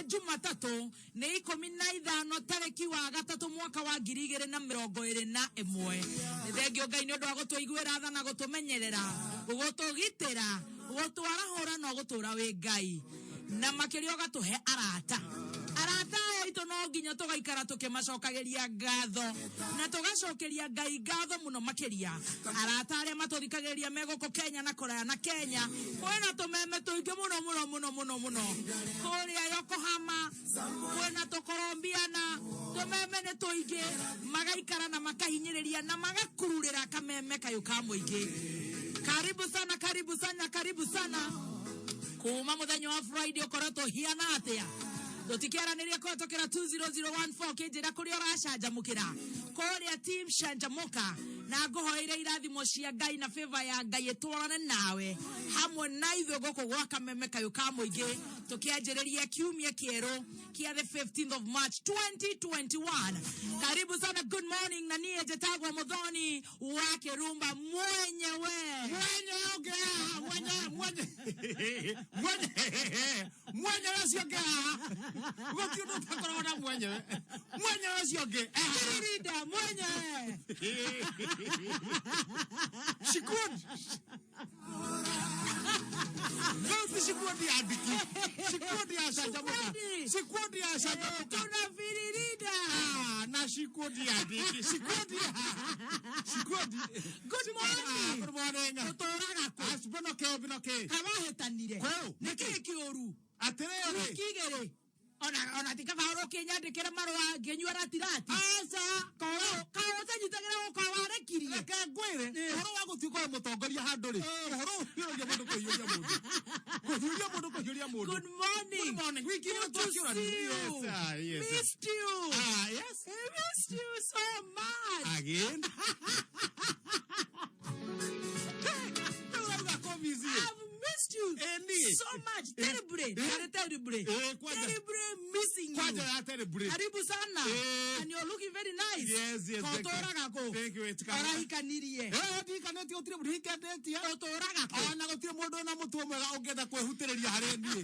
Jumatatũ nĩ 15 tarĩki wa gatatũ mwaka wa 2021. Nĩ thengio Ngai nĩ ũndũ wa gũtũiguĩra tha na gũtũmenyerera, gũtũgitĩra, gũtwarahũra na ũgũtũra wĩ Ngai, na makĩria ũgatũhe arata. Arata aya aitũ no nginya tũgaikara tũkĩmacokagĩria ngatho na tũgacokeria Ngai ngatho mũno makĩria. Arata arĩa matũthikagĩrĩria me gũkũ Kenya na kũraya na Kenya, kwĩna tũmeme tũingĩ mũno mũno mũno mũno mũno kũrĩa Yokohama, kwĩna tũkorombiana, tũmeme nĩ tũingĩ, magaikara na makahinyĩrĩria na magakururĩra kameme kayũ ka mũingĩ. Karibu sana, karibu sana, karibu sana. Kuma muthenya wa Friday ũkoretwo hiana atĩa? Tũtikĩaranĩria kũhetũkĩra 20014 kĩnjĩra kũrĩa ũracanjamũkĩra kũrĩa team canjamũka, na ngũhoeire irathimo cia Ngai na favor ya Ngai ĩtwarane nawe hamwe na ithuĩ gũkũ gwa kameme kayũ ka mũingĩ, tũkĩanjĩrĩria kiumia kĩerũ kĩa the 15th of March 2021. Karibu sana, good morning, na niĩ njĩtagwo Mũthoni wa Kĩrumba mwenyewe. Mwenye ũngĩ haha, mwenye mwenye mwenye mwenyewe ũcio ũngĩ haha, gũtirĩ ũndũ ũtakoragwo na mwenyewe, mwenyewe ũcio ũngĩ eh, haha. Kirinda mwenyewe. Shikundi rĩu ti shikundi ya ndiki, shikundi ya canjamũka, Shikundi. shikundi ya canjamũka. Tunafiririda. Ah, na shikundi ya ndiki, shikundi ya shikundi. Good morning. Good morning. Ũtũraga kũ? Ah, binoke binoke. Kawahĩtanire. Kũ? Nĩ kĩĩ kĩũru? Atĩrĩrĩ. Wiki igĩrĩ. Ona ti kaba ũrũkĩnyandĩkĩre marũa ngĩnyua ratirati. Aca. Kaĩ ũtanyitagĩra gũka warekirie. Reke ngwĩre ũhoro wa gũtuĩka ũrĩ mũtongoria handũ rĩ, ũhoro ũhiũragia mũndũ kũhiũria mũndũ, kũhiũria mũndũ kũhiũria mũndũ. Good morning. Good morning. Wiki ĩno Good to twakĩũrania. see you. Yes, ah, yes. Missed you. Ah, yes. I missed you so much. Again. Rĩu ũrauga kũmici. I've missed you Eh, niĩ. so much. Eh, Terribly. eh. Very terribly. Eh, kwanja. Terribly missing you. Kwanja ya terribly. Karibu sana. Eh. And you're looking very nice. Yes, thank you. Ũtũraga kũ? Thank you, it's kama- Ũrahikanirie. Eh, ndihikanĩtie, gũtirĩ mũndũ ndihikanĩtie. Ũtũraga kũ? Ona gũtirĩ mũndũ wĩna mũtwe mwega ũngĩenda kwĩhutĩrĩria harĩ niĩ.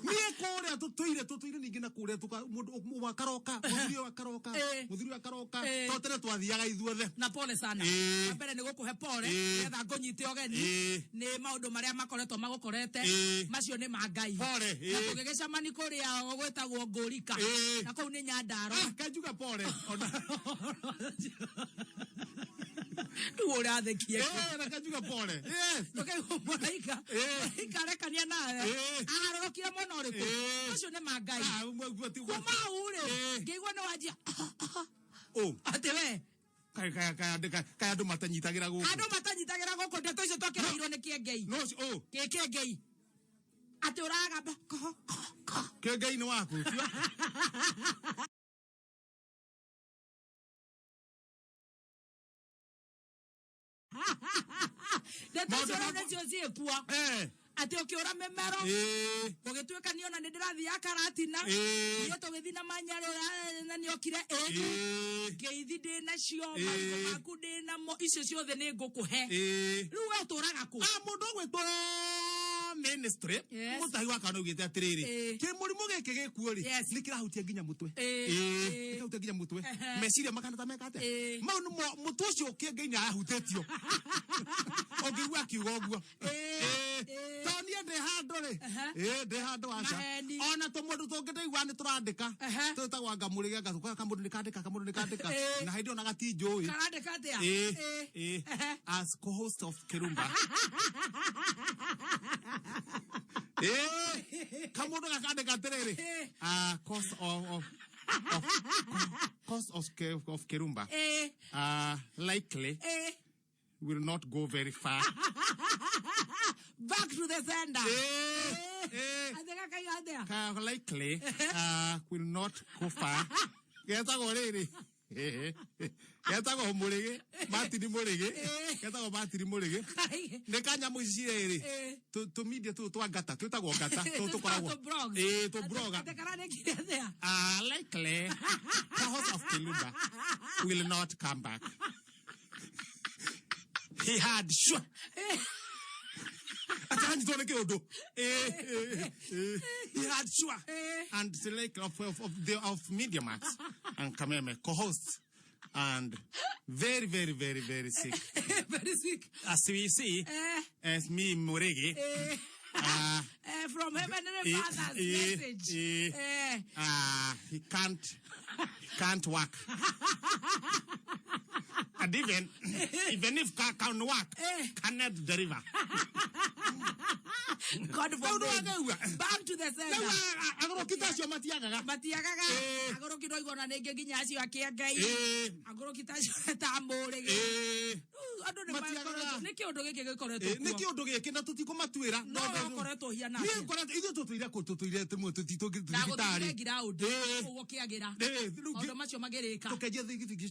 Niĩ kũrĩa tũtũire tũtũire ningĩ na kũrĩa mũndũ ũmwe akaroka, mũthuri ũyũ akaroka, Eh. mũthuri ũyũ akaroka. Eh. To tene twathiaga ithuothe. Na pole sana. Eh. Wa mbere nĩ gũkũhe pole Eh. nĩgetha ngũnyite ũgeni Eh. nĩ maũndũ marĩa makoretwo magũkorete Eh. macio nĩ ma Ngai. Pole, Na eh. tũgĩgĩcemani kũrĩa gwĩtagwo Ngũrika Eh. na kũu nĩ Nyandarua. Ah, kanjuga pole. Ona Rĩu ũrathekia Eh, na kanjuga pole. Yes. tũkaigua mũraika Eh. mũraika arekania nawe Eh. aharũrũkire mwena ũrĩkũ Eh. macio nĩ ma Ngai. Ah, ũmwe guo ti guo. Kuma hau rĩ Eh. ngĩigua nĩ wanjia Oh, atĩ we kaĩ kaĩ kaĩ andũ kaĩ andũ matanyitagĩra gũkũ. andũ matanyitagĩra gũkũ ndeto icio twakĩheirwo nĩ kĩengei. No, oh, Kĩkĩengei atĩ ũragamba ko ko ko. Kĩengei nĩ waku. Ndeto icio Maũndũ rĩu nĩcio ciĩkuo Eh. atĩ ũkĩũra mĩmero Eh. gũgĩtuĩka niĩ ona nĩ ndĩrathiaga Karatina, Eh. niĩ tũgĩthiĩ na manyarĩ na nĩokire ĩni Eh. ngeithi ndĩ nacio Eh. marigũ maku ndĩ namo icio ciothe nĩ ngũkũhe. Eh. Rĩu we ũtũraga kũ? Ah, mũndũ ũgwĩtwo ministry Yes. mũtahi wa kana augĩte atĩrĩrĩ, Eh. kĩmũrimũ gĩkĩ gĩkuo rĩ, Yes. nĩ kĩrahutia nginya mũtwe. Eh. Eh, Eh. nĩ kĩrahutia nginya mũtwe. Ehe. Meciria makana ta meka atĩa, Eh. mau nĩmo mũtwe ũcio kĩengei nĩ arahutĩtio ũngĩigua akiuga ũguo. Eh. Eh. Eh. To niĩ ndĩ handũ rĩ. Ehe. Eh, ndĩ handũ aca. Maheni. Ona tũmũndũ tũngĩ ndaigua nĩ tũrandĩka, Ehe. twĩtagwo anga mũrĩge anga kamũndũ nĩ kandĩka, kamũndũ nĩ kandĩka, Eh. na hĩndĩ ĩyo na gatinjũĩ. Karandĩka atĩa? Eh, Eh. eh, Ehe. as co-host of Kirumba. Eh, kamũndũ gakandĩka atĩrĩrĩ, Eh. ah, cost of cost of Kirumba Eh. Likely Eh. will not go very far. Back to the sender. Eh, eh. Atĩ gakaiga atĩa? Likely will not go far. Getagwo rĩrĩ, getagwo mũrĩgĩ Martin Mũrĩgĩ, getagwo Martin Mũrĩgĩ, nĩ kanyamũ ici rĩrĩ, Eh. tũmindia tũtũ twa ngata twĩtagwo ngata tũtũ tũkoragwo Tũ blogs. ĩĩ tũ blogger. Atĩ karandĩkire atĩa? Likely the host of Kilumba will not come back. He had sure. Atanyitwo nĩ kĩũndũ. He had sure and select of Media Max and Kameme co-host and very very very very sick. Very sick. As we see, as me Murigi, From Heavenly Father's message. He can't work. And even if can work, cannot deliver. God forbid. Back to the sender. Agũrũki ta acio matiagaga. Matiagaga. Agũrũki no igona nĩngĩ nginya acio akĩa Ngai. Agũrũki ta acio ta mũrĩgĩ. Andũ nĩ makoretwo nĩ kĩũndũ gĩkĩ gĩkoretwo kuo. Nĩ kĩũndũ gĩkĩ na tũtikũmatuĩra. No ũkoretwo hiana. Niĩ ngoretwo ithuĩ tũtũire kũ tũtũire tũmwe tũtitũ thibitarĩ. Ũguo kĩagĩra. Maũndũ macio magĩrĩka. Tũkenjia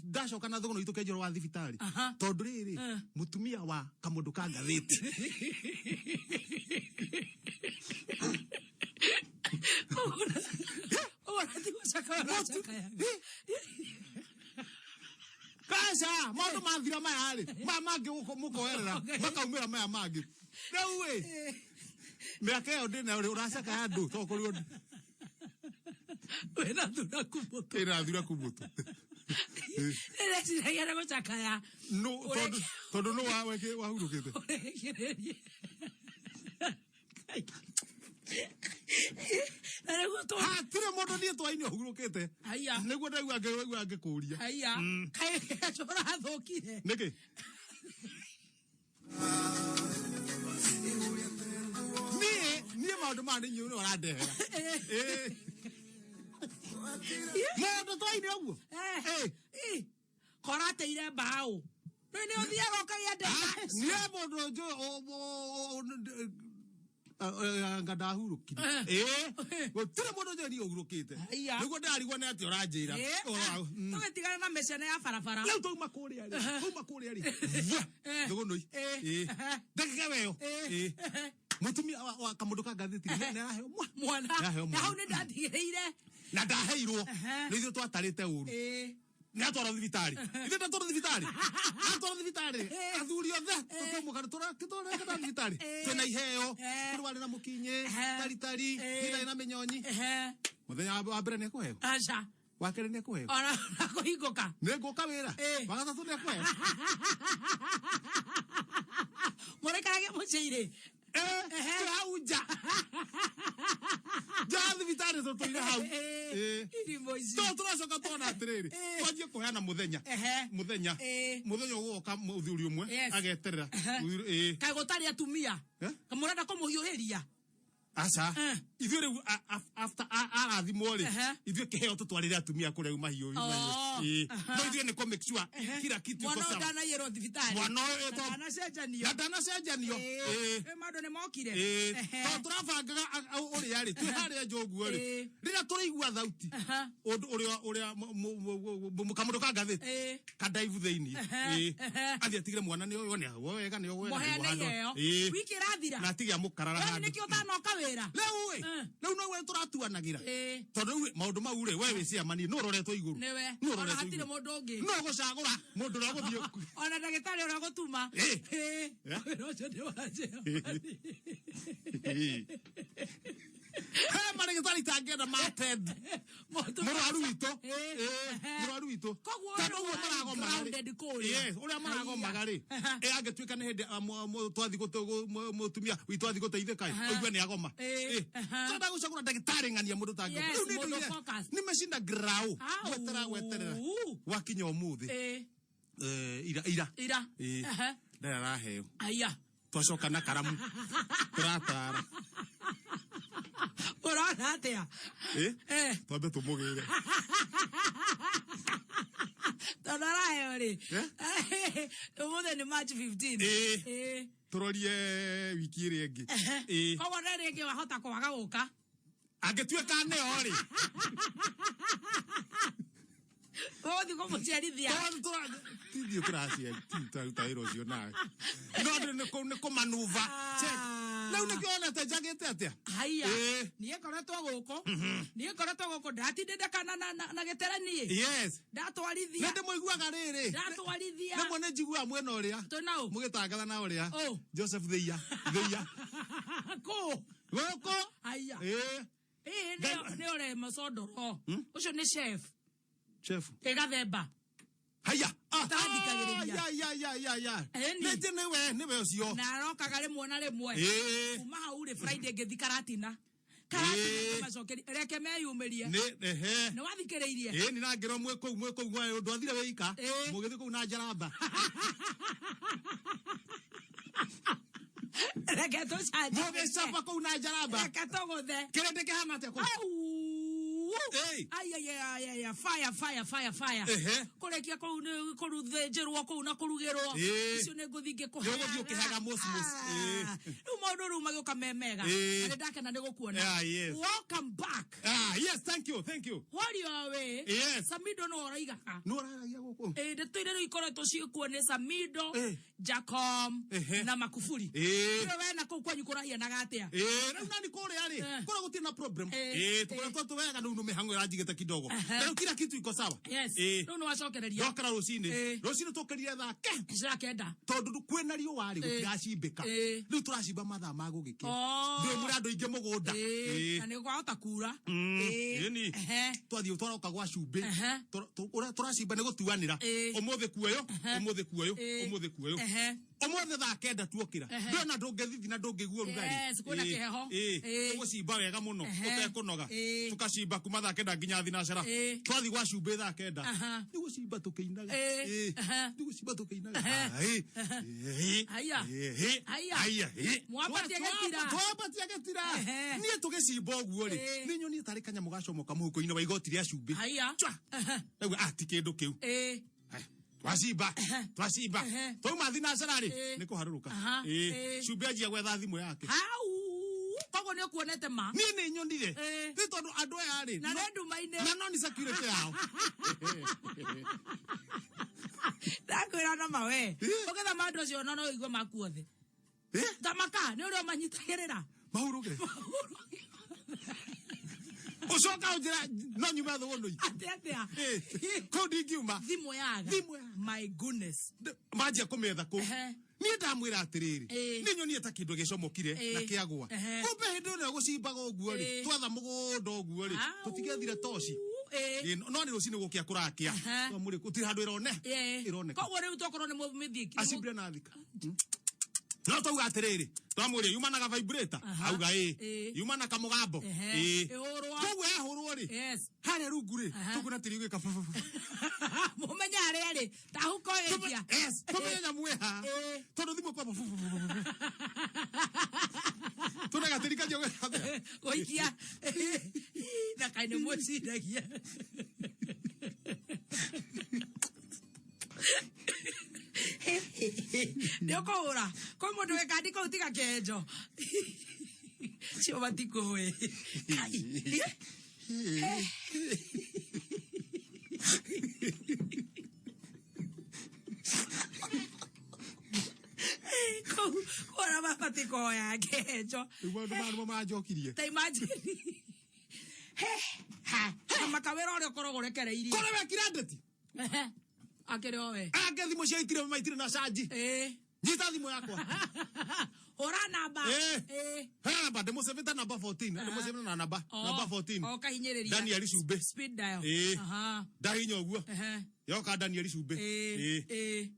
ndacoka na thũgũnũ itũ wa thibitarĩ. Tondũ rĩrĩ mũtumia wa kamũndũ ka ngathĩti. Kaca maũndũ mathira maya rĩ maya mangĩ mũkoerera makaumĩra maya mangĩ rĩu ĩ mĩaka ĩyo ndĩnayo rĩ ũracakaya andũ tokorwo wĩna thuraku mũtũ ĩna thuraku mũtũ ndĩreciragia nĩ gũcakaya tondũ nũ wahurũkĩte ũrĩkĩrĩrie hatirĩ mũndũ niĩ twaini ũhurũkĩte nĩguo ndaigua ngĩkũria haiya kaĩ ũrathũkire nĩkĩ niĩ maũndũ maya nĩ inyuĩ nĩ ũrandehera mũndũ twaini ũguo korateire mbaũ nĩ ũthiaga ũkagĩa niĩ mũndũ njũĩ anga ndahurũkire gũtirĩ mũndũ njũĩ niĩ ũhurũkĩte nĩguo ndĩrarigwo nĩ atĩ ũranjĩra tũgĩtigana na mĩcene ya barabara rĩu twauma kũrĩa rĩ thũgũnũi ndagĩka weyo mũtumia wa kamũndũ ka ngathĩti nĩ araheo mwana na hau nĩ ndatigĩrĩire na ndaheirwo nĩ ithuĩ twatarĩte ũru nĩ atwarwo thibitarĩ ithuĩ ndatwarwo thibitarĩ atwarwo thibitarĩ athuri othe tũkĩmũka tũrekĩta thibitarĩ twĩna iheo kũrĩ warĩ na mũkinyĩ taritari ndarĩ na mĩnyonyi mũthenya wa mbere nĩ ekũheo aca wa kerĩ nĩ ekũheo ona kũhingũka nĩ ngũka wĩra wa gatatũ nĩ ekũheo mũrĩkarage mũciĩ-rĩ twĩ hau nja nja ya thibitarĩ tũtũire hau tondũ tũracoka tuona atĩrĩrĩ twanjie kũheana mũthenya mũthenya mũthenya ũgũoka mũthuri ũmwe ageterera kaĩ gũtarĩ atumia mũrenda kũmũhiũhĩria aca ithuĩ rĩu after arathimwo rĩ ithuĩ kĩheo tũtwarĩre atumia kũrĩa mahiũ no ithuĩ nĩ kũ make sure kila kitu iko sawa mwana ndanaiyĩrwo thibitarĩ mwana ũyũ ndanacenjanio na ndanacenjanio maũndũ nĩ mokire tondũ tũrabangaga ũrĩa rĩ twĩ harĩa nja ũguo rĩ rĩrĩa tũraigua thauti ũrĩa ũrĩa kamũndũ ka ngathĩti kadaivu thĩinĩ athiĩ atigire mwana nĩ ũyũ nĩ wega nĩ ũyũ mũheane iheo wiki ĩrathira na atige amũkarara handũ nĩkĩo ũtanoka wĩra rĩu ĩ rĩu no we tũratuanagĩra tondũ rĩu maũndũ mau rĩ we wĩ ciamani nũ ũroretwo igũrũ nĩwe ona hatirĩ mũndũ ũngĩ no gũcagũra mũndũ ũrĩa ũgũthiĩ ona ndagĩtarĩ ũrĩa ũgũtuma wĩra ũcio nĩ wa ciamani he marĩgĩtarĩ itangĩenda mated mũrwaru witũ mũrwaru witũ tondũ ũguo maragomaga rĩ ũrĩa maragomaga rĩ angĩtuĩka nĩ hĩndĩ twathi mũtumia witũ athi gũteithĩka ĩ ũigue nĩ agoma tũrenda gũcagũra ndagĩtarĩ ng'ania mũndũ tangĩoma rĩu nĩ nimeshinda grau gweterera gweterera gwakinya ũmũthĩ ira ira ira ndarĩ araheo aya twacoka na karamu tũratara ũrona atĩa twambe tũmũgĩre tondũ araheo rĩ ũmũthĩ nĩ March 15 tũrorie wiki ĩrĩa ĩngĩ koguo nĩ rĩngĩ wahota kwaga gũka angĩtuĩka nĩo rĩ ũgũthiĩ kũmũciarithia tithiĩ tũraciari tũraruta wĩra ũcio nawe no nĩ kũmanuva check Rĩu nĩkĩo wonete njagĩte atĩa? Haiya. Ĩĩ. Niĩ ngoretwo gũkũ. Niĩ ngoretwo gũkũ ndatindĩte kana na gĩtere niĩ. Yes. Ndatwarithia. Nĩ ndĩmũiguaga rĩrĩ. Ndatwarithia. Rĩmwe nĩ njiguaga mwena ũrĩa. Twĩna ũ? Mũgĩtangatha na ũrĩa. Ũ. Joseph Thiia. Thiia. Kũ? Gũkũ. Haiya. Ĩĩ. Ĩĩ nĩ ũrĩ macondoro. Ũcio nĩ chef. Chef. Ĩ gathemba. Haiya. Ah, Ũtathikagĩrĩria. Ya ya ya ya ya. Ĩni. Nĩ nĩwe nĩwe ũcio. Na arokaga rĩmwe na rĩmwe. Ĩĩ. Kuma hau rĩ Friday ngĩthi Karatina. Karatina Ĩĩ. ngĩmacokeria reke meyumĩrie. Nĩ ehe. Nĩ wathikĩrĩirie? Ĩĩ nĩ nangĩrwo mwĩ kũu mwĩ kũu gwa ndwathire wĩika. Ĩĩ. Mũgĩthiĩ kũu na njaramba. Reke tũcanjamũke. Mũgĩcaba kũu na njaramba. Reke tũgũthe. Kĩrĩndĩ kĩhana atĩa kũu? Au! Ĩĩ. Ai, ai, ai, ai, ai, fire, fire, fire, fire. Ehe. Kũrĩkia kũu nĩ kũruthĩnjĩrwo kũu na kũrugĩrwo. Ĩĩ. Icio nĩ ngũthiĩ ngĩkũheaga. Nĩ ũgũthiĩ ũkĩheaga mos-mos. Ĩĩ. Rĩu maũndũ rĩu magĩũka me mega. Ĩĩ. Na nĩ ndakena nĩ gũkuona. Ah, yes. Welcome back. Ah, yes, thank you, thank you. Wario we. Yes. Samido no ũraigaga. Nĩ ũraragia gũkũ? Ĩĩ, ndeto iria rĩu ikoretwo ciĩkuo nĩ Samido, Ĩĩ. Jacom Ehe. na Makufuri. Ĩĩ. Rĩu we na kũu kwanyu kũrahianaga atĩa? Ĩĩ, rĩu nani kũrĩa rĩ Eh. kũrĩa gũtirĩ na problem. Eh, Ĩĩ, tũkoretwo twega rĩu nĩ mĩhang'o ĩranjigĩte kidogo. Ehe. Na rĩu kila kitu iko sawa. Yes. Ĩĩ. Rĩu nĩ wacokereria. Ndokĩra rũcinĩ. Ĩĩ. Rũcinĩ tũkĩrire thaa ke Cira kenda. tondũ kwĩna riũa rĩ gũtiracimbĩka. Ĩĩ. Rĩu tũracimba mathaa ma gũgĩkĩa. Oh. Ndĩ mũrĩ andũ aingĩ mũgũnda. Ĩĩ. Ĩĩ. Na nĩ kwahota kura. Ĩni. Ehe. Twathiĩ twaroka gwa cumbĩ. Ehe. Ũrĩa tũracimba nĩ gũtuanĩra. Ĩĩ. Ũmũthĩ kuoyo, ũmũthĩ kuoyo, Ĩĩ. ũmũthĩ kuoyo. Ehe. Ũmũthĩ thaa kenda tuokĩra. Ehe. Ndĩrona ndũngĩthithi na ndũngĩigua ũrugarĩ. Yes, kwĩna Ĩĩ, kĩheho. ĩĩ. Ĩĩ. Tũgũcimba wega mũno Ehe. ũtekũnoga. Ĩĩ. Tũkacimba kuma thaa kenda nginya thinacara. Ĩĩ. Twathiĩ gwa cumbĩ thaa kenda. Aha. Nĩ gũcimba tũkĩinaga. Ĩĩ. Ĩĩ. Ehe. Nĩ gũcimba tũkĩinaga. Ehe. Ĩĩ. Ĩĩ. Haiya. Ĩĩ. Haiya. Haiya. Ĩĩ. Mwambatie gĩtira. Twambatie gĩtira. Ehe. Niĩ tũgĩcimba ũguo rĩ. Ĩĩ. Nĩ nyonire tarĩ kanyamũ gacomoka mũhuko-inĩ wa igoti rĩa cumbĩ. Haiya. Chwa. Ehe. Ndauga ah ti kĩndũ kĩu. Ĩĩ. Haya, twacimba twacimba Ehe. twauma thinacara rĩ Ĩĩ. nĩ kũharũrũka Aha. Ĩĩ. Ĩĩ. cumbĩ anjia gwetha thimũ yake Hau. Koguo nĩ ũkuonete ma. niĩ nĩ nyonire Ĩĩ. nĩ tondũ andũ aya rĩ Na nĩ nduma-inĩ. na no nĩ security yao Ndakwĩra na ma we. Ĩĩ. Ũgĩthama andũ acio no no ũigue makuothe. Ĩ? Thamaka nĩ ũrĩa ũmanyitagĩrĩra. mahurũke ũcoka ũnjĩra no nyume thũgũnũi Atĩa atĩa. kũu ndingiuma Thimũ yaga. Thimũ yaga. My goodness. Manjia kũmĩetha kũu. Ehe. Niĩ ndamwĩra atĩrĩrĩ, Ĩĩ. nĩ nyonire ta kĩndũ gĩcomokire Ĩĩ. na kĩagwa. Ehe. Kumbe hĩndĩ ĩrĩa gũcimbaga ũguo rĩ, Ĩĩ. twatha mũgũnda ũguo rĩ, Au. tũtingĩethire toci. Ĩĩ. Ĩĩ, no nĩ rũcinĩ gũkĩa kũrakĩa. Ehe. Twamũrĩ gũtirĩ handũ ĩrone Ĩĩ. ĩroneka. Koguo rĩu tokorwo nĩ mũmĩthiĩ. Acimbire na thika. No twauga atĩrĩrĩ, twamũria yuma na ga vibrator, Aha. auga ĩĩ. Ĩĩ. Yuma na kamũgambo, Ehe. ĩĩ. Ĩhũrwo. Koguo yahũrwo rĩ, Yes. harĩa rungu rĩ, Aha. tũkuona tĩri ũgĩka bu- bu- bu- Mũmenye harĩa rĩ. Tahuko ĩkia. Yes, tũmenye nyamũ ĩha. Ĩĩ. Tondũ thimũ kwamba bu- bu- bu- bu- bu. Tũne gatĩri kanjia gwĩka atĩa? Gũikia. Na kaĩ nĩ mwĩciragia. Nĩ ũkũhũra. Kwĩ mũndũ wĩ kandi kũu tiga kĩenjo. Cio matikũĩ. Kai. Kũu kũu mabatiĩ kũhoya kĩenjo. Rĩu maũndũ maya nĩmo manjokirie. Ta imagine. He, ha, na makawĩra ũrĩa ũkoragwo ũrekereirie. Kũrĩ wekire ndeti. Ehe, akĩrĩ o we. Ange thimũ cia itire maitirĩ na canji. Ĩĩ. Nyita thimũ yakwa. Hũra namba. Ĩĩ. Ĩĩ. He namba ndĩmũcĩbĩte namba 14. Ndĩmũcĩbĩte na namba O, namba 14. o kahinyĩrĩria. Daniel Cumbĩ. Speed dial. Ĩĩ. Aha. Ndahinya ũguo. Ehe. Yoka Daniel Cumbĩ. Ĩĩ. Ĩĩ. Ĩĩ.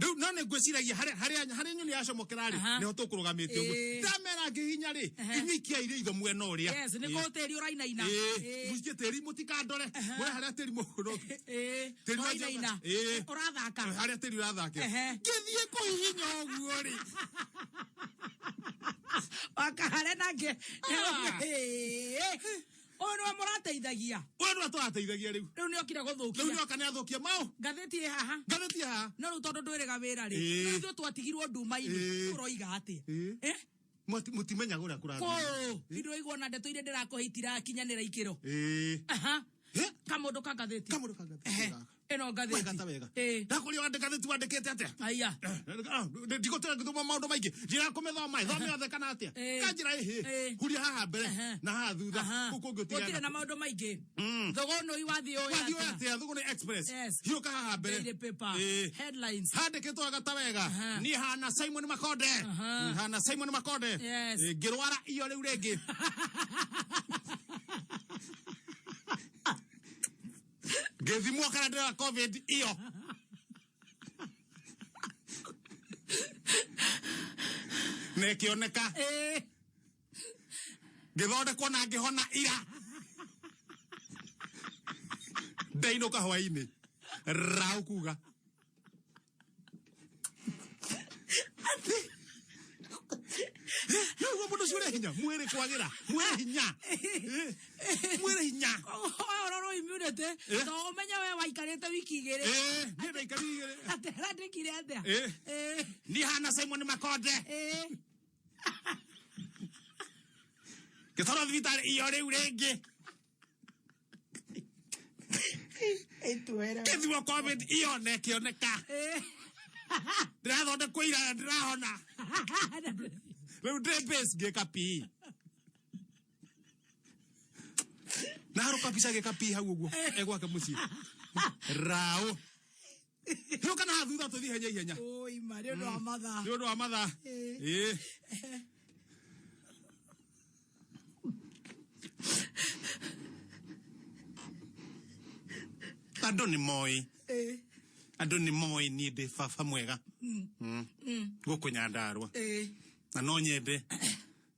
Rĩu no nĩ ngwĩciragia harĩa harĩa harĩa nyoni yacomokera rĩ, Aha. nĩho tũkũrũgamĩte ũguo. Ĩĩ. Ndamera ngĩhinya rĩ, Ehe. inyuĩ ikiai rĩitho mwena ũrĩa. Yes, nĩ Ĩĩ. kũũ tĩri ũrainaina. Ĩĩ. Ĩĩ. Mũikie tĩri mũtikandore. Mũre harĩa tĩri mũhũrũ. Ĩĩ. Tĩri wanjia- Ũrainaina. Ĩĩ. Ũrathaka. Harĩa tĩri ũrathakĩra. Ehe. Ngĩthiĩ kũhihinya ũguo rĩ. Wakahare nake. Ah. Ĩĩ. Ũyũ nĩwe mũrateithagia. Ũyũ nĩwe tũrateithagia rĩu. Rĩu nĩokire Rĩu gũthũkia. nĩoka nĩathũkia maũ. Ngathĩti ĩ haha. Ngathĩti ĩ haha. No rĩu tondũ ndwĩrĩga wĩra rĩ, Ĩĩ. ithuĩ twatigirwo nduma-inĩ, Ĩĩ. ũroiga atĩa? Ĩĩ. Eh? Mũtimenyaga ũrĩa kũrathiĩ. Kũũ, indo igua na ndeto iria ndĩrakũhe itirakinyanĩra ikĩro. Ĩĩ. Aha. Kamũndũ ka ngathĩti. Kamũndũ ka ngathĩti Ehe. gaka. Ĩno ngathĩti. Wega ta wega. Ĩĩ. Ndakũria wandĩka ngathĩti wandĩkĩte atĩa? Aya. Ndigũtĩra ngĩthoma maũndũ maingĩ ndirakũmĩthoma thome yothe kana atĩa? Ĩĩ. Kanjĩra ĩhĩ Ĩĩ. huria haha mbere Ehe. na haha thutha Aha. kũu kũngĩ Gũtirĩ na maũndũ maingĩ. Thũgũnũi wathiĩ ũĩ wathiĩ atĩa? atĩa? Thũgũnĩ Express. Yes. Hiũka haha mbere. Daily paper. Ĩĩ. Headlines. Handĩkĩtwo wega ta wega. Aha. Niĩ hana Simon Makonde. Aha. Hana Simon Makonde. Yes. Ĩĩ, ngĩrwara iyo rĩu rĩngĩ. Ngĩthimwo kana ndĩna COVID iyo. Na ĩkĩoneka. Ĩĩ. Ngĩthondekwo na ngĩhona ira. Ndainũka hwainĩ. Rau kuga. Nĩguo mũndũ ũcio ũrĩ hinya mwĩrĩ kwagĩra mwĩrĩ hinya mwĩrĩ hinya. Ũhoro immunity. Eh. To ũmenye we waikarĩte wiki igĩrĩ. Ĩĩ, niĩ ndaikarire igĩrĩ. Atĩ arandĩkire atĩa? Ĩĩ. Ĩĩ. Niĩ hana Simon Makonde. Ĩĩ. Ngĩtwarwo thibitarĩ iyo rĩu rĩngĩ. Ĩtuere. Ngĩthimwo COVID iyo na ĩkĩoneka. Ĩĩ. Ndĩrathondekwo ira na ndĩrahona. Rĩu ndĩ base ngĩka PE. Na harũka mbica gĩka PE hau ũguo egwake mũciĩ. Raũ. Hiũka na haha thutha tũthiĩ ihenya ihenya. Oi, ma, nĩ ũndũ wa mathaa. Nĩ ũndũ wa mathaa. Ĩĩ. Ĩĩ. Andũ nĩ moĩ. Ĩĩ. Andũ nĩ moĩ niĩ ndĩ baba mwega. Gũkũ Nyandarũa. Ĩĩ. Na no nyende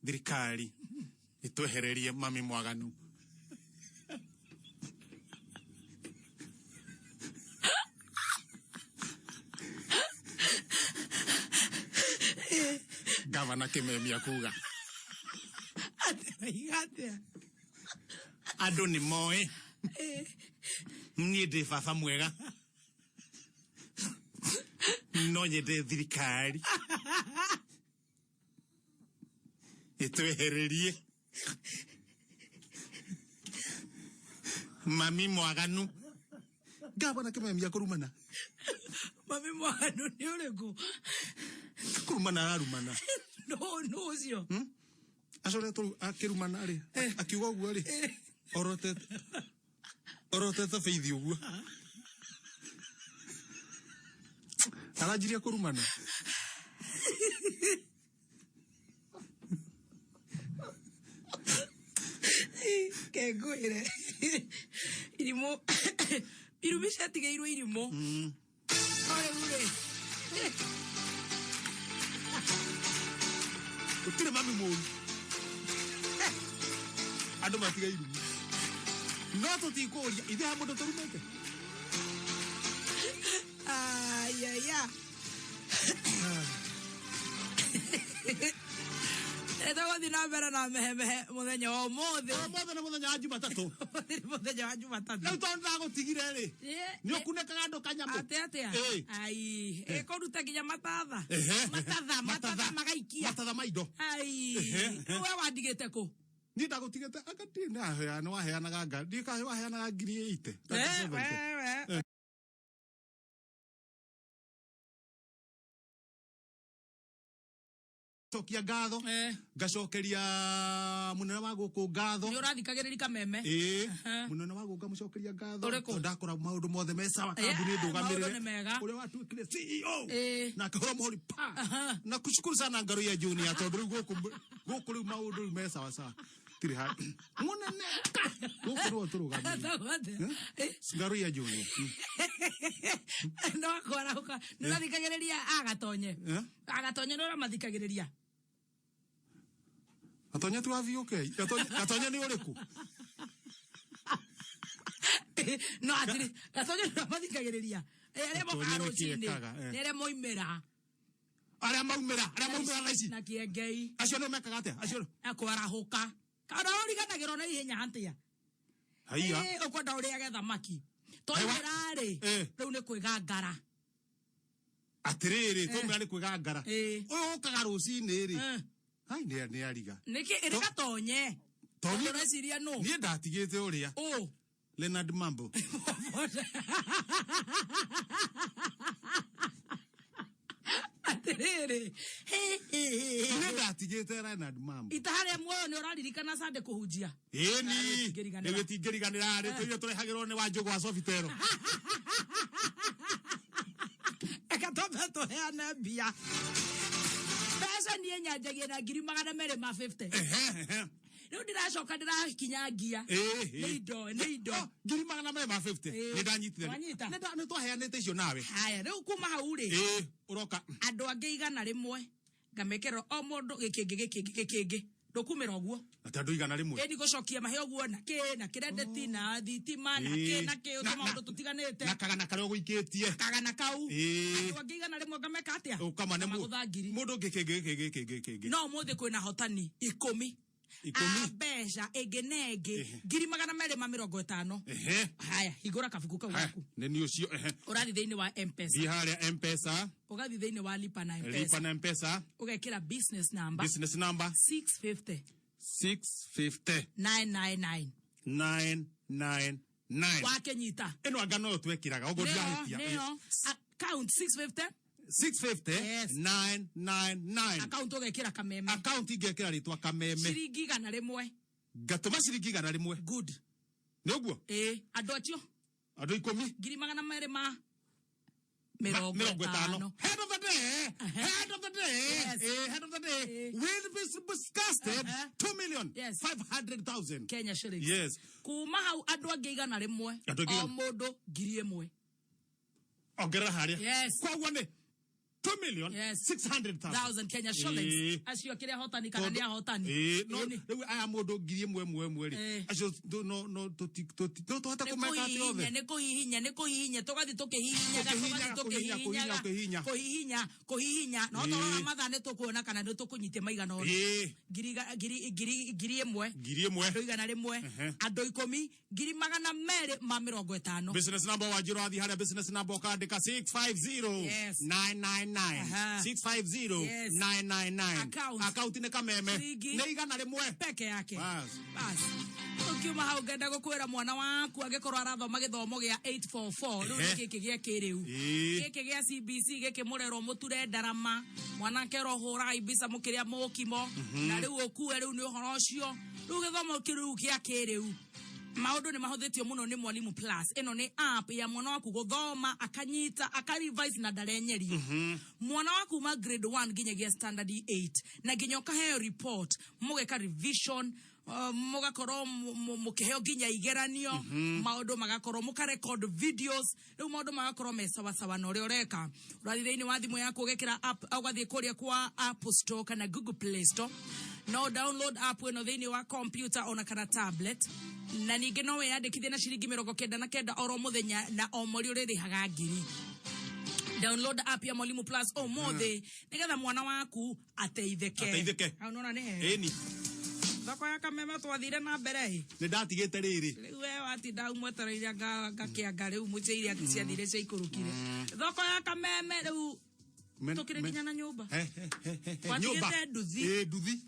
thirikari ĩtwehererie mami mwaganu. Gavana Kimemia kuga. Atĩ oiga atĩa? Andũ nĩ moĩ Ĩĩ. niĩ ndĩ baba mwega. No nyende thirikari ĩtwehererie mami mwaganu. Gavana Kimemia kũrumana. Mami mwaganu nĩ ũrĩkũ? Kũrumana ararumana. Nũ nũ ũcio? Acoretwo akĩrumana rĩ, akiuga ũguo rĩ, orotete orotete beithi ũguo. Aranjirie kũrumana. Ke ngwĩre. Irimũ irumi ciatigĩirwo irimũ. No rĩu rĩ. Gũtirĩ mami mũru. Andũ matiga irumi. No tũtikũria ithuĩ ha mũndũ tũrumĩte. Ayaya. Nĩtũgũthiĩ na mbere na mehemehe mũthenya wa ũmũthĩ. Ũmũthĩ nĩ mũthenya wa Jumatatũ. Ũmũthĩ nĩ mũthenya wa Jumatatũ. Rĩu tondũ ndagũtigire rĩ, Ĩĩ, nĩ ũkunĩkaga andũ kanyamũ. Atĩ atĩa? Ĩĩ. Ai, ĩkũruta nginya matatha. Ehe. Matatha, matatha magaikia. Matatha ma indo. Ai, Ehe. rĩu we wandigĩte kũ? Niĩ ndagũtigĩte anga ndirĩ ndaheana waheanaga ngari. Ndiũĩ kana waheanaga ngiri 80. Eh, 70. we, we. Cokia ngatho. Eh. Ngacokeria mũnene wa gũkũ ngatho. Nĩ ũrathikagĩrĩria kameme. Ĩĩ. Aha. Mũnene wa gũkũ ngamũcokeria ngatho. Ũrĩkũ? Tondũ ndakora maũndũ mothe me sawa Yeah, kambuni maũndũ ndũgamĩrĩre. nĩ mega. Ũrĩa watuĩkire CEO. Ĩĩ. Na akahũra mũhũri pa. Aha. Na kushukuru sana ngaro ya Junior tondũ rĩu gũkũ gũkũ rĩu maũndũ rĩu me sawa sawa. Tirĩ ha. Mũnene. Gũkũ nĩwe tũrũgamĩrĩire. Etagwo atĩa? Eh, Ngaro ya Junior. No kwarahũka. Nĩ ũrathikagĩrĩria agatonye. Eh? Agatonye nĩ ũramathikagĩrĩria. Gatonya ti wa VOK. Gatonya Gatonya nĩ ũrĩkũ? No atiri gatonye nĩ ũramathikagĩrĩria. Eh, arĩa mokaga Gatonye nĩ kĩĩ rũcinĩ. ekaga, eh. Nĩ arĩa moimĩra. Arĩa maumĩra, arĩa maumĩra thaa ici. Na kĩengei. Acio nĩo mekaga atĩa? Acio. Na kwarahũka. Kana ũriganagĩrwo na ihenya atĩa? Haiya. Ĩĩ, ũkwenda ũrĩage thamaki. Toimĩra rĩ, Eh. rĩu nĩ kwĩgangara. Atĩrĩrĩ, twaumĩra nĩ kwĩgangara. Ĩĩ. Ũyũ ũkaga rũcinĩ rĩ. Eh. Ai nĩ nĩ ariga. Nĩkĩ ĩrĩ gatonye? Tondũ Tondũ ũreciria nũ? Niĩ ndatigĩte ũrĩa. Ũ. Leonard Mambo. Atĩrĩrĩ. Nĩ ndatigĩte Leonard Mambo. Ita harĩa muoyo nĩ ũraririkana Sunday kũhunjia. Ĩni. Gĩtingĩriganĩra. Rĩu gĩtingĩriganĩra rĩ tũirio tũrehagĩrwo nĩ Wanjũgũ wa Sofitero. Eka twambe tũheane mbia. Mbeca niĩ nyanjagia na 250,000. Ehe. Rĩu ndĩracoka ndĩrakinyangia. Nĩ indo, nĩ indo. 250,000. Ĩĩ. Nĩ ndanyitire. Wanyita? Nĩ twaheanĩte icio nawe. Haya, rĩu kuma hau rĩ. Ĩĩ, ũroka. Andũ angĩ 100 ngamekĩra o mũndũ gĩkĩngĩ gĩkĩngĩ gĩkĩngĩ. Ndũkumĩra ũguo. Atĩ andũ 100. Ĩni gũcokia mahe ũguo na kĩ na kĩrendeti na thitima na kĩ na kĩ tũmaũndũ tũtiganĩte. Na kagana karĩa ũgũikĩtie. Kagana kau. Ĩĩ. Andũ angĩ 100 ngameka atĩa? Ũkamane Ngamagũtha ngiri. mũndũ gĩkĩngĩ gĩkĩngĩ gĩkĩngĩ gĩkĩngĩ. No ũmũthĩ kwĩna hotani 10. 10. A mbeca ĩngĩ na ĩngĩ Ehe. 250,000. Ehe. Haya, hingũra kabuku kau Haya, gaku. nĩ niĩ ũcio. Ehe. Ũrathiĩ thĩinĩ wa M-Pesa. Thiĩ harĩa M-Pesa. Ũgathiĩ thĩinĩ wa lipa na Lipa M-Pesa. na M-Pesa. Ũgekĩra business number Business number 650 650 999. 999. Wakĩnyita. Ĩno anga noyo twekĩraga ũguo Nĩyo, ndirahĩtia. nĩyo. Account 650 650 Yes. 999. Account ũgekĩra Kameme. Account ingekĩra rĩtwa Kameme. Ciringi 100. Ngatũma ciringi 100. Good. Nĩ ũguo? Ĩĩ, andũ acio Andũ 10. 250,000. Head of the day. Head of the day. Yes. Head of the day. Eh. Will be disgusted. 2 million Yes. 500,000. Kenya shillings. Yes. Kuma hau andũ angĩ 100. Andũ angĩ O mũndũ 1,000. Ongerera harĩa. Yes. Koguo nĩ 2 million Yes. 600,000. Thousand Kenya shillings. Eh. Acio akĩrĩ ahotani kana nĩ ahotani. Ĩĩ, no Ĩĩ, nĩ- rĩu aya mũndũ 1,000 ĩmwe ĩmwe rĩ. Eh. Acio no no tũhote nĩ kũmeka atĩ kũhihinya othe. nĩ kũhihinya nĩ kũhihinya tũgathiĩ tũkĩhihinyaga Tũkĩhihinyaga, tũgathiĩ kũhihinya, tũkĩhihinyaga kũhihinya. kũhihinya kũhihinya no twarora Ĩĩ. mathaa nĩ tũkuona kana nĩ tũkũnyitia maigana ũna Ĩĩ. 1,000 1,000. Andũ 100 Ehe. andũ 10 250,000. Business number wa Njiro athiĩ harĩa business number ũkandĩka 650 Yes. 999 Aha. 650 Yes. 999. Account. Account nĩ Kameme. Ciringi. Nĩ 100. Peke yake. Bas. Bas. Ũkiuma hau ngenda gũkwĩra mwana waku angĩkorwo arathoma gĩthomo gĩa 844 rĩu nĩ Ehe. gĩkĩ gĩa kĩrĩu. Ĩĩ. Gĩkĩ gĩa CBC gĩkĩ mũrerwo mũture ndarama mwanake ũrohũraga ibica mũkĩrĩa mũkimo na rĩu ũkue rĩu nĩ ũhoro ũcio rĩu gĩthomo kĩrĩu gĩa kĩrĩu maũndũ nĩ mahũthĩtio mũno nĩ Mwalimu Plus. Ĩno nĩ app ya mwana waku gũthoma akanyita akarevise na ndarenyerio. Mwana waku ma grade 1 nginyagia standard 8 na nginya ũkaheo report mũgeka revision mũgakorwo mũkĩheo nginya igeranio maũndũ magakorwo mũkarecord videos rĩu maũndũ magakorwo me sawasawa na ũrĩa ũreka ũrathiĩ thĩinĩ wa thimũ yaku ũgekĩra app ũgathiĩ kũrĩa kwa Apple Store kana Google Play Store no download app ĩno thĩinĩ wa computer ona kana tablet na ningĩ no wĩyandĩkithie na ciringi 99 oro mũthenya na o mweri ũrĩrĩhaga 1,000. Download app ya Mwalimu Plus ũmũthĩ nĩgetha mwana waku ateithĩke. Ateithĩke. Hau nĩwona nĩ hega. Ĩni. Thoko ya Kameme twathire na mbere ĩ. Nĩ ndatigĩte rĩrĩ. Rĩu we watinda umwetereire ngakĩanga rĩu mũciĩ iria ciathire ciaikũrũkire. Thoko ya Kameme rĩu tũkĩrĩ nginya na nyũmba. He, he, he, he, he. Watigĩte Nyũmba. nduthi. Ĩĩ, nduthi.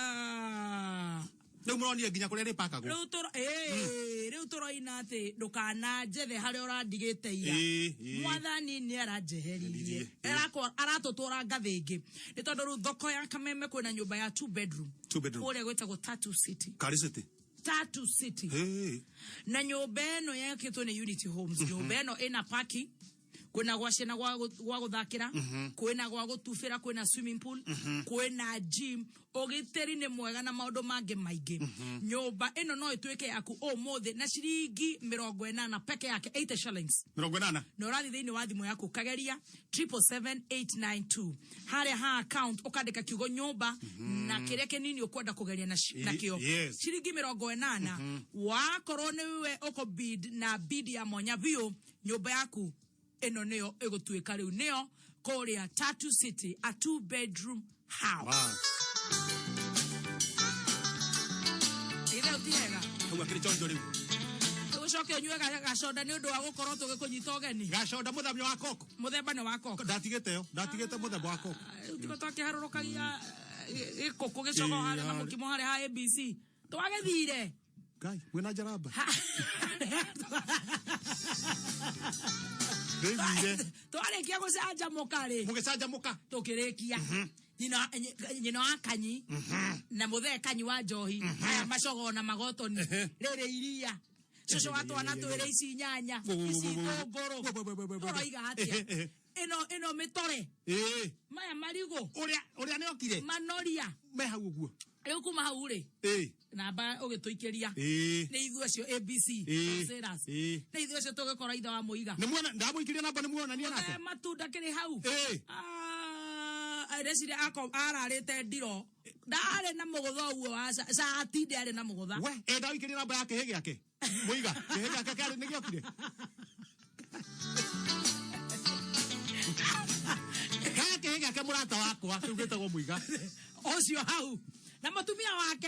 Ah. Rĩu mũronire nginya kũrĩa rĩpakagwo. Rĩu tũro ĩĩ rĩu tũroina atĩ ndũkananjethe harĩa ũrandigĩte ira. Ĩĩ, ĩĩ. Mwathani nĩ aranjeheririe. Ĩĩ. Aratũtwara ngathĩ ĩngĩ. Nĩ tondũ rĩu thoko ya Kameme kwĩna nyũmba ya 2 bedroom. Two bedroom. Kũrĩa gwĩtagwo Tatu City. Kari City. Tatu City. Hey. Na nyũmba ĩno yakĩtwo nĩ Unity Homes. Nyũmba ĩno ĩna parking kwĩna gwa ciana gwa gũthakĩra kwĩna gwa gũtubĩra kwĩna swimming pool kwĩna gym ũgitĩri nĩ mwega na maũndũ mangĩ maingĩ. Nyũmba ĩno no ĩtuĩke yaku ũmũthĩ na ciringi 80 peke yake 80 shillings. 80. Na ũrathiĩ thĩinĩ wa thimũ yaku ũkageria 777 892 harĩa ha account ũkandĩka kiugo nyũmba na kĩrĩa kĩnini ũkwenda kũgeria nakĩo. Yes. Ciringi 80 wakorwo nĩwe ũkũ bid na bid ya mwanya biũ nyũmba yaku ĩno nĩyo ĩgũtuĩka rĩu nĩyo kũrĩa Tatu City, a 2 bedroom house. Wow. Ithe ũtihega. Hau akĩrĩ chonjo rĩu. Ũcoke ũnyue gaconda nĩ ũndũ wa gũkorwo tũgĩkũnyita ũgeni. Gaconda mũthemba wa koko. Mũthemba nĩ wa koko. Ndatigĩte yo. Ndatigĩte mũthemba wa koko. Rĩu tigo twakĩharũrũkagia gĩkũkũ gĩcogo harĩa na mũkimo harĩa ha ABC. Twagĩthire. Ngai, mwĩna njaramba. Ndĩiguire. Twarĩkia gũcanjamũka rĩ, Mũgĩcanjamũka. Tũkĩrĩkia nyina nyina wa Kanyi na mũthee Kanyi wa njohi aya macogo na magotoni rĩrĩ iria cũcũ wa twana twĩrĩ, ici nyanya, ici itũngũrũ, ũroiga atĩa? Ĩno mĩtore, maya marigũ. Ũrĩa nĩ okire. Manoria. Me hau ũguo. Rĩu kuma hau rĩ, namba ũgĩtũikĩria nĩ ithuĩ acio ABC wholesalers. Nĩ ithuĩ acio tũgĩkora ithe wa Mũiga. Nĩ muona ndamũikĩria namba, nĩ muonania nake. Mũthee matunda kĩrĩ hau. Ah, ndeciria ararĩte ndiro, ndarĩ na mũgũtha ũguo wa cati, ndĩarĩ na mũgũtha. We, ndawikĩria namba ya kĩhĩ gĩake. Mũiga, kĩhĩ gĩake kĩarĩ nĩ gĩokire. He kĩhĩ gĩake mũrata wakwa, kĩu gĩtagwo Mũiga. Ũcio hau na mũtumia wake.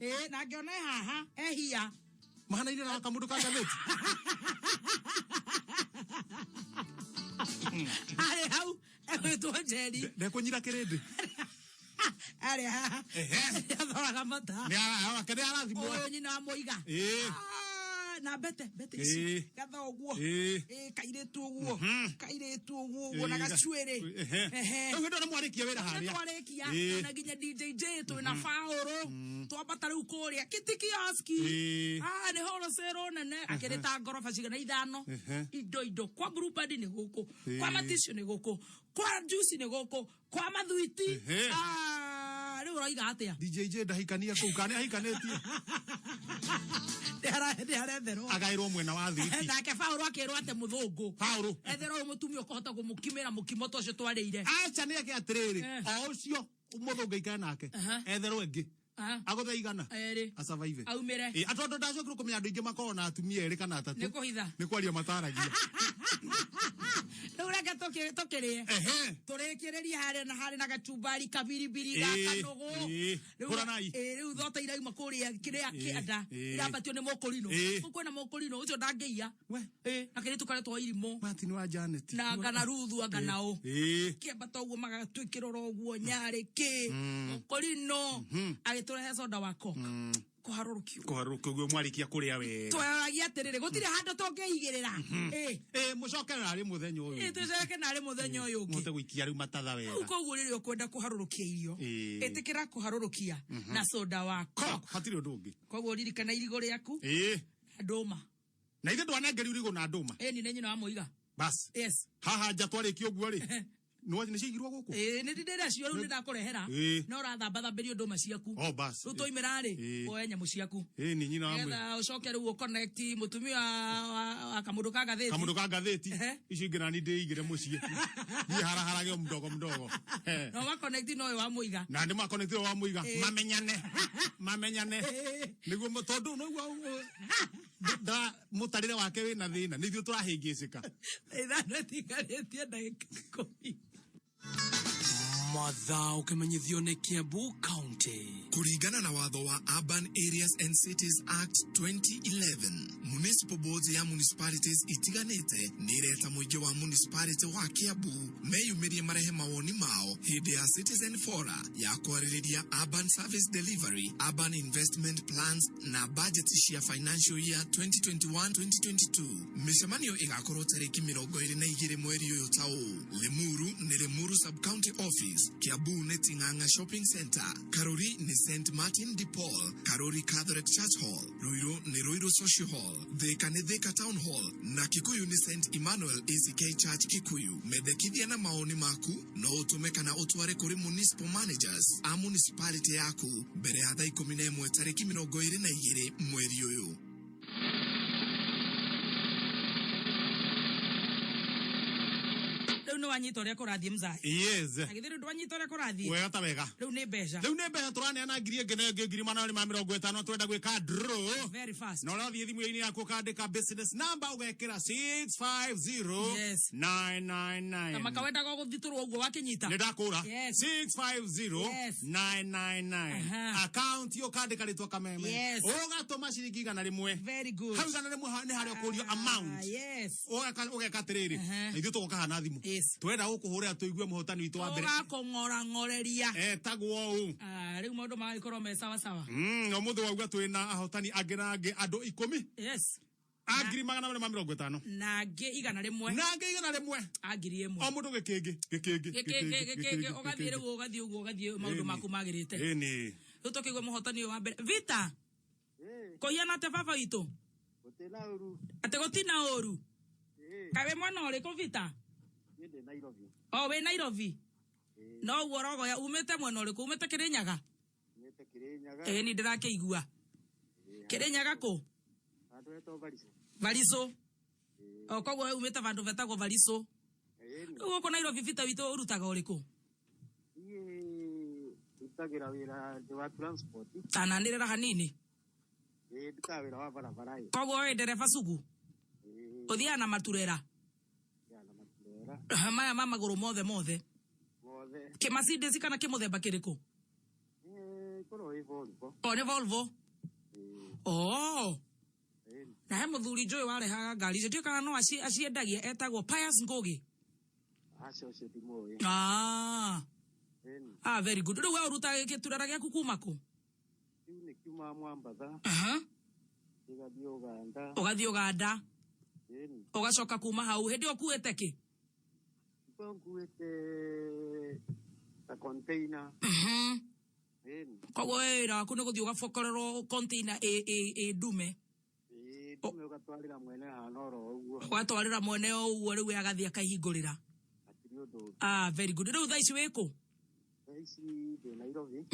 Ĩ, na ngĩona e haha ehia. Mahanaine na kamũndũ ka ngathĩti. Arĩ hau egwĩtwo Njeri. Ndekũnyira kĩrĩndĩ. Arĩ haha athoraga mata. Nĩ wake nĩ arathimwo. Ũyũ nyina wa Mũiga. Ah, na mbete mbete ici gatha ũguo. Ĩ, kairĩtu ũguo, kairĩtu ũguo ũguo na gacuĩrĩ. Rĩu hĩndĩ ĩyo nĩ mwarĩkia wĩra harĩa. Twarĩkia na nginya DJJ twĩna Faũrũ, twambata rĩu kũrĩa Kiti Kioski. Ah, nĩ wholesale nene akĩrĩ ta ngoroba cigana ithano. Indo kwa Blue Band nĩ gũkũ, kwa maticio nĩ gũkũ, kwa juice nĩ gũkũ, kwa mathuiti. Ah, rĩu ũroiga atĩa? DJJ ndahikania kũu kana nĩ ahikanĩtie? Nĩ aretherwo. Agaĩrwo mwena wa thwiti. Nake Faũrũ akĩrwo atĩ mũthũngũ Paũrũ. Etherwo ũyũ mũtumia ũkũhota kũmũkimĩra mũkimo ta ũcio twarĩire. Aca, nĩ eke atĩrĩrĩ, o ũcio mũthũngũ aikare nake, etherwo ĩngĩ. Agũthe igana. Erĩ. Asurvive. Aumĩre. Ĩ, tondũ ndacokire kũmenya andũ aingĩ makoragwo na atumia erĩ kana atatũ. Nĩ kũhitha. Nĩ kwaria mataragia. Rĩu reke tũkĩrĩe, tũrĩkĩrĩrie harĩa na harĩ na gacumbari kabiribiri gakanũgũ. Rĩu Hũranai. Rĩu thota irauma kũrĩa kĩrĩa kĩanda irambatio nĩ mũkũrinũ. Kũu kwĩna mũkũrinũ ũcio ndangĩiya. We. Na kĩrĩtu karetwo irimũ. Martin wa Janet. Na ngana Ruthu anga nao kĩambata ũguo magatwĩkĩra oro ũguo nyarĩ kĩ mũkũrinũ agĩtũrehe soda wa Coke kũharũrũkio. Kũharũrũka ũguo mwarĩkia kũrĩa wega. Twaragia atĩrĩrĩ, gũtirĩ handũ tũngĩigĩrĩra. Mũcokerera arĩ mũthenya ũyũ. Tũcoke narĩ mũthenya ũyũ ũngĩ. Mũhote gũikia rĩu matatha Rĩu wega. Koguo rĩrĩa ũkwenda kũharũrũkia irio, ĩtĩkĩra kũharũrũkia na soda wa Coke. Hatirĩ ũndũ ũngĩ. Koguo ririkana irigũ rĩaku, ndũma. Na ithe ndwanengeri irigũ na ndũma. Ĩni nĩ nyina wa Mũiga. Bas. Yes. Haha nja twarĩkia ũguo rĩ, nĩ ciaigirwo gũkũ. Ĩĩ, nĩ ndĩracio rĩu nĩ ndakũrehera. No ũrathambathambĩrio ndũma ciaku. Oh, bas. Rĩu twaimĩra rĩ, woe nyamũ ciaku. Ĩ, nĩ nyina wa Mũiga. Nĩgetha ũcoke rĩu ũconnect mũtumia wa kamũndũ ka ngathĩti. Kamũndũ ka ngathĩti. Icio ingĩ nani ndĩigire mũciĩ, niĩ haraharage o mdogo mdogo. No wa connect na ũyũ wa Mũiga. Na nĩ makonetire wa Mũiga. Mamenyane mamenyane nĩguo tondũ noguo da mũtarĩre wake wĩna thĩna, nĩ ithuĩ tũrahĩngĩcĩka. 5:10 ĩtigarĩtie. Mathaa ũkĩmenyithio nĩ Kiambu County. Kulingana na watho wa Urban Areas and Cities Act 2011, municipal boards ya municipalities itiganĩte nĩ ireta mũingĩ wa municipality wa Kiambu meyumĩrie marehe mawoni mao hĩndĩ ya citizen fora ya kwarĩrĩria urban service delivery, urban investment plans na budget cia financial year 2021-2022. Mĩcemanio ĩgakorwo tarĩki 22 mweri ũyũ ta ũũ: Limuru nĩ Limuru Sub-County Office, Kiambu nĩ Ting'ang'a Shopping Center, Karuri nĩ St Martin de Paul Karuri Catholic Church Hall, Ruiru nĩ Ruiru Social Hall, Thika nĩ Thika Town Hall na Kikuyu nĩ St Emmanuel ACK Church Kikuyu. Mendekithia na maoni maku no ũtũme kana ũtware kũrĩ municipal managers a municipality yaku mbere ya thaa 11 tarĩki 22 mweri ũyũ. Rĩu nĩ wanyita ũrĩa kũrathiĩ, mzai? Yes. Agithĩ rĩu ndwanyita ũrĩa kũrathiĩ? Wega ta wega. Rĩu nĩ mbeca. Rĩu nĩ mbeca tũraneana, ngiri ĩngĩ na ĩngĩ, 250,000. Twenda gwĩka draw Very fast. Na ũrathiĩ thimũ-inĩ yaku ũkandĩka business number, ũgekĩra 650 999. Na makawendaga gũthitũrwo ũguo wakĩnyita. Nĩ ndakũra. 650 999. Account ũkandĩka rĩtwa Kameme. Ũgatũma ciringi 100. Very good. Hau 100 nĩ harĩa ũkũrio amount. Ũgeka atĩrĩrĩ, na ithuĩ tũgoka haha na thimũ. thimu. Yes. Twenda gũkũhũrĩra tũigue mũhotani witũ wa mbere. Tũgakũng'orang'oreria. Etagwo ũ? Ah, rĩu maũndũ magagĩkorwo me sawa sawa. Ũmũthĩ wauga twĩ na ahotani angĩ na angĩ andũ 10. Yes. A 250,000. Na angĩ 100. Na angĩ 100. A 1,000. O mũndũ gĩkĩngĩ, gĩkĩngĩ, Gĩkĩngĩ, gĩkĩngĩ, ũgathiĩ rĩu ũgathiĩ ũguo ũgathiĩ maũndũ Ĩni. maku magĩrĩte. Ĩni. Rĩu tũkĩigua mũhotani ũyũ wa mbere. Vita. Kũhiana atĩa baba witũ? Gũtirĩ ũru. Atĩ gũtina ũru. Kaĩ wĩ mwena ũrĩkũ Vita? Niĩ ndĩ Nairobi. O wĩ Nairobi? No ũguo ũrogoya umĩte mwena ũrĩkũ? Umĩte Kĩrĩnyaga? Umĩte Kĩrĩnyaga. Ĩĩ ni ndĩrakĩigua. Kĩrĩnyaga kũ? Handũ hetagwo Barisũ. Barisũ. O koguo we umĩte vandũ vetagwo Barisũ. Ĩni. Rĩu gũkũ Nairobi Vita witũ ũrutaga ũrĩkũ? Niĩ ndutagĩra wĩra ndĩ wa transport. Tananĩrĩra hanini. Ĩĩ ndutaga wĩra wa barabara ĩ. Koguo wĩ ndereba cugu? Ũthiaga na maturera? Thiaga na maturera. Maya ma magũrũ mothe mothe. Mothe. Kĩ Mercedes kana kĩmũthemba kĩrĩkũ? Ĩkoragwo ĩ Volvo. O nĩ Volvo? Oh. Ĩni. Na he mũthuri njũĩ warehaga ngari icio ndiũĩ kana no aciendagia etagwo Pius Ngugi. Aca ũcio ndimũĩ. Ah. Ĩni. Ah, very good. Rĩu we ũrutaga gĩturera gĩaku kuma kũ? Kĩu nĩ kiumaga Mwambatha. Aha. Gĩgathiĩ Ũganda. Ũgathiĩ Ũganda. Ĩni. Ũgacoka kuma hau. Hĩndĩ ĩyo ũkuĩte kĩ? Nĩkuo nguĩte ta container. Ĩni. Koguo we wĩra waku nĩ gũthiĩ ũgabokorerwo container ĩ ndume. Ĩĩ ndume ũgatwarĩra mwene hana oro ũguo. Ũgatwarĩra mwene o ũguo rĩu we agathiĩ akaihingũrĩra. Hatirĩ ũndũ ũngĩ. Ah, very good. Rĩu thaa ici wĩ kũ? Thaa ici ndĩ Nairobi.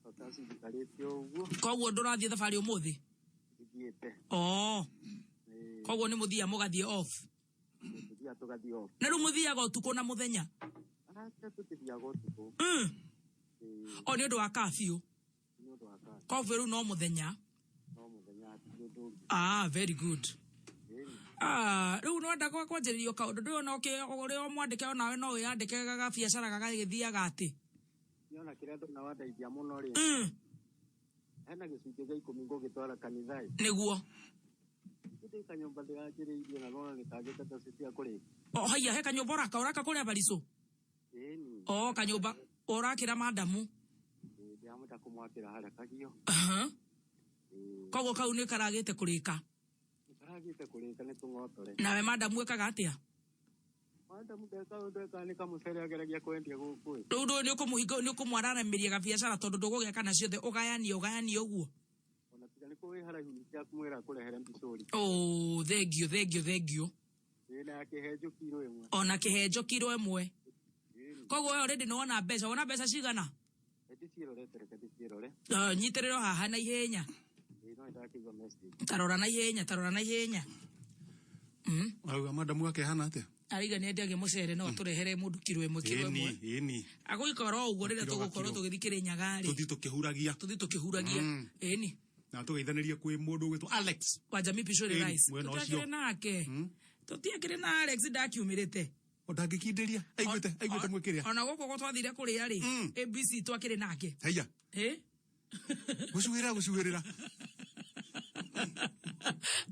Tata cijikarĩte ũguo. Koguo ndũrathiĩ thabarĩ ũmũthĩ? Ndithiĩte. Oh. Koguo nĩ mũthiaga mũgathiĩ off? Tũthiaga tũgathiĩ off. Na rĩu mũthiaga ũtukũ na mũthenya? Aca tũtithiaga ũtukũ. O nĩ ũndũ wa curfew? Nĩ ũndũ wa curfew. Koguo rĩu no mũthenya? No mũthenya hatirĩ ũndũ ũngĩ. Ah, very good. Ah, rĩu no enda kwanjĩrĩrio kaũndũ ndũĩ ona ũrĩa ũmwandĩke onawe no wĩyandĩke gabiacara gagagĩthiaga atĩ. Niona kĩrĩa ndona wandeithia mũno rĩ. Hena gĩcunjĩ gĩa 10 ngũgĩtwara kanitha ĩ. Nĩguo. Ndĩ kanyũmba ndĩranjĩrĩirie na nona nĩ kangĩte mbeca cia kũrĩkia. O haiya he kanyũmba ũraka ũraka kũrĩa Barisũ? Ĩni. O kanyũmba ũrakĩra madamu? Ĩĩ ndĩramwenda kũmwakĩra harĩa kagio. Aha. Koguo kau nĩ karagĩte kũrĩka? Karagĩte kũrĩka nĩ tũng'otore. Nawe madamu ekaga atĩa? Madamu ndeka ũndũ ekaga nĩ kamũcere ageragia kwendia gũkũ ĩ. Rĩu ndũĩ nĩ ũkũmũhinga nĩ ũkũmwararamĩria gabiacara tondũ ndũgũgĩaka na ciothe ũgayanie ũgayanie ũguo. Ona tiga nĩ kũwĩ haraihu nĩkĩakũmwĩra kũrehere mbicũri. Oh, thengio thengio thengio. Ĩĩ na kĩhenjo kiro ĩmwe. Ona kĩhenjo kiro ĩmwe. Koguo we already nĩ wona mbeca, wona mbeca cigana? Ndĩciĩrorete reke ndĩciĩrore. Nyitĩrĩrwo haha na ihenya. Ĩĩ no nĩndakĩigua message. Tarora na ihenya, tarora na ihenya. Auga madamu wake hana atĩa? Arauga nĩ endagia mũcere no atũrehere mũndũ kiro ĩmwe kiro ĩmwe. Ĩni, ĩni. Agũikara o ũguo rĩrĩa Kiro tũgũkorwo gakiro. tũgĩthiĩ Kĩrĩnyaga rĩ. Tũthiĩ tũkĩhuragia. Tũthiĩ tũkĩhuragia. Ĩni. Na tũgeithanĩrie kwĩ mũndũ ũgwĩtwo Alex. Wa Jamii Pishori Ĩni, Rice. mwena ũcio. Tũtiakĩrĩ nake. Tũtiakĩrĩ na Alex ndakiumĩrĩte. O ndangĩkindĩria. Aiguĩte, aiguĩte mwĩkĩrĩa. Ona gũkũ gũ twathire kũrĩa rĩ. ABC twakĩrĩ nake. Haiya. Ĩ? Gũcuhĩrĩra, gũcuhĩrĩra.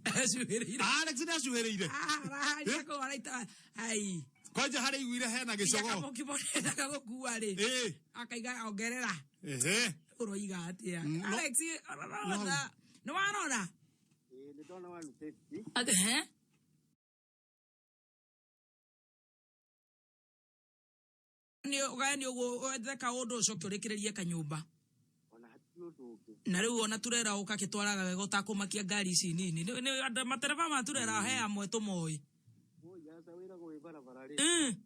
Acuhĩrĩire. Alex nĩ acuhĩrĩire. Araharia kũu araita. Ai. Kwanja harĩa aiguire hena gĩcogoo. Kamũkimo ndendaga gũkua rĩ. Ĩ. Akaiga ongerera. Ehe. Ũroiga atĩa? No. Alex, ũrorora. Nĩ warora? Ĩĩ nĩ ndona 150. Atĩ, he? Nĩ ũgayanie ũguo wethe kaũndũ ũcoke ũrĩkĩrĩrie kanyũmba. Ona hatirĩ ũndũ ũngĩ. Na rĩu ona turera ũgakĩtwaraga wega ũtakũmakia ngari ici nini. Nĩ andũ matereba ma turera he amwe tũmoĩ. Woi aca wĩragwo wĩ barabara rĩ.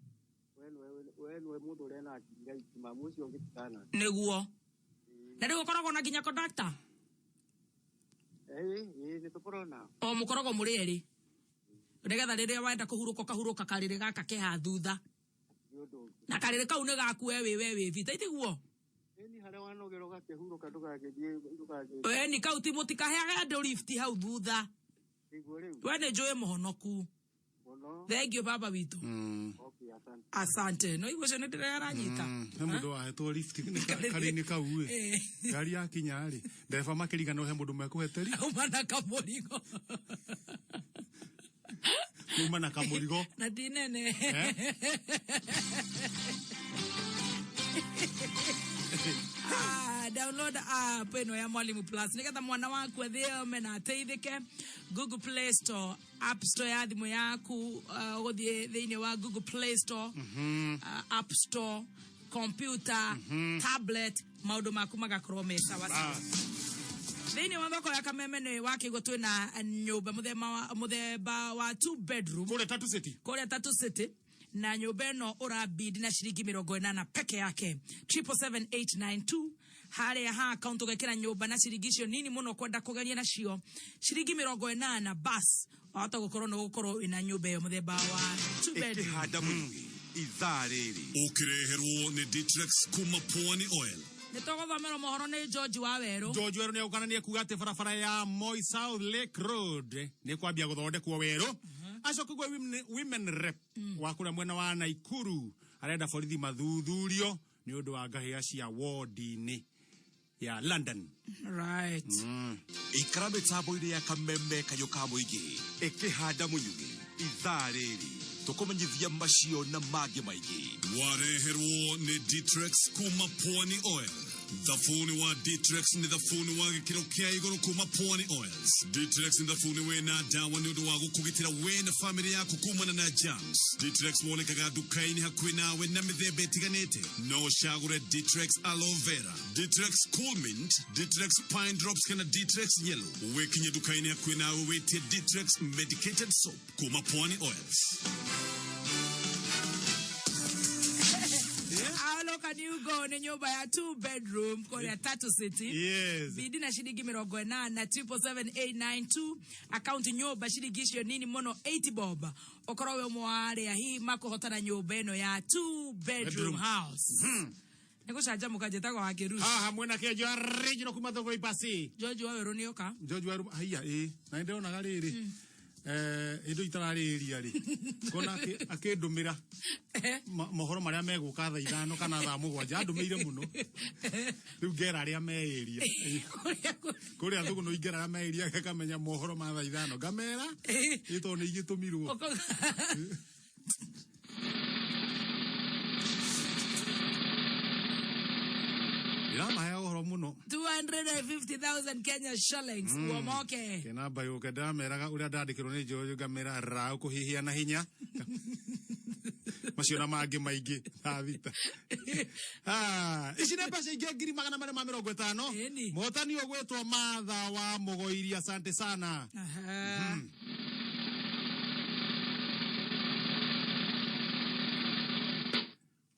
We nĩwe mũndũ ũrĩa na akili raithi mamu ũcio ũngĩtikana. Nĩguo. Na rĩu ũkoragwo na nginya conductor? Ĩĩ, ĩĩ nĩ tũkoragwo nao. O mũkoragwo mũrĩ erĩ. Nĩgetha rĩrĩa wenda kũhurũka ũkahurũka karĩrĩ gaka ke haha thutha. Na karĩrĩ kau nĩ gaku we wĩ we wĩ vita itiguo? Ĩni harĩa wanogera ũgakĩhurũka ndũgagĩthiĩ ndũgagĩthiĩ. Ĩni kau ti mũtikaheage andũ lift hau thutha. Nĩguo rĩu. We nĩ njũĩ mũhonoku. Mũno. Thank you baba witũ. Okay, asante. Asante. No igua ũcio nĩ ndĩrĩa aranyita. He mũndũ wahetwo lift nĩ karĩ-inĩ kau ĩ. Ngari yakinya rĩ, ndereba makĩriganĩrwo he mũndũ mekũheteri. Auma na kamũrigo. Kuma na kamũrigo. Na ti nene. Ah, download app ĩno ya Mwalimu Plus nĩgetha mwana waku athiome na ateithĩke. Google Play Store, App Store ya thimũ yaku, ũgũthiĩ thĩinĩ wa Google Play Store, App Store, computer, tablet, maũndũ maku magakorwo me sawa sawa. Thĩinĩ wa thoko ya Kameme nĩ wakĩigua twĩna nyũmba mũthemba wa 2 bedroom Kũrĩa Tatu City. Kũrĩa Tatu City, na nyũmba ĩno ũrabid na ciringi 80 peke yake, 777892 harĩa ha account ũgekĩra nyũmba na ciringi icio nini mũno kwenda kũgeria nacio ciringi 80, bas wahota gũkorwo nĩ ũgũkorwo wĩna nyũmba ĩyo mũthemba wa 2 bedroom. Ĩkĩhanda mũingĩ ithaa rĩrĩ. Ũkĩreherwo nĩ Ditrex kuma Pwani Oil. Nĩ tũgũthomerwo mohoro nĩ George wa Werũ. George Werũ nĩ agũkanania kuga atĩ barabara ya Moi South Lake Road nĩ kwambia gũthondekwo werũ. Acoka gwe women rep wa kũrĩa mwena wa Naikuru arenda borithi mathuthurio nĩ ũndũ wa ngahĩha cia wodi-inĩ ya London. Ikara mĩtambo-inĩ ya Kameme kayũ ka mũingĩ ĩkĩhanda mũnyugĩ ithaa rĩrĩ tũkũmenyithia macio na mangĩ maingĩ. Wareherwo nĩ Ditrex kuma Pwani Oil. Thabuni wa Ditrex nĩ thabuni wa gĩkĩro kĩa igũrũ kuma Pwani Oils. Ditrex nĩ thabuni wĩna ndawa nĩ ũndũ wa gũkũgitĩra we na famĩlĩ yaku kumana na germs. Ditrex wonekaga nduka-inĩ hakuhĩ nawe na mĩthemba ĩtiganĩte. No ũcagũre Ditrex Aloe Vera, Ditrex Cool Mint, Ditrex Pine Drops kana Ditrex Yellow. Wĩkinye nduka-inĩ hakuhĩ nawe wĩtie Ditrex Medicated Soap kuma Pwani Oils. How low can you go nĩ nyũmba ya 2 bedroom kũrĩa Tatu City. Bidi na ciringi 80, 777892 account nyũmba ciringi icio nini mũno 80 bob. Ũkorwo wĩ ũmwe wa arĩa hihi makũhotana nyũmba ĩno ya 2 bedroom Bedroom. house. Nĩ gũcanjamũka njĩtagwo wa Kĩruci. Haha mwena Kĩenjo original kuma Thũngũri Pasi. George wa Werũ nĩoka. George Werũ haiya ĩ na nĩ ndĩronaga rĩrĩ indo itararĩria rĩ ngona akĩndũmĩra mohoro marĩa megũka thaa 5 kana thaa 7, andũmĩire mũno rĩu ngera arĩa meĩria kũrĩa Thũgũnũ, ingera arĩa meĩria ngamenya mohoro ma thaa 5 ngamera ĩ tondũ nĩ igĩtũmirwo. Ndĩramahe ũhoro mũno. 250,000 Kenya shillings uomoke. Kena mbayũke ndĩrameraga ũrĩa ndandĩkĩrwo nĩ George ngamera rau kũhihia na hinya macio na mangĩ maingĩ thaa 6. Ici nĩ mbeca ingĩ 250,000. Mũhotani ũgwĩtwo Martha wa Mũgoiri, asante sana.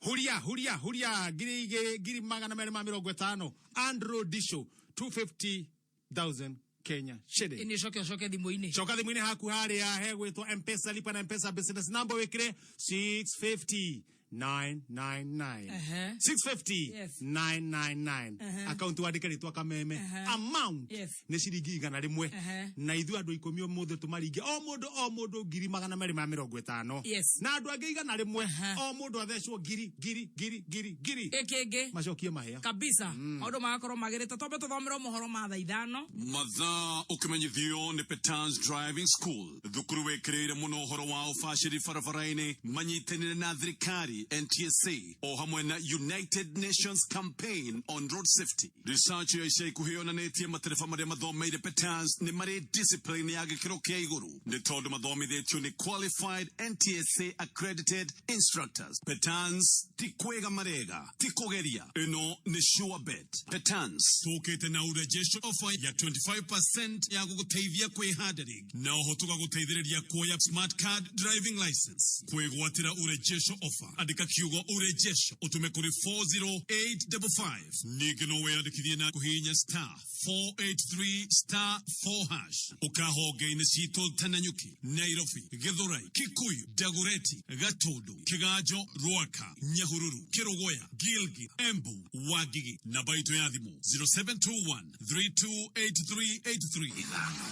Huria, huria, huria, ngiri igĩrĩ, 250,000. Andrew Disho, 250,000 Kenya shilling. Ini coke coke thimũ-inĩ. Coka thimũ-inĩ haku harĩa hegwĩtwo M-Pesa, lipa na M-Pesa business number wĩkĩre 650 999. 650 999. Account wandĩke rĩtwa Kameme. Amount nĩ ciringi 100. Na ithuĩ andũ 10 ũmũthĩ tũmaringe o mũndũ o mũndũ 250,000. Na andũ angĩ 100 o mũndũ athecwo ngiri ngiri ngiri ngiri ngiri. Ĩkĩngĩ. Macokie mahĩa. Kabisa. Maũndũ magakorwo magĩrĩte. Twambe tũthomerwo mohoro ma thaa 5. Mathaa ũkĩmenyithio nĩ Petans Driving School. Thukuru wĩkĩrĩire mũno ũhoro wa ũbacĩri barabara-inĩ manyitanĩre na thirikari NTSA o hamwe na United Nations Campaign on Road Safety. Research ya ica ikuhĩ yonanĩtie matereba marĩa mathomeire Petans nĩ marĩ discipline ya gĩkĩro kĩa igũrũ nĩ tondũ mathomithĩtio nĩ qualified NTSA accredited instructors. Petans ti kwĩga marega, ti kũgeria, ĩno nĩ sure bet. Petans tũkĩte na urejesho offer ya 25% ya gũgũteithia kwĩhanda rĩngĩ na oho tũgagũteithĩrĩria kuoya smart card driving license. Kwĩgwatĩra urejesho offer, andĩka kiugo urejesho ũtũme kũrĩ 40855. Ningĩ no wĩyandĩkithie na kũhihinya star 483 star 4 hash. Ũkahonge-inĩ citũ ta Nanyuki, Nairobi, Githurai, Kikuyu, Dagoretti, Gatundu, Kiganjo, Ruaka, Nyahururu, Kerogoya, Gilgil, Embu, Wangigi. Namba itũ ya thimũ 0721 328383. 5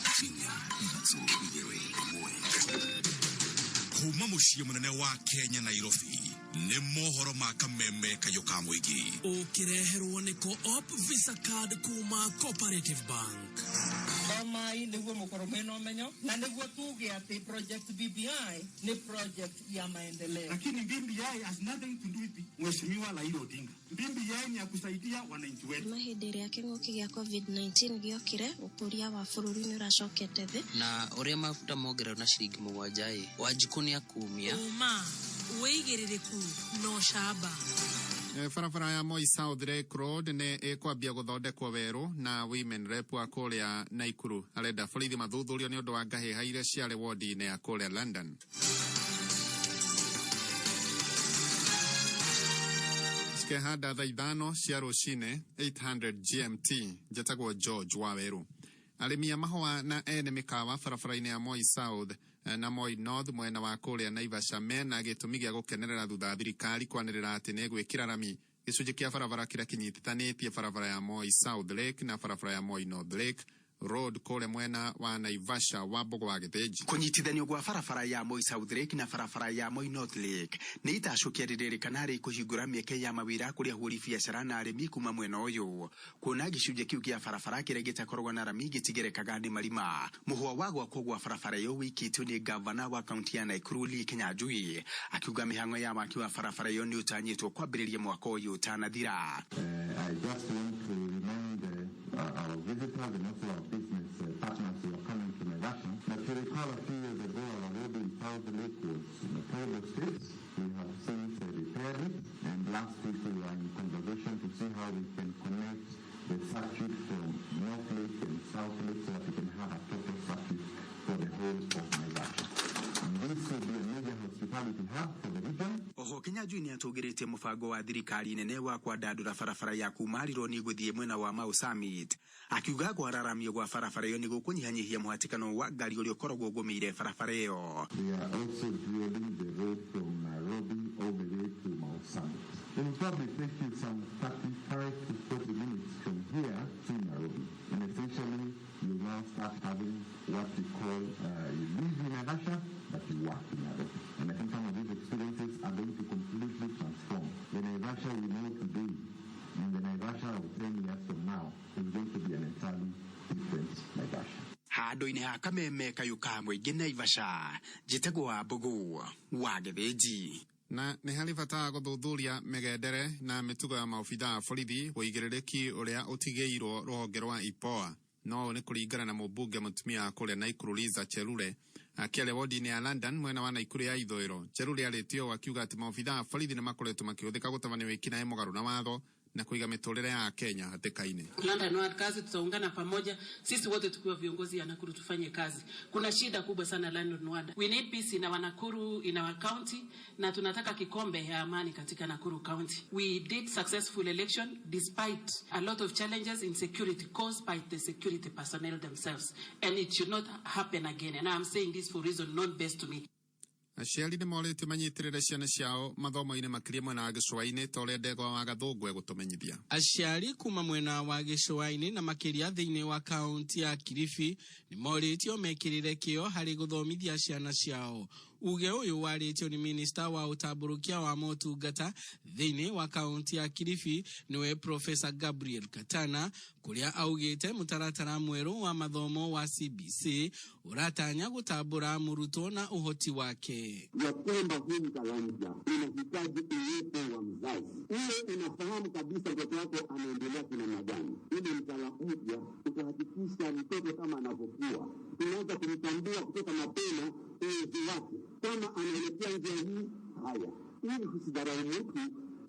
5 3 2 1. Kuma mũciĩ mũnene wa Kenya Nairobi nĩ mohoro ma Kameme kayũ ka mũingĩ. Ũkĩreherwo nĩ Co-op Visa Card kuma Cooperative Bank. Homa BBI niguo mukorwo mwina umenyo na niguo tuge ati project BBI ni project ya maendeleo. Lakini BBI has nothing to do with Mheshimiwa Raila Odinga. BBI ni ya kusaidia wananchi wetu. Kuma hĩndĩ ĩrĩa kĩng'ũki gĩa COVID-19 gĩokire, ũkũria wa bũrũri nĩ ũracokete thĩ. Na ũrĩa mafuta mongererwo na ciringi 7 ĩ, Wanjikũ nĩ akumia. Ũma, wĩigĩrĩrĩku na ũcamba. Barabara ya Moi South Lake Road nĩ ĩkwambia gũthondekwo werũ na women rep wa kũrĩa Naikuru arenda borithi mathuthurio nĩ ũndũ wa ngahĩha iria ciarĩ wodi-inĩ ya kũrĩa London. Cikehanda thaa 5 cia rũcinĩ 800 GMT. Njetagwo George Waweru. Arĩmi a mahũa na ene mĩkawa barabara-inĩ ya Moi South na Moi North mwena wa kũrĩa Naivasha mena gĩtũmi gĩa gũkenerera thutha wa thirikari kwanĩrĩra atĩ nĩ ĩgwĩkĩra rami gĩcunjĩ kĩa barabara kĩrĩa kĩnyitithanĩtie barabara ya Moi South Lake na barabara ya Moi North Lake Road kũrĩa mwena wa Naivasha wa Mbogo wa Gĩthĩnji. Kũnyitithanio gwa barabara ya Moi South Lake na barabara ya Moi North Lake nĩ itacũkia rĩrĩrĩkana harĩ kũhingũra mĩeke ya mawĩra kũrĩ ahũri biacara na arĩmi kuma mwena ũyũ, kuona gĩcunjĩ kĩu kĩa barabara kĩrĩa gĩtakoragwo na rami gĩtigerekaga nĩ marima. Mũhwa wa gwakwo gwa barabara ĩyo wĩkĩtio nĩ gavana wa kaunti ya Nakuru Lee Kinyanjui, akiuga mĩhang'o ya waki wa barabara ĩyo nĩ ũtanyĩtwo kwambĩrĩria mwaka ũyũ ũtanathira. I just want to remind our visitors and also our business partners who are coming to Naivasha that you recall a few years ago our road in South Lake was in a terrible state. We have since repaired it, and last week we were in conversation to see how we can connect the circuit from North Lake and South Lake so that we can have a total circuit for the whole of Naivasha. And this will be a major hospitality hub for the region. Oho Kinyanjui nĩ atũgĩrĩtie mũbango wa thirikari nene wa kwandandũra barabara ya kuma Rironi gũthiĩ mwena wa Mau Summit, akiuga kwararamio gwa barabara ĩyo nĩ gũkũnyihanyihia mũhatĩkano wa ngari ũrĩa ũkoragwo ũgũmĩire barabara ĩyo. We are also drilling the road from Nairobi all the way to Mau Summit. It will probably take you some 35 to 40 minutes from here to Nairobi. And essentially, you now start having what we call, you live in Naivasha, but you work in Nairobi. And I think some of these experiences are going to completely transform. The Naivasha we know today and the Naivasha of 10 years from now is going to be an entirely different Naivasha. Handũ-inĩ ha kameme kayũ ka mũingĩ Naivasha, njĩtagwo wa Mbũgũ wa Gĩthĩnji. Na nĩ harĩ bata wa gũthuthuria mĩgendere na mĩtugo ya maobithaa a borithi ũigĩrĩrĩki ũrĩa ũtigĩirwo rũhonge rwa IPOA. No nĩ kũringana na mũmbunge mũtumia wa kũrĩa Naikuru Liza Chelule akĩaria wodi-inĩ ya London mwena wa Naikuru ya ithũĩro. Chelule arĩtie ũũ akiuga atĩ maobithaa a borithi nĩ makoretwo makĩhũthĩka gũtabania wĩkinaĩ mũgarũ na watho na kuiga mĩtũrĩre ya Kenya hatĩka-inĩ. London Ward kazi, tutaungana pamoja sisi wote tukiwa viongozi ya Nakuru tufanye kazi. Kuna shida kubwa sana London Ward. We need peace in our Nakuru, in our county, na tunataka kikombe ya amani katika Nakuru County. We did successful election despite a lot of challenges in security caused by the security personnel themselves, and it should not happen again. And I'm saying this for reason not best to me. Aciari nĩ morĩtio manyitĩrĩre ciana ciao mathomo-inĩ makĩria mwena wa gĩcũa-inĩ ta ũrĩa Ndegwa wa Gathũngũ egũtũmenyithia. Aciari kuma mwena wa gĩcũa-inĩ na makĩria thĩinĩ wa kaunti ya Kilifi nĩ morĩtio mekĩrĩre kĩyo harĩ gũthomithia ciana ciao. Uge ũyũ warĩtio nĩ minista wa ũtambũrũkia wa motungata thĩinĩ wa kaunti ya Kilifi nĩwe Profesa Gabriel Katana, kũrĩa augĩte mũtaratara mwerũ wa mathomo wa CBC ũratanya gũtambũra mũrutwo na ũhoti wake. Ya kwamba huu mtaala mpya unahitaji uwepo wa mzazi, uwe unafahamu kabisa mtoto wako anaendelea kwa namna gani. Ule mtaala mpya utahakikisha mtoto kama anavyokuwa, tunaanza kumtambua kutoka mapema uwezo wake, kama anaelekea njia hii, haya, ili tusidharau mtu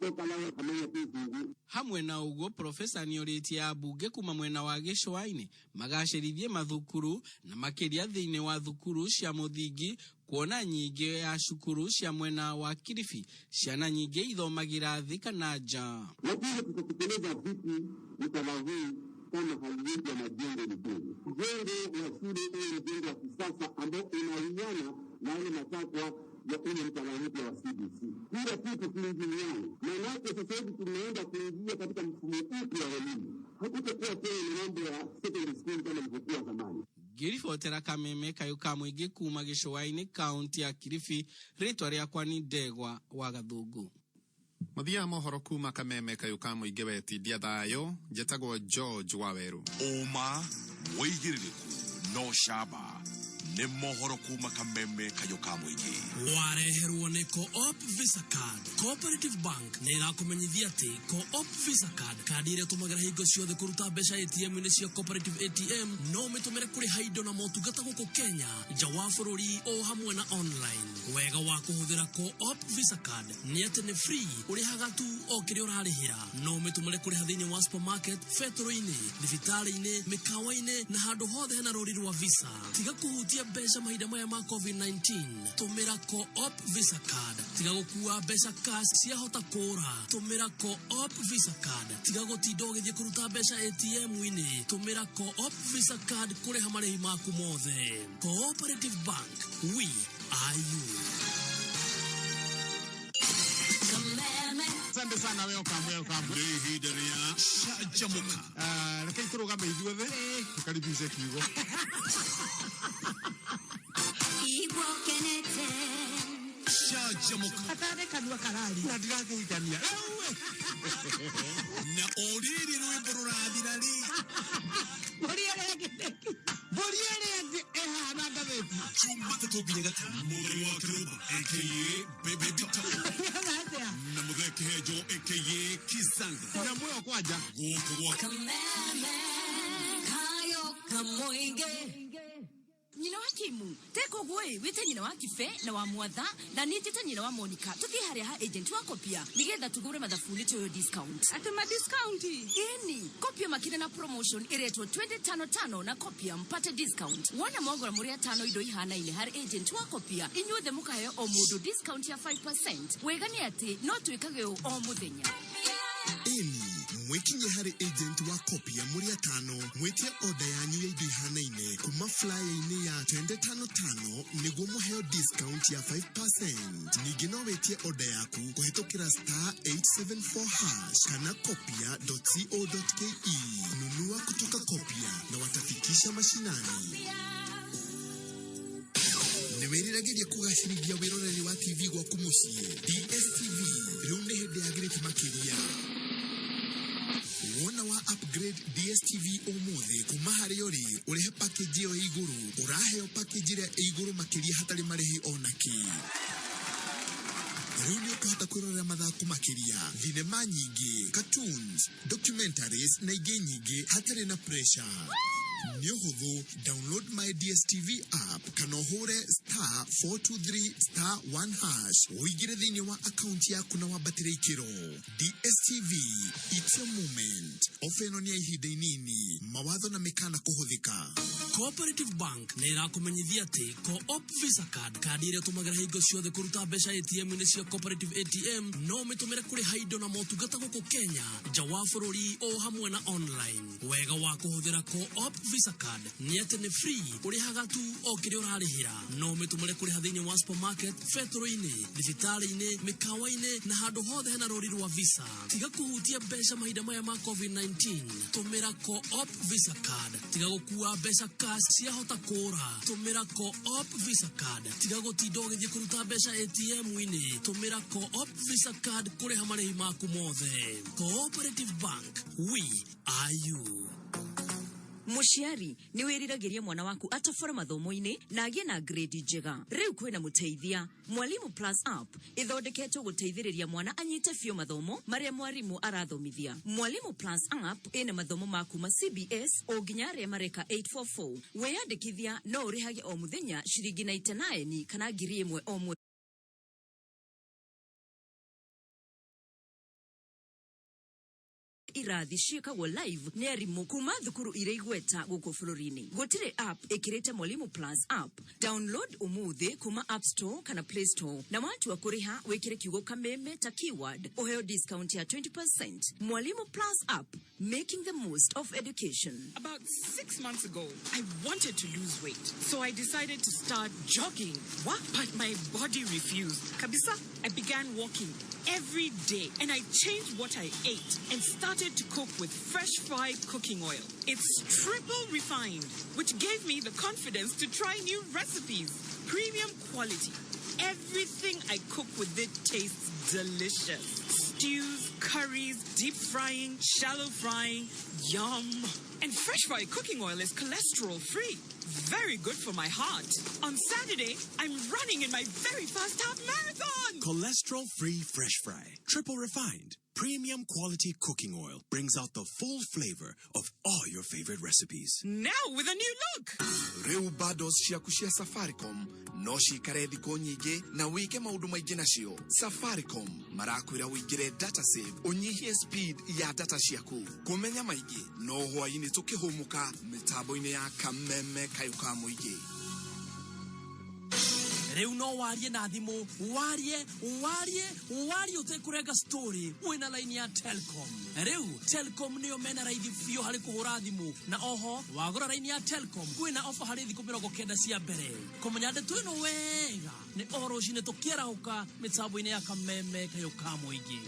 toka lawe amenya kizungu. Hamwe na ũguo profesa nĩorĩtie ambunge kuma mwena wa gĩcũa-inĩ magacĩrithie mathukuru na makĩria thĩinĩ wa thukuru cia mũthingi, kuona nyingĩ ya cukuru cia mwena wa Kilifi ciana nyingĩ ithomagĩra thĩ kana nja. Lakini tutatekeleza vipi mtaala huu kama hali yetu ya majengo ni duni? Mjengo wa shule uwe mjengo wa kisasa ambao unawiana na yale matakwa ya ule mtaala mpya wa CBC. Kila kitu kiingiliane, maanake sasa hivi tumeenda kuingia katika mfumo mpya wa elimu. Hakutakuwa tena na mambo ya secondary school kama ilivyokuwa zamani. Ngĩribotera kameme kayũ ka mũingĩ kuma gĩcũa-inĩ kaunti ya Kilifi, rĩtwa rĩakwa nĩ Ndegwa wa Gathũngũ. Mũthia mohoro kuma kameme kayũ ka mũingĩ wetindia thayũ, njetagwo George Waweru. Ũma, wĩigĩrĩrĩku No camba nĩ mohoro kuma kameme kayũ ka mũingĩ. Wareherwo nĩ Co-op Visa Card. Cooperative Bank nĩ ĩrakũmenyithia atĩ Co-op Visa Card, kandi ĩrĩa ũtũmagĩra hingo ciothe kũruta mbeca ATM-inĩ cia Cooperative ATM, no ũmĩtũmĩre kũrĩha indo na motungata gũkũ Kenya, nja wa bũrũri o hamwe na online. Wega wa kũhũthĩra Co-op Visa Card nĩ atĩ nĩ free, ũrĩhaga tu o kĩrĩa ũrarĩhĩra. No ũmĩtũmĩre kũrĩha thĩinĩ wa supermarket, betũrũ-inĩ, thibitarĩ-inĩ, mĩkawa-inĩ na handũ hothe hena rũri rwa Visa. Tiga kũhutia mbeca mahinda maya ma COVID-19, tũmĩra Co-op Visa Card. Tiga gũkua mbeca cash, ciahota kũra, tũmĩra Co-op Visa Card. Tiga gũtinda ũgĩthiĩ kũruta mbeca ATM-inĩ, tũmĩra Co-op Visa Card kũrĩha marĩhi maku mothe. Cooperative Bank, we are you. Asante sana, welcome, welcome. Nĩ ihinda rĩa canjamũka. Ah, rekei tũrũgame ithuothe tũkaribishe kiugo. Canjamũka. Gatare kanua karari. Na ndirakũhikania. Na o rĩrĩ rwĩmbo rũrathira rĩ, Mbũri ĩrĩa ĩngĩ. Mbũri ĩrĩa ĩngĩ ĩhana ngathĩti. Jumatatũ nginya Gatano, Mũthoni wa Kĩrũmba aka Baby Doctor Atĩa? na Mũthee Kĩhenjo aka Kizanga. Nyamũ ĩyo kwanja. Gũkũ gwa Nyina wa Kimu teka ũguo ĩ, wĩte nyina wa Kibe na wa Mwatha na niĩ njĩte nyina wa Monica, tũthiĩ harĩa ha agent wa Kopia nĩgetha tũgũre mathabuni tũyo discount. Atĩ ma discount? Ĩni, Kopia makĩrĩ na promotion ĩretwo 2055 na Kopia mpate discount. Wona mwagũra mũrĩ atano indo ihanaine harĩ agent wa Kopia, inyuothe mũkaheo o mũndũ discount ya 5%. Wega nĩ atĩ no twĩkage ũũ o mũthenya. Ĩni, mwĩkinye harĩ agent wa Kopia mũrĩ atano, mwĩtie order yanyu ya indo ihanaine kuma flyer-inĩ ya 2055 nĩguo mũheo discount ya 5%. Ningĩ no wĩtie order yaku kũhĩtũkĩra star 874 hash kana kopia.co.ke. Nunua kutoka Kopia na watafikisha mashinani. Nĩ wĩriragĩria kũgacĩrithia wĩroreri wa TV gwaku mũciĩ? DSTV rĩu nĩ hĩndĩ yagĩrĩte makĩria. Wona wa upgrade DSTV ũmũthĩ kuma harĩ ũrĩ ũrĩhe package ĩyo ĩ igũrũ, ũraheo package ĩrĩa ĩ igũrũ makĩria hatarĩ marĩhi onakĩ. Rĩu nĩ ũkũhota kwĩrorera mathako makĩria, thinema nyingĩ, cartoons, documentaries na ingĩ nyingĩ hatarĩ na pressure. Nĩ ũhũthũ, download my DSTV app kana ũhũre star 423 star 1 hash ũingĩre thĩinĩ wa akaunti yaku na wambatĩre ikĩro. DSTV, it's your moment. Ofa ĩno nĩ ya ihinda inini, mawatho na mĩkana kũhũthĩka. Cooperative Bank nĩ ĩrakũmenyithia atĩ Co-op Visa Card, kandi ĩrĩa ũtũmagĩra hingo ciothe kũruta mbeca ATM-inĩ cia Cooperative ATM, no ũmĩtũmĩre kũrĩha indo na motungata gũkũ Kenya, nja wa bũrũri o hamwe na online. Wega wa kũhũthĩra Co-op Visa Card nĩ atĩ nĩ free, ũrĩhaga tu o kĩrĩa ũrarĩhĩra. No ũmĩtũmĩre kũrĩha thĩinĩ wa supermarket, betũrũ-inĩ, thibitarĩ-inĩ, mĩkawa-inĩ na handũ hothe hena rũri rwa Visa. Tiga kũhutia mbeca mahinda maya ma COVID-19, tũmĩra Co-op Visa Card. Tiga gũkua mbeca cash, ciahota kũra, tũmĩra Co-op Visa Card. Tiga gũtinda ũgĩthiĩ kũruta mbeca ATM-inĩ, tũmĩra Co-op Visa Card kũrĩha marĩhi maku mothe. Cooperative Bank, we are you. Mũciari nĩ wĩriragĩria mwana waku atobore mathomo-inĩ na agĩe na grade njega. Rĩu kwĩna mũteithia. Mwalimu Plus app ĩthondeketwo gũteithĩrĩria mwana anyite biũ mathomo marĩa mwarimũ arathomithia. Mwalimu Plus app ĩna mathomo ma kuma CBS o nginya arĩa mareka 844. Wĩyandĩkithia no ũrĩhage o mũthenya ciringi 99 kana 1000 o mweri. Irathi ciĩkagwo live nĩ arimũ kuma thukuru iria igweta gũkũ bũrũri-inĩ. Gũtirĩ app ĩkĩrĩte Mwalimu Plus app. Download ũmũthĩ kuma App Store kana Play Store, na watua kũrĩha wĩkĩre kiugo kameme ta keyword ũheo discount ya 20%. Mwalimu Plus app, making the most of education. About 6 months ago, I wanted to lose weight, so I decided to start jogging. What? But my body refused. Kabisa, I began walking every day, and I changed what I ate and started to cook with fresh fried cooking oil. It's triple refined, which gave me the confidence to try new recipes. Premium quality. Everything I cook with it tastes delicious. Stews, curries, deep frying, shallow frying. Yum. And Fresh Fry cooking oil is cholesterol free. Very good for my heart. On Saturday, I'm running in my very first half marathon. Cholesterol free Fresh Fry, triple refined, premium quality cooking oil brings out the full flavor of all your favorite recipes. Now with a new look. Rĩu bundles ciaku cia Safaricom no cikare thikũ nyingĩ na wĩke maũndũ maingĩ nacio. Safaricom marakwĩra ũingĩre data save, ũnyihie speed ya data ciaku. Kũmenya maingĩ no hwaĩ-inĩ tũkĩhũmũka mĩtambo-inĩ ya Kameme Kayũ ka Mũingĩ. Rĩu no warie na thimũ, warie, warie, warie ũtekũrenga story wĩna laini ya Telcom. Rĩu Telcom nĩyo mena raithi biũ harĩ kũhũra thimũ, na oho wagũra raini ya Telcom kwĩna ofa harĩ thikũ 90 cia mbere. Kũmenya ndeto ĩno wega nĩ o rũcinĩ tũkĩarahũka mĩtambo-inĩ ya Kameme Kayũ ka Mũingĩ.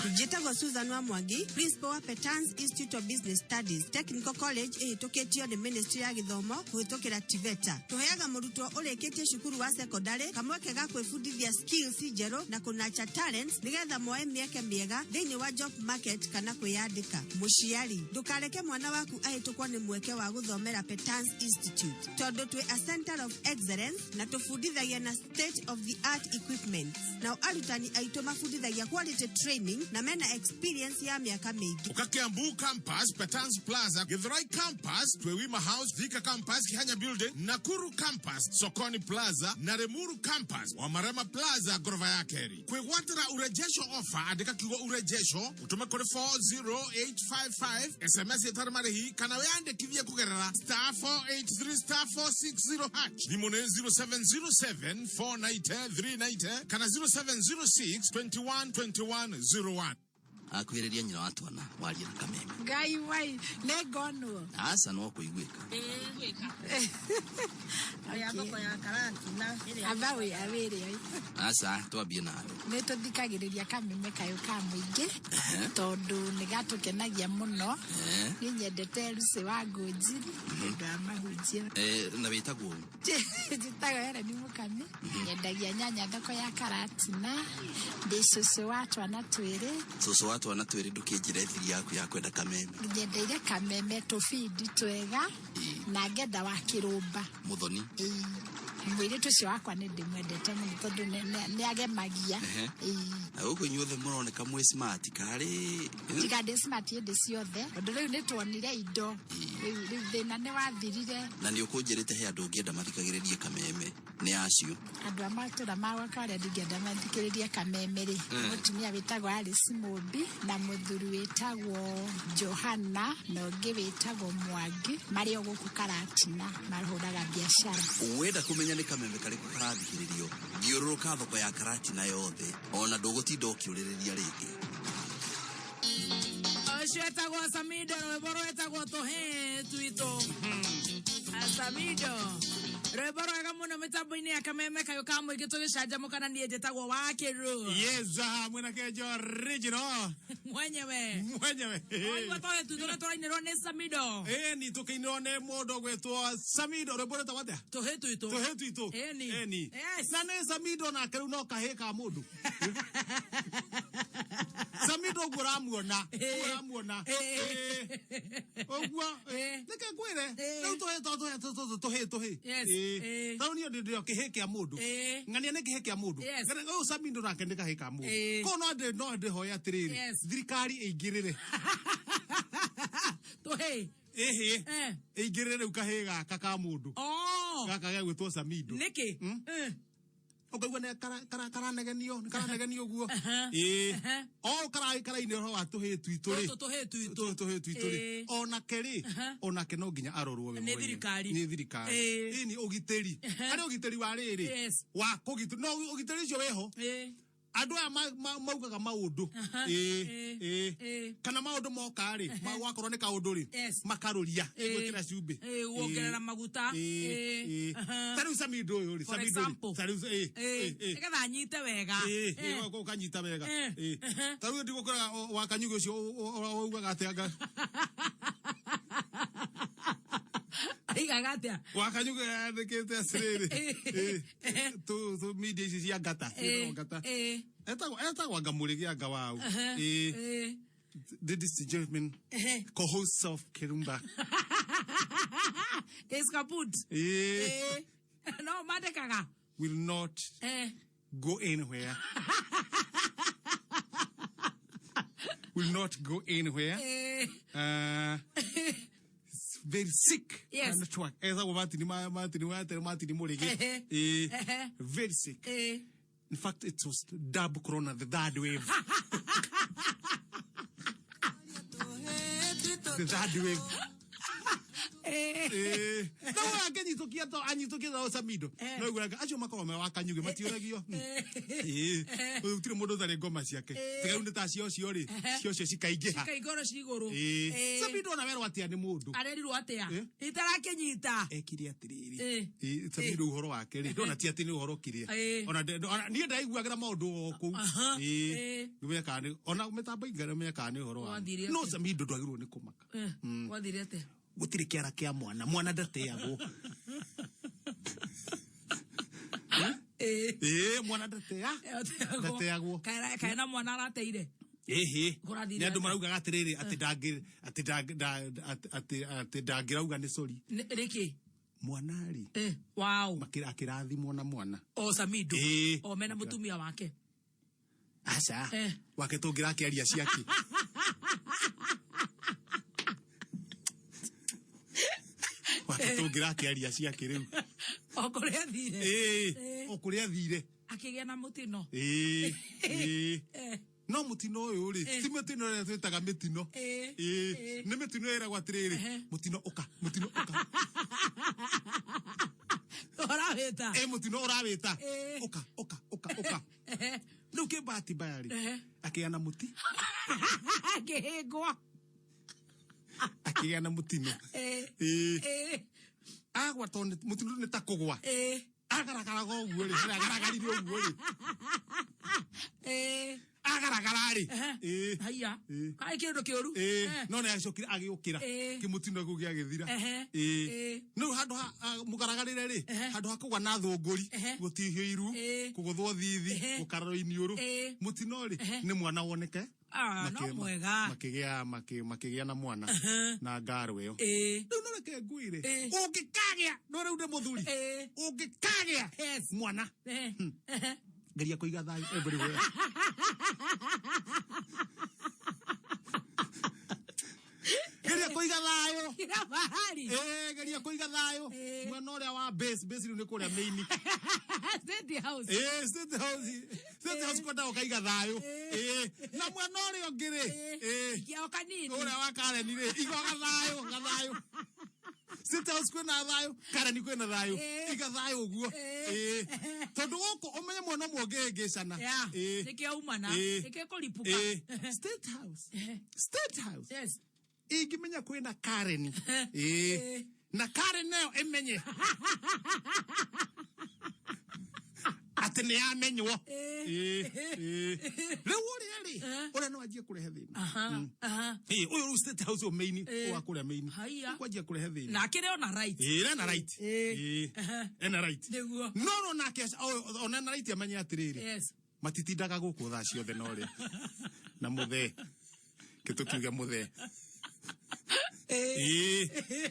Njĩtagwo Susan wa Mwangi, principal wa Petans Institute of Business Studies Technical College ĩhĩtũkĩtio nĩ Ministry ya Gĩthomo kũhĩtũkĩra TVETA. Tũheaga mũrutwo ũrĩkĩtie cukuru wa secondary kamweke ga kwĩbundithia skills njerũ na kũnacha talents nĩgetha moe mĩeke mĩega thĩinĩ wa job market kana kwĩyandĩka. Mũciari, ndũkareke mwana waku ahĩtũkwo nĩ mweke wa gũthomera Petans Institute tondũ twĩ a center of excellence na tũbundithagia na state of the art equipment. Nao arutani aitũ mabundithagia quality training na mena experience ya mĩaka mĩingĩ. Uka Kiambu Campus, Petans Plaza, Githurai Campus, Twewima House, Thika Campus, Kihanya Building, Nakuru Campus, Sokoni Plaza na Limuru Campus, Wamarema Plaza, gorofa ya keri. Kwĩgwatĩra urejesho offer, andĩka kiugo urejesho utume kũrĩ 40855 SMS ĩtarĩ marĩhi kana wĩyandĩkithie kũgerera star 483 star 460 hash. Thimũ nĩ 0707 490 390 kana 0706 21 21 01. Akuhĩrĩria nyina wa twana warie na Kameme. Ngai wai, nĩ ngonwo. Aca, no kũiguĩka. Amba wĩrĩ. Aca, twambie nawe. Nĩ tũthikagĩrĩria Kameme Kayũ ka Mũingĩ tondũ nĩ gatũkenagia mũno. Niĩ nyendete Lucy wa Ngũnjiri nĩ ũndũ wa mahunjio. Na wĩtagwo ũ? Njĩtagwo Helen Mũkami, nyendagia nyanya thoko ya Karatina, ndĩ cũcũ wa twana twĩrĩ. Cũcũ wa twana twĩrĩ, ndũkĩnjĩre thiri yaku ya kwenda Kameme. Nyendeire Kameme tũbindi twega na ngenda wa kĩrũmba. Mũthoni. Ĩĩ. Mũirĩtu ũcio wakwa nĩ ndĩmwendete mũno tondũ nĩ agemagia. Ĩĩ. Na gũkũ inyuothe mũroneka mwĩ smart karĩ. Tiga ndĩ smart hĩndĩ ciothe, tondũ rĩu nĩ tuonire indo, rĩu thĩna nĩ wathirire. Na nĩ ũkũnjĩrĩte he andũ ũngĩenda mathikagĩrĩrie Kameme, nĩ acio? Andũ a matũra ma gwakwa arĩa ndingĩenda mathikĩrĩrie Kameme rĩ, mũtumia wĩtagwo Alice Mũmbi na mũthuri wĩtagwo Johana na ũngĩ wĩtagwo Mwangi, marĩ o gũkũ Karatina mahũraga biacara. Wenda kũmenya nĩ kameme karĩkũ karathikĩrĩrio, thiũrũrũka thoko ya Karatina yothe, ona ndũgũtinda ũkĩũrĩrĩria rĩngĩ. Ũcio etagwo Samido, rwĩmbo rwetagwo Tũhĩĩ Twitũ. Samido, rwĩmbo rwega mũno mĩtambo-inĩ ya Kameme Kayũ ka Mũingĩ, tũgĩcanjamũka, na niĩ njĩtagwo Wakĩru. Yes, mwenake jo original. Mwenyewe. Mwenyewe. Oigua Tũhĩĩ Twitũ nĩ tũrainĩrwo nĩ Samido. Ĩni tũkĩinĩrwo nĩ mũndũ ũgwĩtwo Samido, rwĩmbo rwĩtagwo atĩa? Tũhĩĩ Twitũ. Tũhĩĩ Twitũ. Ĩni. Ĩni. Yes. Na nĩ Samido nake rĩu no kahĩĩ ka mũndũ. Samido ũguo ũramuona, ũguo ũramuona. Ũguo nĩke ngwĩre rĩu tũhĩĩ tũhĩĩ tũhĩĩ tũhĩĩ. Yes. Ta rĩu niĩ ndĩ kĩhĩĩ kĩa mũndũ. Ng'ania nĩ kĩhĩĩ kĩa mũndũ. Yes. Ng'ania ũyũ Samido nake nĩ kahĩĩ ka mũndũ. Koguo no ndĩhoe atĩrĩrĩ, thirikari ĩingĩrĩre. Tũhĩĩ. Ĩhĩ. Ĩingĩrĩre rĩu kahĩĩ gaka ka mũndũ. Oh. Gaka gegwĩtwo Samido. Nĩkĩ? Ũkaigua nĩ karanegenio, nĩ karanegenio ũguo. Ĩĩ. O karainĩ ũhoro wa tũhĩĩ twitũ rĩ. Tũtũ tũhĩĩ twitũ. Tũtũ tũhĩĩ twitũ rĩ. Onake rĩ, onake no nginya arorwo we Nĩ mwenyewe. thirikari. Nĩ thirikari. Ĩni ũgitĩri. Harĩ ũgitĩri wa rĩrĩ. Wa kũgitĩra. No ũgitĩri ũcio wĩho. Andũ aya maugaga maũndũ. Ĩĩ, ĩĩ. Kana maũndũ moka rĩ, wakorwo nĩ kaũndũ rĩ, makarũria, ĩgwĩkĩra cumbĩ. Kuongerera maguta. Ĩĩ, ĩĩ. Ta rĩu Samido ũyũ rĩ, For Samido rĩ, example. ta rĩu, ĩĩ, ĩĩ, ĩĩ. Nĩgetha anyite wega. Ĩĩ, ĩĩ, ũkanyita wega. Ĩĩ. Ta rĩu ndigũkora wa Kanyugi ũcio waugaga atĩ anga Aigaga atia? Wakanyuge yandĩkĩte atĩrĩrĩ, tu media ici cia ngata, ciĩtagwo ngata. Etagwo anga mũrĩgĩ anga wau. Ladies and gentlemen, co-hosts of Kirumba. Is kaput. No mandĩkaga. Will not go anywhere. Will not go anywhere. It's very sick. Yes. Network. Etagwo Martin, Martin, Martin, Martin Mũrĩgĩ. Very sick. In fact, it was double corona, the third wave. The third wave. No angĩnyitũkia to anyitũkia to Samido. No iguaga acio makoragwo me wa Kanyuge matiũragio. Gũtirĩ mũndũ ũtarĩ ngoma ciake. Tiga rĩu nĩ ta cio cio rĩ, cio cio cikaingĩha. Cikaingoro cigũrũ. Samido ona werwo atĩa nĩ mũndũ. Arerirwo atĩa? Itarakĩnyita. Ekire atĩrĩrĩ. Samido ũhoro wake rĩ, ndona ti atĩ nĩ ũhoro kĩrĩa. Ona niĩ ndaiguagĩra maũndũ o kũu. Ngĩmenya kana nĩ ona mĩtambo ingĩ ngĩmenya kana nĩ ũhoro wa. Wathire No atĩa? Samido ndwagĩrĩirwo nĩ kũmaka. Wathire atĩa? Gũtirĩ kĩara kĩa mwana, mwana ndateagwo. Mwana ndateagwo. Kaĩ na mwana arateire? Ĩhĩ. Kũrathire Nĩ andũ atĩa? maraugaga atĩrĩrĩ, atĩ ndangĩ, atĩ ndangĩ, atĩ, atĩ ndangĩrauga nĩ sorry. Nĩkĩ? Mwana rĩ. Wow. Akĩrathimwo na mwana. O Samido. O mena mũtumia wake. Aca. Wake tũngĩrakĩaria ciake. Wake tũngĩrakĩaria ciake rĩu. O kũrĩa athire. O kũrĩa athire. Akĩgĩa na mũtino. No mũtino ũyũ rĩ, ti mũtino ũrĩa twĩtaga mĩtino. Nĩ mĩtino ĩragwo atĩrĩrĩ, mũtino ũka, mũtino ũka. Ũrawĩta. Mũtino ũrawĩta. Ũka, ũka, ũka, ũka. Rĩu kĩmbahati mbaya rĩ, akĩgĩa na mũti. Akĩhĩngwo. Akĩgĩa na mũtino. Agwa tondũ mũtino nĩ ta kũgwa. Agaragaraga ũguo rĩ, harĩa agaragarire ũguo rĩ. Agaragara rĩ. Haiya. Kaĩ kĩndũ kĩũru. No nĩ acokire agĩũkĩra. Kĩmũtino kĩu gĩagĩthira. Rĩu handũ ha mũgaragarĩre rĩ, handũ ha kũgwa na thũngũri, gũtihio iru, kũgũthwo thithi, gũkararwo iniũrũ. Mũtino rĩ, nĩ mwana woneke. No mwega. Makĩgĩa na mwana na ngaro ĩyo. Rĩu no reke ngwĩre, ũngĩkagĩa, no rĩu nĩ mũthuri. Ũngĩkagĩa mwana. Geria kũiga thayũ everywhere. Geria kũiga thayũ. Kila mahali. Geria kũiga thayũ. Mwena ũrĩa wa base, base rĩu nĩ kũrĩa main. State House. State House. State House kwenda ũkaiga thayũ. Na mwena ũrĩa ũngĩ rĩ, Ikia o kanini. Ũrĩa wa Karen rĩ, iga gathayũ, gathayũ. State House kwĩna thayũ, Karen kwĩna thayũ. Iga thayũ ũguo. Tondũ gũkũ ũmenye mwena ũmwe ũngĩhĩngĩcana. Nĩkĩo umana, nĩkĩo kũripũka. State House. State House. Yes. Ingĩmenya kwĩna Karen. Na Karen nayo ĩmenye. Atĩ nĩ yamenywo. Rĩu ũrĩa rĩ, ũrĩa no anjie kũrehe thĩna. Ũyũ rĩu State House ũmĩini, wa kũrĩa maini. Haiya. Kwanjia kũrehe thĩna. Na akĩrĩ ona right. Ena right. Ena right. Nĩguo. No, no, nake ona ena right amenye atĩrĩrĩ. Yes. Matitindaga gũkũ thaa ciothe no rĩ. Na mũthee. Kĩtũkiuge mũthee.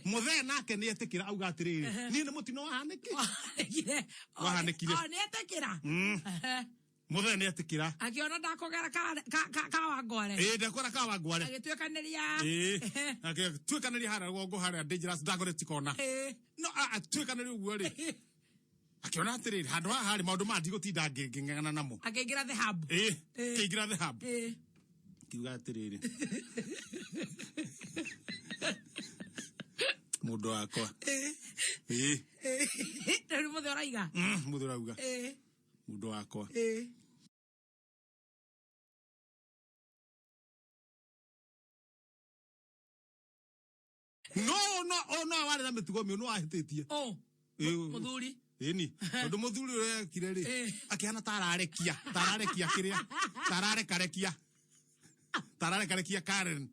Mũthee nake nĩ etĩkĩra auga atĩrĩrĩ, niĩ nĩ mũtino wahanĩkire. Wahanĩkire. Wahanĩkire. O, nĩ etĩkĩra. Mũthee nĩ etĩkĩra. Akĩona ndakũgera Kawangware. Ndakũgera Kawangware. Agĩtuĩkanĩria. Agĩtuĩkanĩria harĩa rũgongo harĩa Dangerous Dagoretti Corner. No, atuĩkanĩria ũguo rĩ. Akĩona atĩrĩrĩ, handũ haha harĩ maũndũ maya ndigũtinda ngĩng'ang'ana namo. Akĩingĩra the hub. Akĩingĩra the hub. Kiuga atĩrĩrĩ. Mũndũ wakwa. Rĩu mũthee ũraiga? Mũthee ũrauga. Mũndũ wakwa. No, no, o, no, warĩ na mĩtugo mĩũru, no wahĩtĩtie. Oh, mũthuri. Ĩni, tondũ mũthuri ũrĩa ekire rĩ, akĩhana ta ararekia, ta ararekia kĩrĩa, ta ararekarekia. Ta ararekarekia Karen.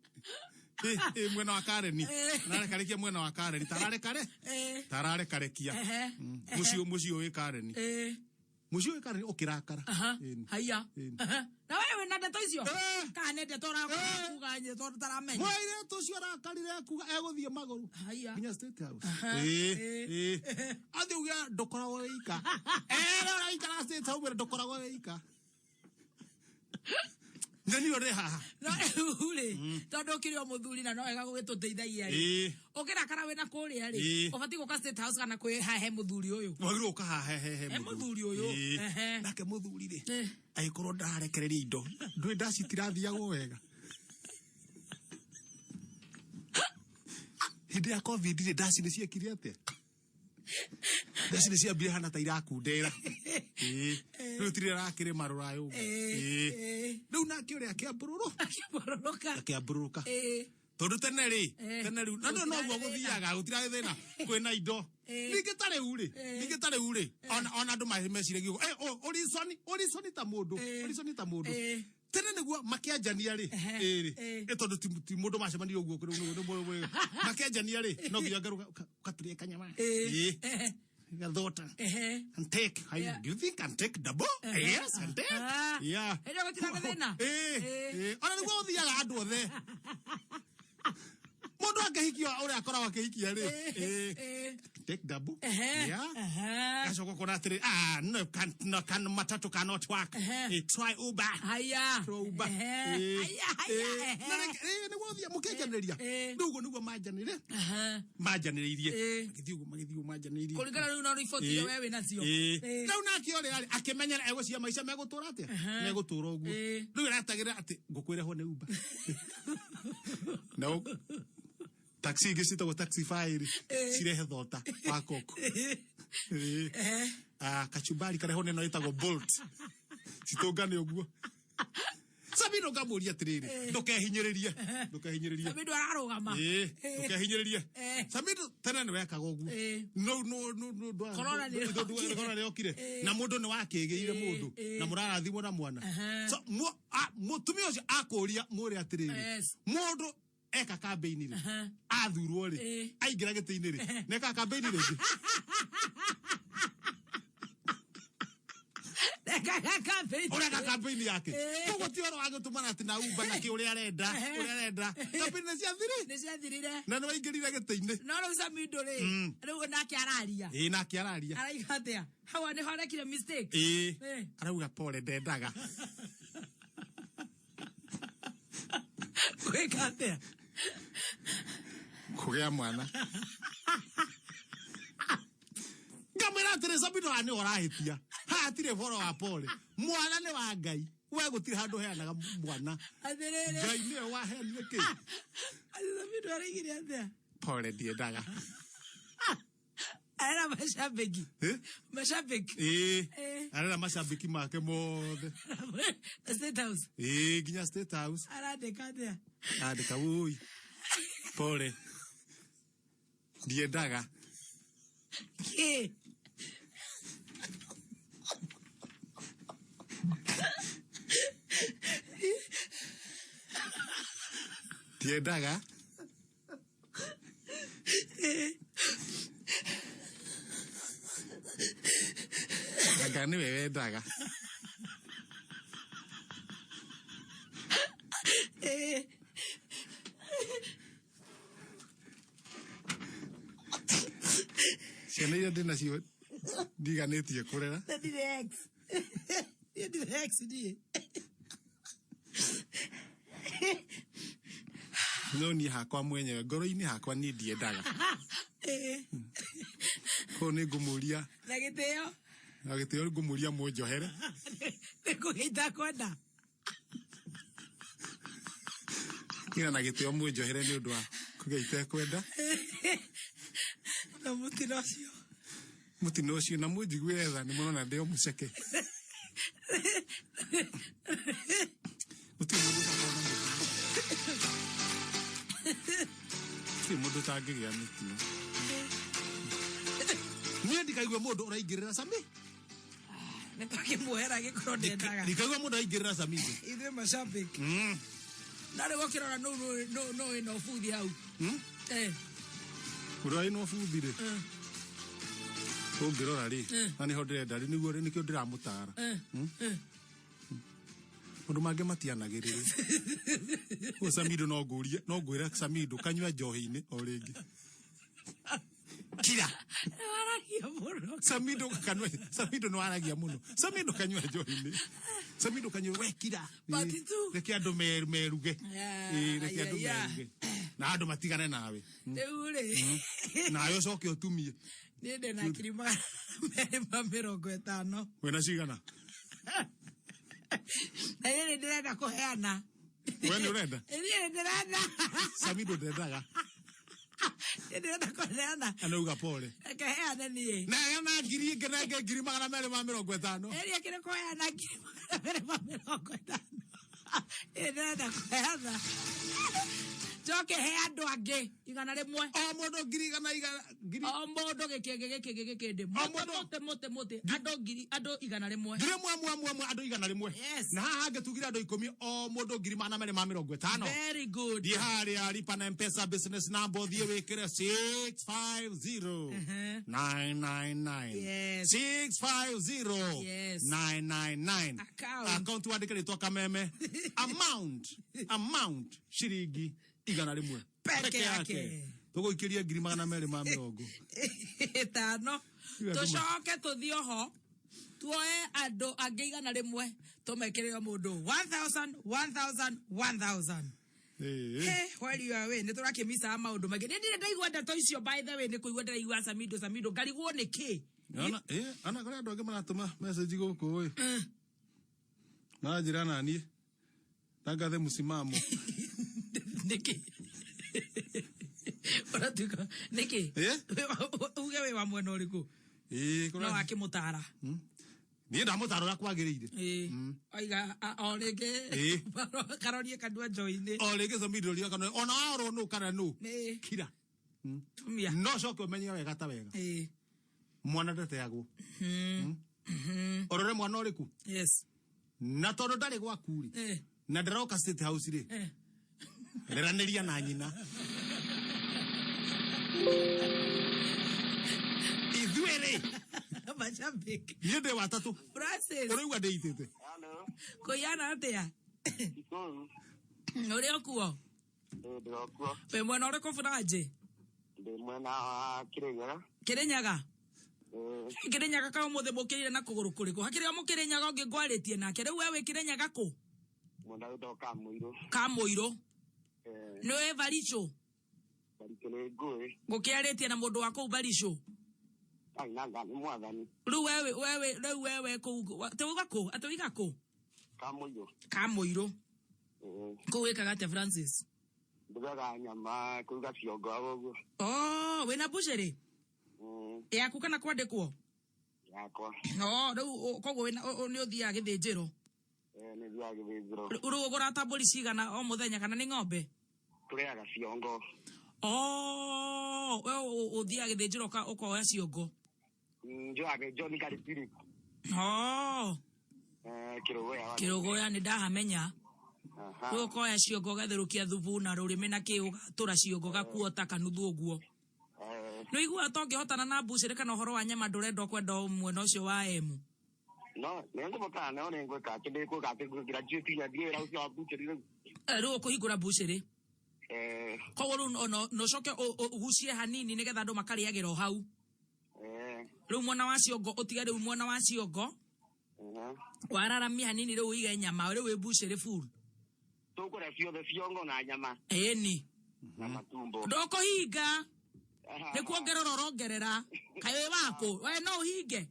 Ĩ, mwena wa Kareni. Eh. Narekarekia mwena wa Kareni. Tararekare? Eh. Tararekarekia. Ehe. Muciĩ muciĩ wĩ Kareni. Eh. Muciĩ wĩ Kareni ũkĩrakara. Aha. Ĩni. Haiya. Ĩni. Aha. Na wewe wĩna ndeto icio? Kana nĩ ndeto ũrakuga ndeto ũtaramenya? Mũirĩtu ũcio arakarire kuga egũthiĩ magũrũ. Haiya. Nginya State House. Aha. Ĩ, Ĩ. ĩ. Athiĩ uge ndũkoragwo wĩ ika. Ere ũraikara State House mwĩre ndũkoragwo wĩ ika. Nyoni ũrĩ haha. No rĩu rĩ, tondũ ũkĩrĩ o mũthuri na no wega gũgĩtũteithagia rĩ. Ĩ. Ũkĩrakara wĩna kũrĩa rĩ, Ĩ. ũbatiĩ gũka State House kana kwĩ haha he mũthuri ũyũ. Wagĩrĩirwo gũka haha he he He mũthuri ũyũ. Ĩ. Ehe. Nake mũthuri rĩ, agĩkorwo ndararekereria indo. Ndũĩ ndaci itirathiagwo wega. Hĩndĩ ya COVID rĩ, ndaci nĩ ciekire atĩa? Ndaci nĩ ciambire hana ta irakundera. Ĩ. Rĩu tirĩ arakĩrĩma rũraya ũguo. Ĩ. Rĩu nake ũrĩa akĩambũrũrũ. Akĩambũrũrũka. Akĩambũrũrũka. Ĩ. Tondũ tene rĩ, Eh. tene rĩu, na noguo Gũtirarĩ gũthiaga, gũtirarĩ thĩna, kwĩna indo. Eh. Ningĩ ta rĩu rĩ, ningĩ ta rĩu rĩ, ona andũ meciragia ũguo, eh, ũriconi, ũriconi ta mũndũ, ũriconi ta mũndũ. Tene nĩguo makĩanjania rĩ, ĩrĩ, ĩ tondũ ti mũndũ macemanirie ũguo makĩanjania rĩ, no nginya ngarũga ũkatũrĩe kanyama. Ĩ. Gathota. And take. Do you think and take double? Yes, and take. Yeah. Hĩndĩ ĩyo gũtirarĩ thĩna. Ĩ, ĩ, ona nĩguo ũthiaga andũ othe. Mũndũ angĩhikia ũrĩa akoragwo akĩhikia rĩ, ĩ, take double. Yeah. Gacoka ũkona atĩrĩ, ah, no, can, no, can, matatu cannot work. Eh, try Uber. Haya. Try Uber. Ehe. Eh, Haya, haya, eh, ehe. na rĩngĩ, eh, nĩguo ũthiaga mũkĩanjanĩria. Rĩu ũguo nĩguo manjanĩre. Manjanĩrĩirie. Magĩthiĩ ũguo, magĩthiĩ ũguo manjanĩrĩirie. Kũringana rĩu na riboti iria we wĩnacio. Ĩ. Ĩ. Rĩu nake ũrĩa rĩ, akĩmenyera egũcia maica megũtũra atĩa? Megũtũra ũguo. Rĩu aratagĩrĩra atĩ ngũkwĩrehwo nĩ Uber. Na taxi ingĩ ciĩtagwo taxi fire cirehe thota wa koko. Ĩ. Ah, kachumbari karehwo nĩ ĩno ĩtagwo Bolt. Citũngane ũguo. Sabino ngamũria atĩrĩrĩ, ndũkehinyĩrĩrie, ndũkehinyĩrĩrie. Samido ararũgama. Ĩ, ndũkehinyĩrĩrie. Eh. Samido tene nĩ wekaga ũguo. No no no no ndwa- Corona nĩ yokire. Corona nĩ yokire. Na mũndũ nĩ wakĩgĩire mũndũ na mũrarathimwo na mwana. So mũtumia ũcio akũria mwĩre atĩrĩrĩ, Yes. mũndũ eka kambĩini rĩ, athurwo rĩ, aingĩra gĩtĩ-inĩ rĩ, nĩekaga kambĩini rĩngĩ. Ekaga campaign. Ũreka kambĩini yake. Eh. Koguo ti ũhoro wa gũtũmana atĩ na Uber na kĩ ũrĩa arenda, ũrĩa arenda. Kambĩini nĩ ciathirire. Nĩ ciathirire. Na nĩ waingĩrire gĩtĩ-inĩ. No rĩu Samido rĩ, rĩu nake araria. Ĩ nake araria. Araiga atĩa? Hau nĩho arekire mistake. Ĩ. Eh. Arauga pole ndendaga. Gwĩka atĩa? Kũgĩa mwana. Ngamwĩra atĩrĩ Samido haha nĩwe ũrahĩtia. Haha hatirĩ ũhoro wa pole. Mwana nĩ wa Ngai. We gũtirĩ handũ ũheanaga mwana. Atĩrĩrĩ. Ngai nĩwe waheanire kĩ? Atĩ Samido araigire atĩa? Pole ndiendaga. Arera mashabiki. Eh? Mashabiki. Ĩ. Eh. Arera mashabiki make mothe. State House. Ĩ nginya State House. Arandĩka atĩa? Andĩka wũi. Pole. Ndiendaga. Kĩ? Ndiendaga. Anga nĩwe wendaga. Eh. Ciana iria ndĩ nacio ndiganĩtie kũrera. Na ndirĩ ex. Niĩ ndirĩ ex niĩ. No niĩ hakwa mwenyewe ngoro-inĩ hakwa niĩ ndiendaga. Eh. Koguo nĩ ngũmũria Na gĩtĩo na gĩtĩo ngũmũria mũnjohere. nĩ kũgĩa itakwenda. Nginya na gĩtĩo mũnjohere nĩ ũndũ wa kũgĩa itekwenda. Na mũtino ũcio. Mũtino ũcio na mũnjiguĩre tha nĩ mũrona ndĩ o mũceke. Gũtirĩ mũndũ ũtakoragwo na mũtino. Gũtirĩ mũndũ ũtangĩgĩa mĩtino. Niĩ ndikaigue mũndũ ũraingĩrĩra Sami. Nĩ twakĩmuohera angĩkorwo ndendaga. Ndikaigua mũndũ aingĩrĩra Samido. Ithuĩ mashabiki. Na rĩu ũkĩrora nũ nũ nũ wĩna ũbuthi hau. Eh. Ũrĩa wĩna ũbuthi rĩ. Ũngĩrora rĩ, na nĩho ndĩrenda rĩ, nĩguo nĩkĩo ndĩramũtara. Maũndũ mangĩ matianagĩrĩrwo. Ũyũ Samido no ngũrie, no ngwĩre Samido kanyua njohi-inĩ o rĩngĩ. Kira. Waragia mũno. Samido kanua, Samido nĩ waragia mũno. Samido kanyua njohi-inĩ. Samido kanyua we kira. But tu. Reke andũ meruge. Yeah, Ĩĩ, reke andũ yeah, yeah. meruge. Na andũ matigane nawe. Rĩu rĩ. Nawe ũcoke ũtumie. Niĩ ndĩ na 250,000. Wĩna cigana? Na niĩ nĩ ndĩrenda kũheana. We nĩ ũrenda? Niĩ nĩ ndĩrenda. Samido ndendaga. Nĩ ndĩrenda kũheana. Anauga pole. Reke heane niĩ. Neana ngiri ĩngĩ nenge 250,000. Ĩrĩa kĩrĩ kũheana 250,000. Niĩ ndĩrenda kũheana. Njoke he andũ angĩ 100. O mũndũ ngiri igana igana ngiri. O mũndũ gĩkĩngĩ gĩkĩngĩ gĩkĩndĩ. Mũtĩ mũtĩ mũtĩ mũtĩ. Andũ ngiri andũ 100. Ngiri ĩmwe ĩmwe ĩmwe ĩmwe andũ 100. Yes. Na haha hangĩ tugire andũ 10 o mũndũ 250,000. Very good. Thiĩ harĩa lipa na M-Pesa business number ũthiĩ wĩkĩre 650 999. Yes. 650 Yes. 999. Account. Account wandĩke rĩtwa Kameme. Amount ciringi 100. Peke yake. Tũgũikĩria 250,000. Ĩtano. Iga Tũcoke tũthiĩ oho tuoe andũ angĩ 100 tũmekĩre o mũndũ 1000 1000 1000. Ĩĩ. Hey, while you are away, nĩ tũrakĩmicaga maũndũ maingĩ. Nĩ ndirĩ ndaigua ndeto icio by the way, nĩ kũigua ndĩraigua Samido Samido ngarigwo nĩ kĩ. Ona ona kũrĩ andũ angĩ maratũma message gũkũ ĩ. Maranjĩra naniĩ tangathe msimamo. Nĩkĩ? Ũratuĩka nĩkĩ? Eh? Uge wĩ wa mwena ũrĩkũ? Ĩĩ, No akĩmũtara. Niĩ ndamũtara ũrĩa kwagĩrĩire. Ĩĩ. Oiga o rĩngĩ Ĩĩ. karorie kanua njohi-inĩ. O rĩngĩ Samido ria kana ona warwo nũ kana nũ. Ĩĩ. Kira. Tumia. No coke ũmenye wega ta wega. Ĩĩ. Mwana ndateagwo. Ũrore mwana ũrĩkũ? Yes. Na tondũ ndarĩ gwaku rĩ. Ĩĩ. Na ndaroka State House rĩ. Eh. Reranĩria na nyina. Ithuĩ rĩ. Mashabiki. Niĩ ndĩ wa tatũ. Francis. Ũraigua ndĩitĩte. Kũiyana atĩa? Ũrĩ o kuo? Ndĩrokuo. Wĩ mwena ũrĩkũ Franji? Ndĩ mwena wa Kĩrĩnyaga. Kĩrĩnyaga? Kĩrĩnyaga kaĩ ũmũthĩ mũkĩrire na kũgũrũ kũrĩkũ? Hakĩrĩ o mũkĩrĩnyaga ũngĩ ngwarĩtie nake. Rĩu we wĩ Kĩrĩnyaga kũ? Mwena wĩtagwo Kamũirũ. Kamũirũ. Nĩ wĩ Barichũ? Barichũ nĩ ngũĩ. Ngũkĩarĩtie na mũndũ wa kũu Barichũ? Ai nanga nĩ mwathani. Rĩu we we rĩu we we kũu atĩ uga kũ? Atĩ uiga kũ? Kamũirũ. Kamũirũ. Kũu wĩkaga atĩa Francis? Ndugaga nyama kũruga ciongo ũguo. Oh, wĩna mbucĩrĩ? Yaku kana kwandĩkwo? Yakwa. No, rĩu koguo wĩna nĩ ũthiaga gĩthĩnjĩro? Nĩ thiaga gĩthĩnjĩro. Rĩu ũgũraga ta mbũri cigana o mũthenya kana nĩ ng'ombe? Tũrĩaga ciongo. Oh, we ũthiaga gĩthĩnjĩro ũkoya ciongo? Njoyaga John Karipiri. Oh. Kĩrũgũya. Kĩrũgũya nĩ ndahamenya. Rĩu ũkoya ciongo ũgatherũkia thubu na rũrĩmĩ na kĩ ũgatũra ciongo gakuota kanuthu ũguo. Nĩ ũiguaga ta ũngĩhotana na mbucĩrĩ kana ũhoro wa nyama ndũrenda ũkwenda mwena ũcio wa emu? No, nĩ ngũmũtara no nĩ ngwĩka atĩ ndĩ gwĩka atĩ graduate ya thiĩ wĩra ũcio wa mbucĩrĩ rĩu. Rĩu ũkũhingũra mbucĩrĩ? Koguo rĩu no ũcoke ũgucie hanini nĩgetha andũ makarĩagĩra o hau. Rĩu mwena wa ciongo ũtige rĩu mwena wa ciongo. Wararamia hanini rĩu ũige nyama rĩu wĩ mbucĩrĩ full. Tũkũrĩa ciothe ciongo na nyama. Ĩni. Na matumbo. Ndũkũhinga. Nĩ kuongerera ũrongerera. Kaĩ wĩ wakũ? We no ũhinge?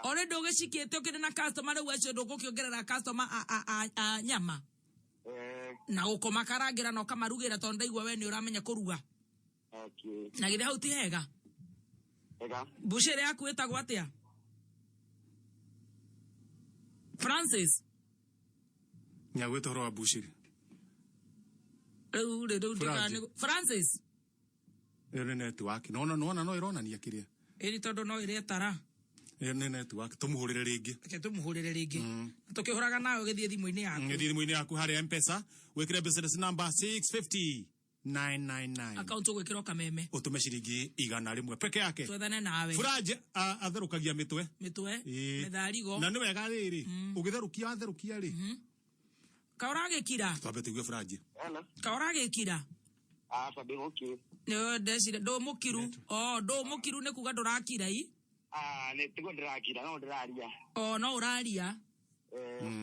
Already ũgĩcikĩte ũkĩrĩ na customer rĩu acio ndũgũkĩongerera customer a nyama. Na gũkũmakarangĩra na ũkamarugĩra tondũ ndaigua we nĩ ũramenya kũruga. Na githĩ hau ti hega? Mbucĩrĩ yaku ĩtagwo atĩa? Francis. Nyagwĩte ũhoro wa mbucĩrĩ. Rĩu rĩ rĩu ndikana Francis. Ĩyo nĩ network. Nona nona no ĩronania kĩrĩa. Ĩni tondũ no ĩretara. Nĩ network tũmũhũrĩre rĩngĩ. Reke tũmũhũrĩre rĩngĩ. Tũkĩhũraga nawe ũgĩthiĩ thimũ-inĩ yaku. Gĩthiĩ thimũ-inĩ yaku harĩa Mpesa wĩkĩre business number 650 999. Akaunti ũgwĩkĩra o kameme. Ũtũme ciringi 100 peke yake. Twethane nawe. Furaje atherũkagia mĩtwe. Mĩtwe. Ĩĩ. Mĩtharigo. Na nĩ wega rĩrĩ ũgĩtherũkia watherũkia rĩ. Kaũragĩkira. Twambe tũigue Furaje. Kaũragĩkira. Aca ndĩmũkiru. Nĩ ndecira ndũmũkiru. Oh, ndũmũkiru nĩ kuga ndũrakira i. Ah, nĩ tiguo ndĩrakira no ndĩraria. O no ũraria.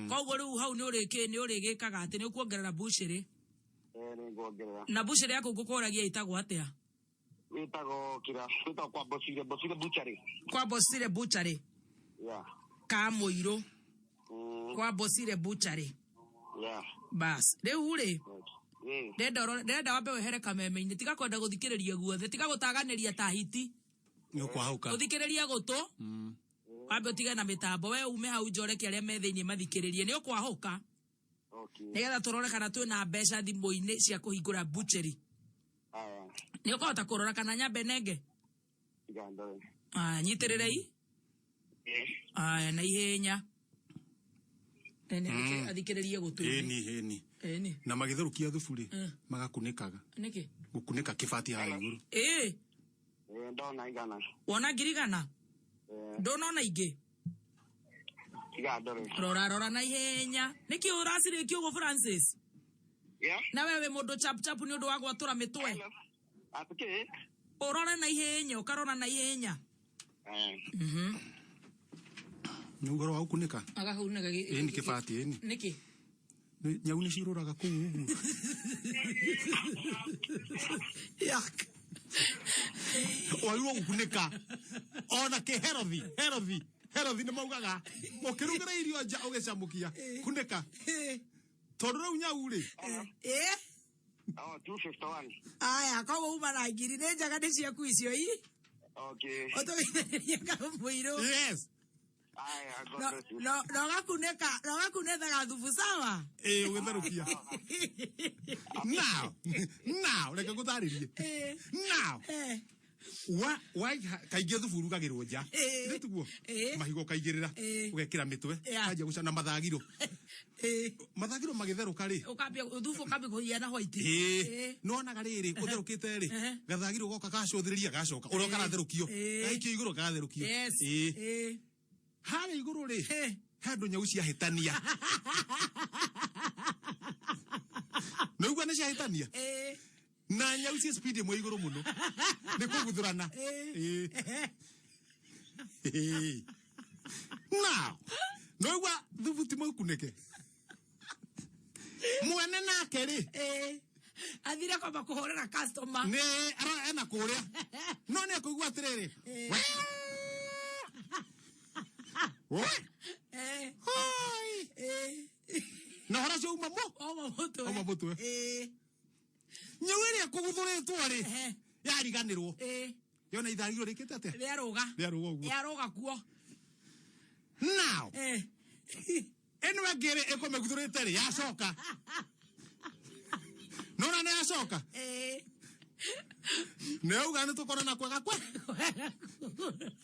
Koguo rĩu hau nĩ ũrĩkĩ nĩ ũrĩgĩkaga atĩ nĩ ũkuongerera bucĩrĩ. Nĩ nguongerera. Na bucĩrĩ yaku ngũkũragia ĩtagwo atĩa? Wĩtagwo kĩra, wĩtagwo kwa Bosire, Bosire Butchery. Kwa Bosire Butchery. Yeah. Kamũirũ. Kwa Bosire Butchery. Yeah. Bas. Rĩu rĩ ndĩrenda wambe wehere kameme-inĩ tiga kwenda gũthikĩrĩria guothe tiga gũtaganĩria ta hiti Nĩ ũkwahũka. ũthikĩrĩrie gũtũ wambe ũtige na mĩtambo we ume hau njoreke arĩa me thĩinĩ mathikĩrĩrie nĩ ũkwahũka nĩgetha tũrore kana twĩna mbeca thimũ-inĩ cia kũhingũra butchery nĩ ũkũhota kũrora kana nyambe nenge Tiga ndore. Aya, nyitĩrĩrei aya na ihenya athikĩrĩrie gũtũ-inĩ Ĩni ĩni. Ĩni. Na magĩtherũkia thubu rĩ magakunĩkaga. Nĩkĩ? Gũkunĩka kĩbati haha igũrũ. Ĩĩ. Ndona igana. Wona ngiri igana? Ndũnona ingĩ? Tiga ndore. Rora rora na ihenya. Nĩkĩ ũracirĩkia ũguo Francis? Yeah. Na we wĩ mũndũ chap chap nĩ ũndũ wa gwatũra mĩtwe. Atĩ Ũrore na ihenya, ũkarora na ihenya. Nĩ ũhoro wa gũkunĩka? Agahunĩka Ĩni kĩbati ĩni. Nĩkĩ? Nyau nĩ ciũrũraga kũu ũguo. Yak. Wagĩrĩirwo gũkunĩka. Ona kĩ herothi, herothi, herothi nĩ maugaga ũkĩrugĩra irio nja ũgĩcamũkia kunĩka. Tondũ rĩu nyau rĩ. Ĩ? Oh, 251. Aya, koguo uma na ngiri nĩ njega nĩ ciaku icio i. Okay. Ũtũgeithĩrĩrie Kamũirũ. Yes. Aya, God No bless you. no no gakunĩka, no gakunĩthaga thubu sawa? Ĩ ũgĩtherũkia. Now, now reke ngũtarĩrie. Now. Wa wa kaingĩ thubu ũrugagĩrwo nja. Nĩ tiguo? Mahiga ũkaigĩrĩra, ũgekĩra mĩtwe, kanjia gũcana mathagiro. Mathagiro magĩtherũka rĩ. Ũkambia thubu ũkambia kũhiana white. Ĩĩ. Nĩwonaga rĩrĩ ũtherũkĩte rĩ gathagiro goka gacũthĩrĩria gacoka ũrĩa karatherũkio gaikio igũrũ kagatherũkio. Yes. Ĩĩ. Harĩa igũrũ rĩ he handũ nyau ciahĩtania. Nĩũigua nĩ ciahĩtania? Na nyau ciĩ speed ĩmwe igũrũ mũno nĩ kũguthũrana. Ĩĩ. Ĩĩ. Now, nĩwaigua thubu ti mũkunĩke. Mwene nake rĩ Athire kwamba kũhũrĩra customer. Nĩ ena kũrĩa no nĩ akũigua atĩrĩrĩ. We. Hoi. Na hora cio uma mo. Uma mũtwe. Uma mũtwe. Nyau ĩrĩa kũguthũrĩtwo rĩ yariganĩrwo. Yona ithagiro rĩkĩte atĩa? Rĩarũga. Rĩarũga ũguo. Rĩarũga kuo. Now. Ĩno ĩngĩ rĩ ĩkũmĩguthũrĩte rĩ yacoka. Nona nĩ yacoka? Nĩ yauga nĩ tũkorana kwega kwe.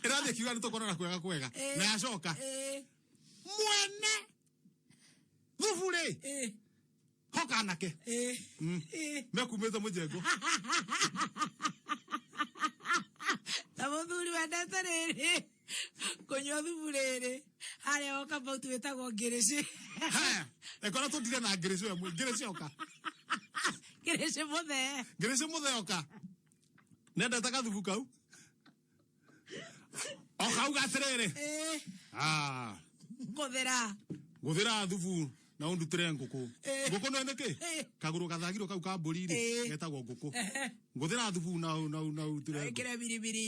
Ĩrathiĩ ĩkiuga nĩ tũkorana kwega kwega. Na yacoka. Mwene thubu rĩ ho kanake mekumĩte mũjengo. Na mũthuri wendete rĩrĩ kũnyua thubu rĩrĩ harĩa woka bauti wĩtagwo ngĩrĩcĩ. Haya, ĩkorwo tũtire na ngĩrĩcĩ ĩmwe, ngĩrĩcĩ oka. Ngĩrĩcĩ mũthee. Ngĩrĩcĩ mũthee oka. Nendete gathubu kau. Okauga atĩrĩrĩ. Ah. Ngũthĩra. Ngũthĩra thubu na ũndutĩre ngũkũ. Ngũkũ nĩ nĩkĩ? Kagũrũ gathagiro kau ka mbũri rĩ getagwo ngũkũ. Ngũthĩra thubu na na na ũndutĩre ngũkũ. Ĩkĩre biribiri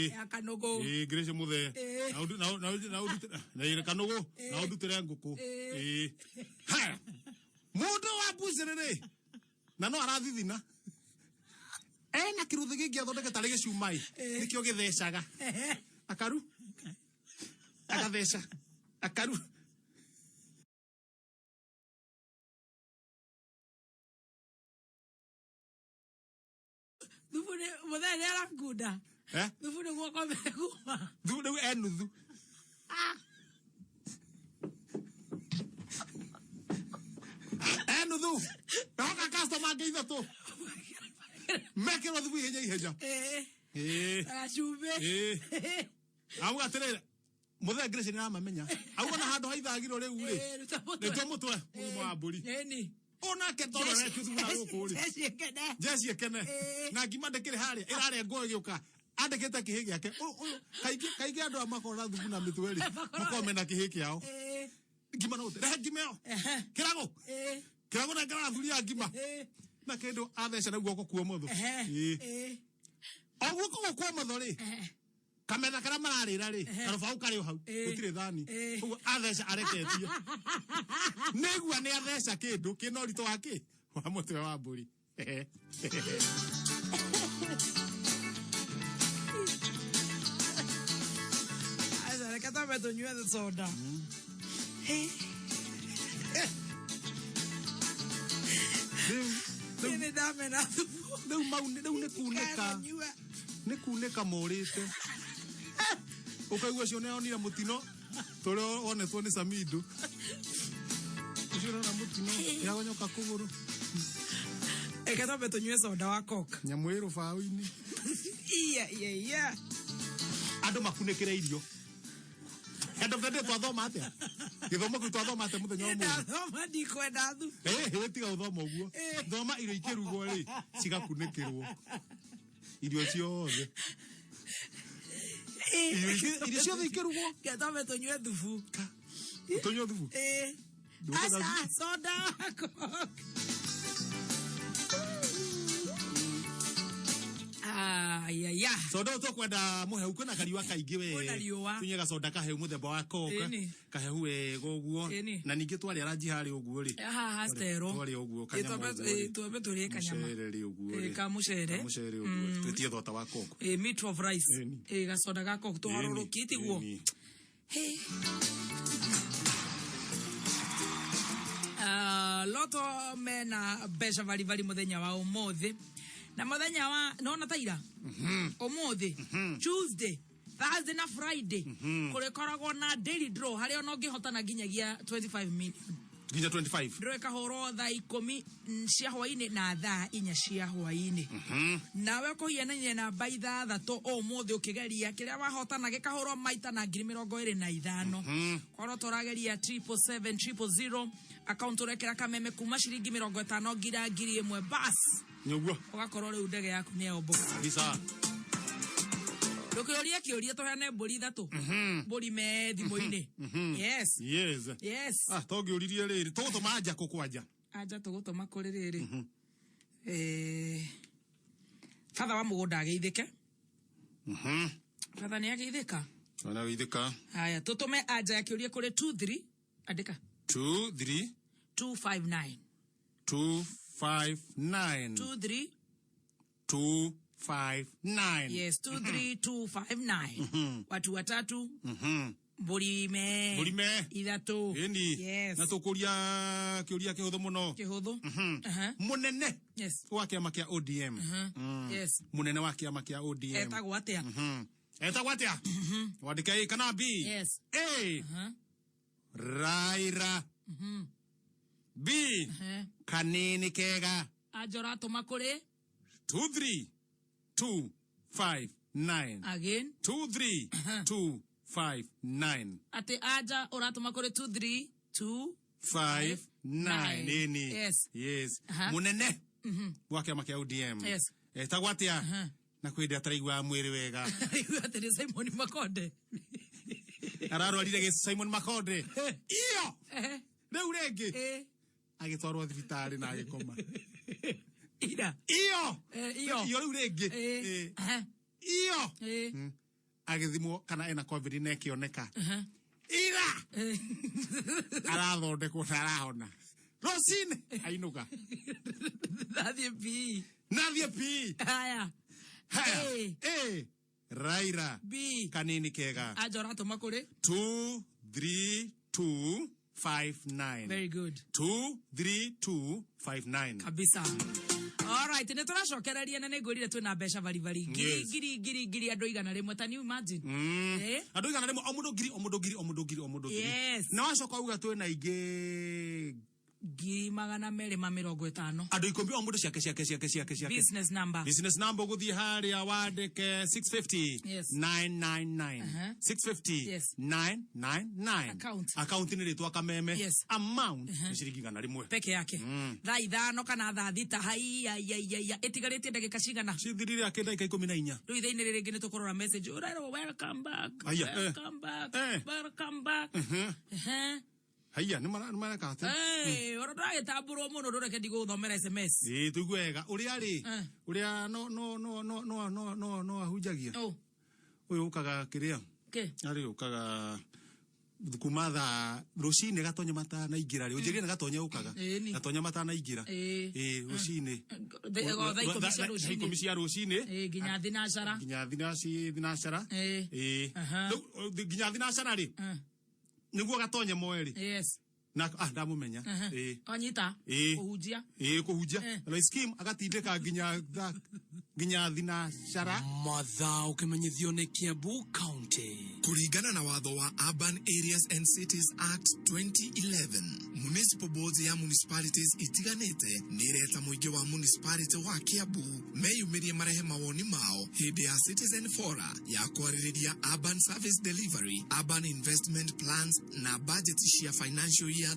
ya kanũgũ. Ĩĩ ngĩrĩcĩ mũthee. Na ũndu na na na ũndutĩre na ĩrĩ kanũgũ na ũndutĩre ngũkũ. Ĩĩ. Haya. Mũndũ wa mbucĩrĩ rĩ na no arathithina. Ena kĩrũthĩ gĩngĩ athondeke tarĩ gĩcuma ĩ nĩkĩo gĩthecaga. Akaru. Agatheca. Akaru. Thubu nĩ mũthee nĩ arakunda. Eh? Thubu nĩguo ũkomere kuma. Thubu rĩu e nuthu. Gathirange ithatũ. Mekĩrwo thubu ihenya ihenya. Ĩĩ. Gacumbĩ. Ĩĩ. Auga atĩrĩrĩ, mũthee Grace nĩ aramamenya. Auga na handũ ha ithagiro rĩu rĩ. Ĩĩ, ruta mũtwe. Ruta mũtwe mũgima wa mbũri. Ĩni. Onake tondũ arekio thubu na gũkũ rĩ. Jeci ĩkene. Jeci ĩkene. Na ngima ndĩkĩrĩ harĩa ĩrarengwo ĩgĩũka. Andĩkĩte kĩhĩ gĩake. Ũyũ kaingĩ kaingĩ andũ aya makoragwo na thubu na mĩtwe rĩ. Makoragwo mena kĩhĩ kĩao. Ngima no rehe ngima ĩyo. Kĩrago. Kĩrago nengera athuri a ngima. Na kĩndũ atheca na guoko kwa ũmotho. Ĩĩ. O guoko gũkũ kwa ũmotho rĩ. Kametha karĩa mararĩra rĩ, karũbaũ karĩ o hau, gũtirĩ thani. Ũguo atheca areketie. Nĩigua nĩ atheca kĩndũ kĩna ũritũ wa kĩ? Wa mũtwe wa mbũri. Aca, reke twambe tũnyue soda. Rĩu nĩ ndamena thubu. Rĩu mau rĩu nĩ kunĩka. Nĩ kunĩka morĩte. Ũkaigua ũcio nĩonire mũtino tũrĩa wonetwo nĩ Samido. Ũcio ũrona mũtino yagonyoka kũgũrũ. Reke twambe tũnyue soda wa Coke. Nyamũ ĩ rũbaũ-inĩ. Iya, iya, iya. Andũ makunĩkĩre irio. End of the day twathoma atĩa? Gĩthomo kĩu twathoma atĩa mũthenya wa ũmũthĩ? Ndathoma ndikwenda thubu. Ĩĩ, tiga gũthoma ũguo. Thoma irio ikĩrugwo rĩ, cigakunĩkĩrwo. Irio ciothe. Irio ciothe ikĩrugwo. Reke twambe tũnyue thubu. Tũnyue thubu? Ĩĩ. Ndũkwenda Aca, soda wa Coke. Ayaya. Soda ũyũ tũkwenda mũhehu kwĩna kariũa kaingĩ we. Kwĩna riũa. Tunyue gacoda kahehu mũthemba wa Coke. Ĩni. Kahehu wega ũguo. Ĩni. Na ningĩ twarĩa ranji harĩa ũguo rĩ. Haha sterwo. Twarĩa ũguo kanyama ũguo rĩ. Twambe tũrĩe kanyama. Mũcere rĩ ũguo Ĩĩ, rĩ. ka mũcere. Ka mũcere ũguo. Twĩtie thota wa Coke. Ĩĩ, meat of rice. Ĩĩ, gacoda ga Coke tũharũrũkie tiguo. Ĩni. Loto mena mbeca baribari muthenya wa umuthi na muthenya wa nona taira umuthi Tuesday, Thursday na Friday kurikoragwo na daily draw haria ona ũngĩhotana nginyagia 25 million. Nginya 25. Draw ĩkahũrwo thaa 10 cia hwaĩ-inĩ na thaa 4 cia hwaĩ-inĩ. Nawe ũkũhianania namba ithathatũ ũmũthĩ ũkĩgeria kĩrĩa wahotana gĩkahũrwo maita na ngiri mĩrongo ĩrĩ na ithano. Korwo tũrageria 777 000 account ũrekĩra kameme kuma ciringi 50 nginya 1000 bas. Nĩguo. Ũgakorwo rĩu ndege yaku nĩ yaombũka. Kabisa. Ndũkĩũrie kĩũria tũheane mbũri ithatũ. Mbũri me thimũ-inĩ. Yes. Yes. Yes. Ah, tongĩũririe rĩrĩ tũgũtũma anja kũ kwanja? Anja tũgũtũma kũrĩ rĩrĩ. Batha wa mũgũnda ageithĩke. Batha nĩ ageithĩka. Ona geithĩka. Haya, tũtũme anja ya kĩũria kũrĩ 23 andĩka 2 3 259 2 5 9 23 2 5 9. Yes, 23259. Watu watatu mbũrime Mbũrime. ithatũ. Ĩni. Yes. Na tũkũria kĩũria kĩhũthũ mũno. Kĩhũthũ. Mũnene Yes. wa kĩama kĩa ODM. Yes. Mũnene wa kĩama kĩa ODM. Etagwo atĩa? Etagwo atĩa? Wandĩke A kana B? Yes. A. Raila. B. Kanini kega. Anja ũratũma kũrĩ 2 3 2 5 9. Again. 2 3 2 5 9. Atĩ anja ũratũma kũrĩ 2 3 2 5 9. Nini. Yes. Yes. Mũnene wa kĩama kĩa ODM. Yes. Etagwo atĩa? Na kwĩ hĩndĩ ataraiguaga mwĩrĩ wega. Igua atĩ nĩ Simon Makonde. Ararwarire gĩ Simon Makonde. Iyo. Rĩu rĩngĩ. Agĩtwarwo thibitarĩ na agĩkoma. Ira. Iyo. Iyo. Iyo rĩu rĩngĩ. Iyo. Agĩthimwo kana ena COVID na ĩkĩoneka. Ira. Arathondekwo na arahona. Rũcinĩ ainũka. Nathiĩ PE. Nathiĩ PE. Haya. Haya. A. Raila. B. Kanini kega. Anja ũratũma kũrĩ 2 3 2 5 9. Very good. 2 3 2 5 9. Kabisa. Alright, nĩ tũracokereria na nĩ ngwĩrire twĩna mbeca baribari. Ngiri Yes. ngiri ngiri ngiri andũ 100 ta you imagine. Andũ 100 o mũndũ ngiri o mũndũ ngiri o mũndũ ngiri o mũndũ ngiri. Yes. Na wacoka uga twĩna ingĩ 250,000. Andå ikå o må ndå ciake ciake ciake ciake ciake. Business number. Business number gå thiä harä a wandä ke 650 Yes. 999. Uh-huh. 650 Yes. 999. Account. Account nä rä twa Kameme. Yes. Amount nä ciringi 100. Peke yake. Thaa 5 kana thaa 6 haiyaiyaia ĩtigarĩtie ndagĩka cigana? Cithirire akä ndagä ka 14. Rĩu ithaa-inĩ rĩrĩ rĩngĩ nĩ tũkũrora message ũrerwo welcome back. Aya, eh. Welcome back. Eh. Welcome back. Ehe. Haiya nä mareka atä. Eh, ora ndagĩtambũrwo mũno ndũreke ndigũthomera SMS. Ä tå igue wega å rä a rä Eh. å rä a no no no no no no no no ahunjagia. Oh. Å yå å kaga kä rä a Kĩ? arä å kaga kuma thaa rå cinä gatonye matanaingä ra rä å njä rie nä gatonye å kaga. Ĩni. Gatonye matanaingä ra. Ĩĩ. Ä rå cinä. Thaa 10 cia Thaa 10 rũcinĩ. cia rå cinä. Ĩĩ, nginya thinacara. Nginya thinacara. Ĩĩ. Ĩĩ. Aha. Rĩu, nginya thinacara rĩ nĩguo gatonye moe rĩ. Yes. Na ah ndamũmenya. Ĩĩ. Anyita. Ĩĩ. Kũhunjia. Ĩĩ kũhunjia. Eh. Na scheme agatindĩka nginya nginya thinacara. Mathaa ũkĩmenyithio nĩ Kiambu County. Kũringana na watho wa Urban Areas and Cities Act 2011, municipal boards ya municipalities itiganĩte nĩ ireta mũingĩ wa municipality wa Kiambu meyumĩrie marehe mawoni mao hĩndĩ ya citizen fora ya kwarĩrĩria urban service delivery, urban investment plans na budget cia financial year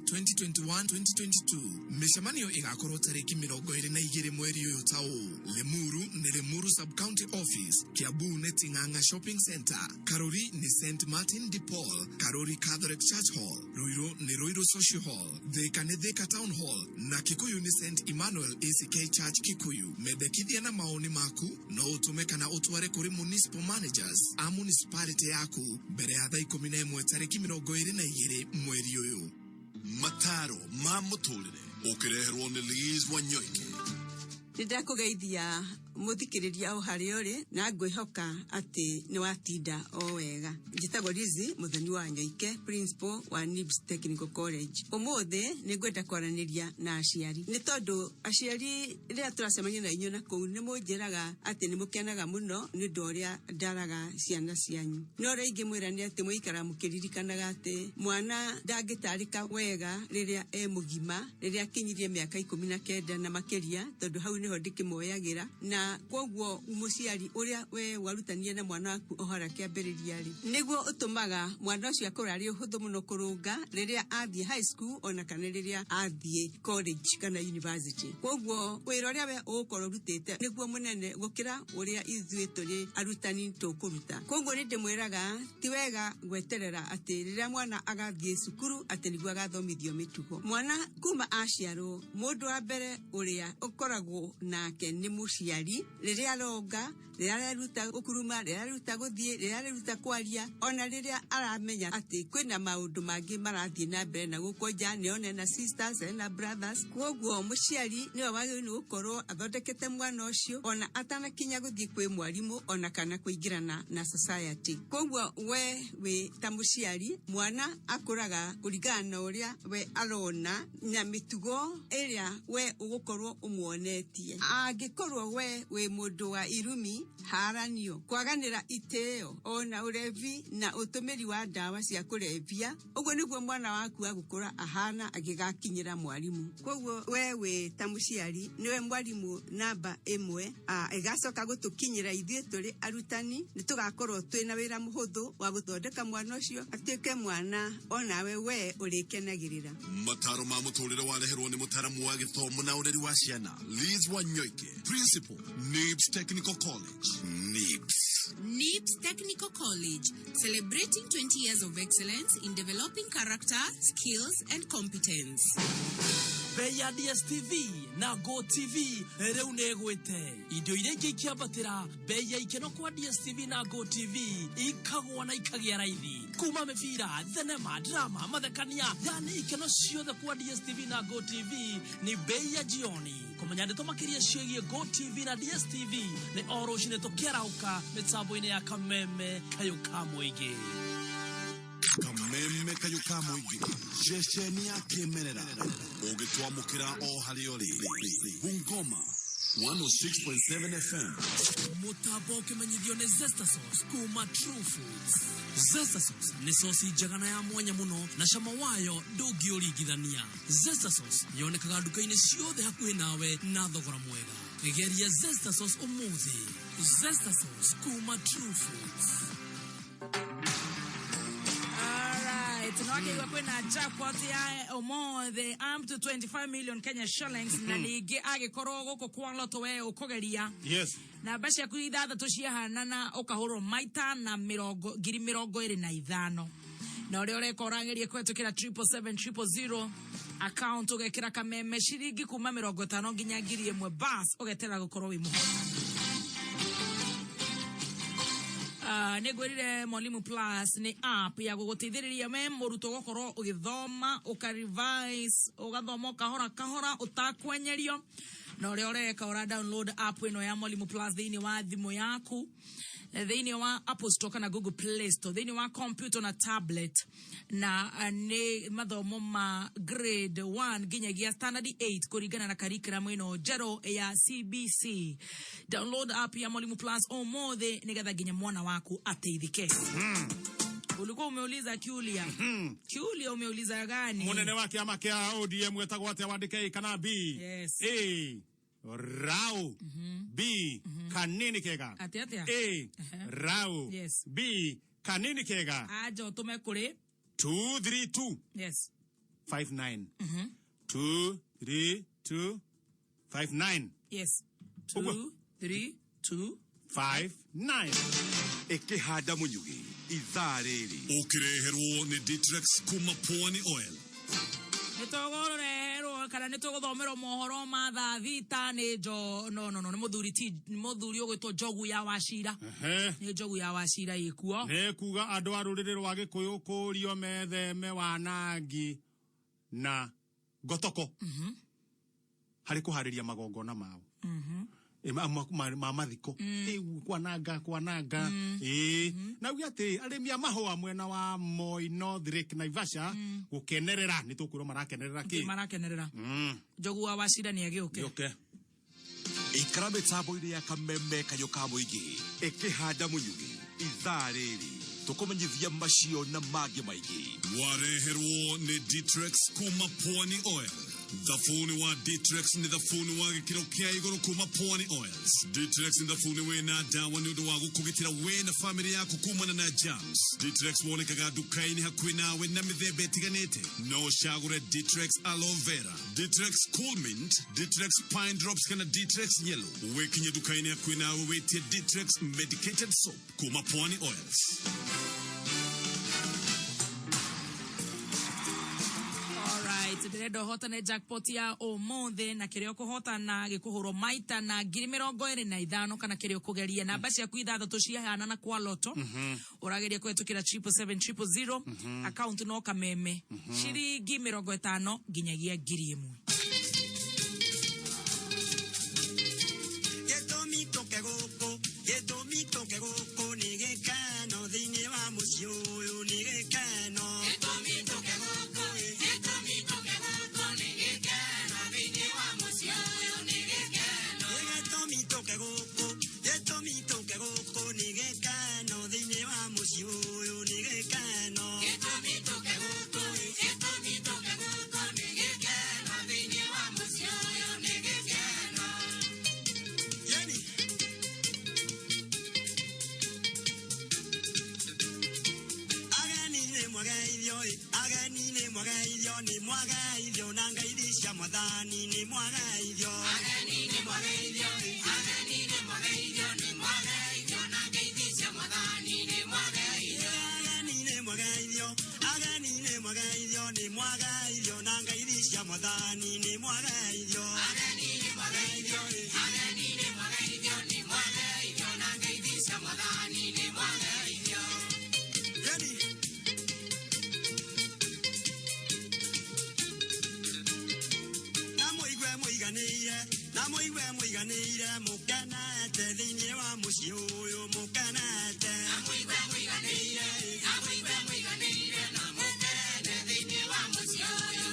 2021-2022. Mĩcemanio ĩgakorwo tarĩki 22 mweri ũyũ ta ũũ. Limuru nĩ Limuru Sub-County Office, Kiambu nĩ Ting'ang'a Shopping Center, Karuri nĩ St Martin de Paul, Karuri Catholic Church Hall, Ruiru nĩ Ruiru Social Hall, Thika nĩ Thika Town Hall na Kikuyu nĩ St Emmanuel ACK Church Kikuyu. Mendekithia na maoni maku no ũtũme kana ũtware kũrĩ municipal managers a municipality yaku mbere ya thaa 11 tarĩki 22 mweri ũyũ. Mataro ma mũtũrĩre ũkĩreherwo nĩ Liz Wanyoike. Nä ndakågeithia må thikä rä ria o harä å rä na ngwä atä nä watinda o wega. Njätagwo Lizzy Muthoni wa Nyoike, principal wa NIBS Technical College. Ũmũthĩ nĩ ngwenda kwaranĩria na aciari nĩ tondũ aciari rĩrĩa tũracemania na inyuĩ na kũu nĩ mũnjĩraga atĩ nĩ mũkenaga mũno nĩ ũndũ ũrĩa ndaraga ciana cianyu, no ũrĩa ingĩmwĩra nĩ atĩ mũikara mũkĩririkanaga atĩ mwana ndangĩtarĩka wega rĩrĩa e mũgima, rĩrĩa akinyirie mĩaka 19 na makĩria, tondũ hau nĩho ndĩkĩmoyagĩra. Na koguo mũciari ũrĩa we warutania na mwana waku ohora kĩambĩrĩria rĩ, nĩguo ũtũmaga mwana ũcio akorwo arĩ ũhũthũ mũno kũrũnga rĩrĩa athiĩ high school ona kana rĩrĩa athiĩ college kana university. Koguo wĩra ũrĩa we ũgũkorwo ũrutĩte nĩguo mũnene gũkĩra ũrĩa ithuĩ tũrĩ arutani tũkũruta. Koguo nĩ ndĩmwĩraga ti wega gweterera atĩ rĩrĩa mwana agathiĩ cukuru atĩ nĩguo agathomithio mĩtugo. Mwana kuma aciarwo, mũndũ wa mbere ũrĩa ũkoragwo nake nĩ mũciari, rĩrĩa aronga, rĩrĩa areruta gũkuruma, rĩrĩa areruta gũthiĩ, rĩrĩa areruta kwaria, ona rĩrĩa aramenya atĩ kwĩna maũndũ mangĩ marathiĩ na mbere na gũkũ nja, nĩ one na sisters ena brothers. Koguo mũciari nĩwe wagĩrĩirwo nĩ gũkorwo athondekete mwana ũcio ona atanakinya gũthiĩ kwĩ mwarimũ ona kana kũingĩrana na society. Koguo we wĩ ta mũciari, mwana akũraga kũringana na ũrĩa we arona na mĩtugo ĩrĩa we ũgũkorwo ũmuonetie. Angĩkorwo we wĩ mũndũ wa irumi, haranio, kwaganĩra itĩo ona ũrevi na ũtũmĩri wa ndawa cia kũrebia, ũguo nĩguo mwana waku agũkũra ahana agĩgakinyĩra mwarimũ. Koguo we wĩ ta mũciari nĩwe mwarimũ namba ĩmwe. Ĩgacoka gũtũkinyĩra ithuĩ tũrĩ arutani, nĩ tũgakorwo twĩna wĩra mũhũthũ wa gũthondeka mwana ũcio atuĩke mwana onawe we ũrĩkenagĩrĩra. Mataro ma mũtũrĩre wareherwo nĩ mũtaramu wa gĩthomo na ũreri wa ciana Liz Wanyoike, principal, NIBS Technical College. NIBS. NIBS Technical College, celebrating 20 years of excellence in developing character, skills, and competence. Bei ya DSTV na Go TV rĩu nĩ ĩgwĩte. Indo iria ingĩ ikĩambatĩra, bei ya ikeno kwa DSTV na Go TV ikagwa na ikagĩa raithi. Kuma mĩbira, thenema, drama, mathekania, yani ikeno ciothe kwa DSTV na Go TV ni bei ya jioni. Kũmenya ndeto makĩria ciĩgiĩ Go TV na DSTV nĩ o rũcinĩ tũkĩarahũka mĩtambo-inĩ ya Kameme Kayũ ka Mũingĩ. Kameme Kayũ ka Mũingĩ, ceceni ya kĩmerera ũngĩtwamũkĩra o harĩa ũrĩ. Bungoma, 106.7 FM. Mũtambo ũkĩmenyithio nĩ Zesta Sauce kuma True Foods. Zesta Sauce nĩ sosi njega na ya mwanya mũno na cama wayo ndũngĩũringithania. Zesta Sauce yonekaga nduka-inĩ ciothe hakuhĩ nawe na thogora mwega. Geria Zesta Sauce ũmũthĩ. Zesta Sauce kuma True Foods. Alright, no akĩigua kwĩna jackpot ya ũmũthĩ up to 25 million Kenya shillings, na ningĩ agĩkorwo gũkũ kwa Lotto we ũkũgeria Yes. namba ciaku ithathatũ ciahanana, ũkahũrwo maita na mĩrongo 25,000, na ũrĩa ũreka ũrageria kũhetũkĩra 777 000, account ũgekĩra kameme, ciringi kuma 50 nginya 1,000, bas ũgeterera gũkorwo wĩ mũhotani. Nĩ ngwĩrire Mwalimu Plus nĩ app ya gũgũteithĩrĩria we mũrutwo gũkorwo ũgĩthoma, ũka revise, ũgathoma kahora kahora ũtakwenyerio, na ũrĩa ũreka ũra download app ĩno ya Mwalimu Plus thĩinĩ wa thimũ yaku, thĩinĩ wa Apple Store kana Google Play Store, thĩinĩ wa computer na tablet, na nĩ mathomo ma grade 1 nginyagia standard 8 kũringana na curriculum ĩno njerũ ya CBC. Download app ya Mwalimu Plus ũmũthĩ nĩgetha nginya mwana waku ateithike. Ulikuwa umeuliza Kiulia. Kiulia umeuliza gani? Munene wa kiama kia ODM wetagwo atia? Wandike A kana B. Yes. A, Rao. B, Kanini Kega. Atia atia? A, Rao. Yes. B, Kanini Kega. Aja utume kuri 232 59. 232 59. Yes. Ũguo. 2 3 2 5 9. Ĩkĩhanda mũnyugĩ ithaa rĩrĩ. Ũkĩreherwo nĩ Ditrex kuma Pwani Oil. Nĩ tũgũreherwo kana nĩ tũgũthomerwo mohoro ma thaa 6 nĩ jo no no no nĩ mũthuri, ti nĩ mũthuri ũgwĩtwo Njogu ya Wacira. Nĩ Njogu ya Wacira ĩkuo. Nĩ kuga andũ a rũrĩrĩ rwa gĩkũyũ kũrio metheme wanangi na ngotoko harĩ kũharĩria magongona mao ma mathiko. Ĩu kwananga kwananga ĩ na uge atĩ arĩmi a mahũa mwena wa Moi North Lake Naivasha gũkenerera, nĩ tũkwĩrwo marakenerera kĩ kĩ. Marakenerera. Njogu wa Wacira nĩ agĩũke. Gĩũke. Ikara mĩtambo-inĩ ya kameme kayũ ka mũingĩ. Ĩkĩhanda mũnyugĩ ithaa rĩrĩ, tũkũmenyithia macio na mangĩ maingĩ. Wareherwo nĩ Ditrex kuma Pwani Oil. Thabuni wa Ditrex nĩ thabuni wa gĩkĩro kĩa igũrũ kuma Pwani Oils. Ditrex nĩ thabuni wĩna ndawa nĩ ũndũ wa gũkũgitĩra we na famĩlĩ yaku kumana na germs. Ditrex wonekaga nduka-inĩ hakuhĩ nawe na mĩthemba ĩtiganĩte. No ũcagũre Ditrex Aloe Vera, Ditrex Cool Mint, Ditrex Pine Drops kana Ditrex Yellow. Wĩkinye nduka-inĩ hakuhĩ nawe wĩtie Ditrex Medicated Soap kuma Pwani Oils. Alright, ndĩrenda ũhotane jackpot ya ũmũthĩ, na kĩrĩa ũkũhotana gĩkũhũrwo maita na 25,000, kana kĩrĩa ũkũgeria namba ciaku ithathatũ ciahanana kwa Lotto, ũrageria kũhetũkĩra 777 000, account no kameme, ciringi 50 nginyagia 1,000. Gĩtũmi tũke gũkũ, gĩtũmi tũke gũkũ nĩ gĩkeno, thĩinĩ wa mũciĩ ũyũ nĩ gĩkeno. Gĩtũmi tũke gũkũ, gĩtũmi tũke gũkũ nĩ gĩkeno, thĩinĩ wa mũciĩ ũyũ nĩ gĩkeno. Gĩtũmi tũke gũkũ, gĩtũmi tũke gũkũ nĩ gĩkeno, thĩinĩ wa mũciĩ ũyũ nĩ gĩkeno. Gĩtũmi tũke gũkũ, gĩtũmi tũke gũkũ nĩ gĩkeno, thĩinĩ wa mũciĩ ũyũ nĩ gĩkeno. Yani. Ageni nĩ mwageithio ĩ, ageni nĩ mwageithio, nĩ mwageithio na ngeithi cia mwathani, nĩ mwageithio. Ageni nĩ mwageithio ĩ, ageni nĩ mwageithio, nĩ mwageithio na ngeithi cia mwathani, nĩ mwageithio. Ageni nĩ mwageithio, ageni nĩ mwageithio, nĩ mwageithio na ngeithi cia mwathani, nĩ mwageithio. Ageni nĩ mwageithio ĩ, ageni nĩ mwageithio, nĩ mwageithio na ngeithi cia mwathani, nĩ mwageithio. Yani. Na mũigue mũiganĩire, na mũigue mũiganĩire, mũkenete thĩinĩ wa mũciĩ ũyũ, mũkenete. Na mũigue mũiganĩire, na mũigue mũiganĩire, na mũkene thĩinĩ wa mũciĩ ũyũ.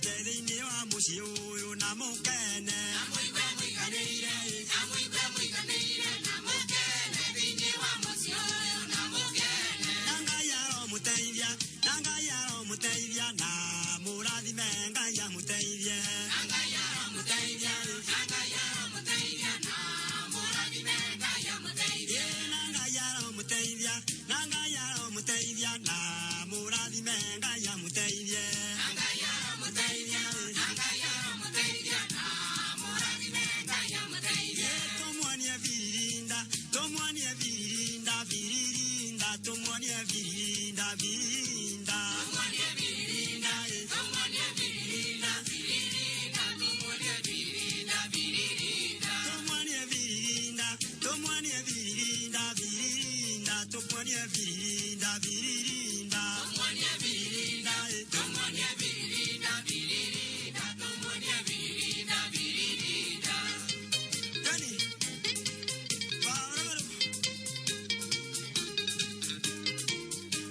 Thĩinĩ wa mũciĩ ũyũ na mũkene. Na mũigue mũiganĩire. Na mũigue mũiganĩire na mũkene thĩinĩ wa mũciĩ ũyũ na mũkene. Na Ngai aromũteithia, na Ngai aromũteithia na mũrathime Ngai amũteithie. Na Ngai aromũteithia, na Ngai aromũteithia na mũrathime Ngai amũteithie. Na Ngai aromũteithia, na Ngai aromũteithia na mũrathime Ngai amũteithie. Na Ngai aromũteithia, na Ngai aromũteithia na mũrathime Ngai amũteithie. Tũmuonie biririnda, tũmuonie biririnda, biririnda, tũmuonie biririnda, biririnda. Tũmuonie biririnda, tũmuonie biririnda, biririnda, tũmuonie biririnda, biririnda. Tũmuonie biririnda, tũmuonie biririnda, biririnda, tũmuonie biririnda, biririnda. Tũmuonie biririnda, tũmuonie biririnda, biririnda, tũmuonie biririnda, biririnda. Dani.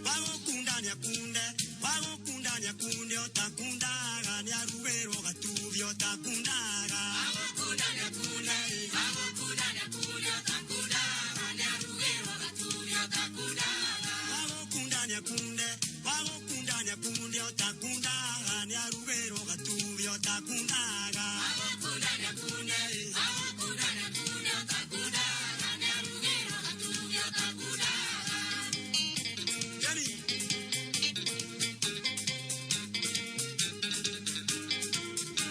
Wagũkunda nĩakunde, wagũkunda nĩakunde ũtakundaga nĩarugĩrwo gatubi ũtakundaga. Wagũkunda nĩakunde, wagũkunda nĩakunde ũtakundaga nĩarugĩrwo gatubi ũtakundaga. Wagũkunda nĩakunde, wagũkunda nĩakunde ũtakundaga nĩarugĩrwo gatubi ũtakundaga. Wagũkunda nĩakunde, wagũkunda nĩakunde ũtakundaga nĩarugĩrwo gatubi ũtakundaga. Jenny.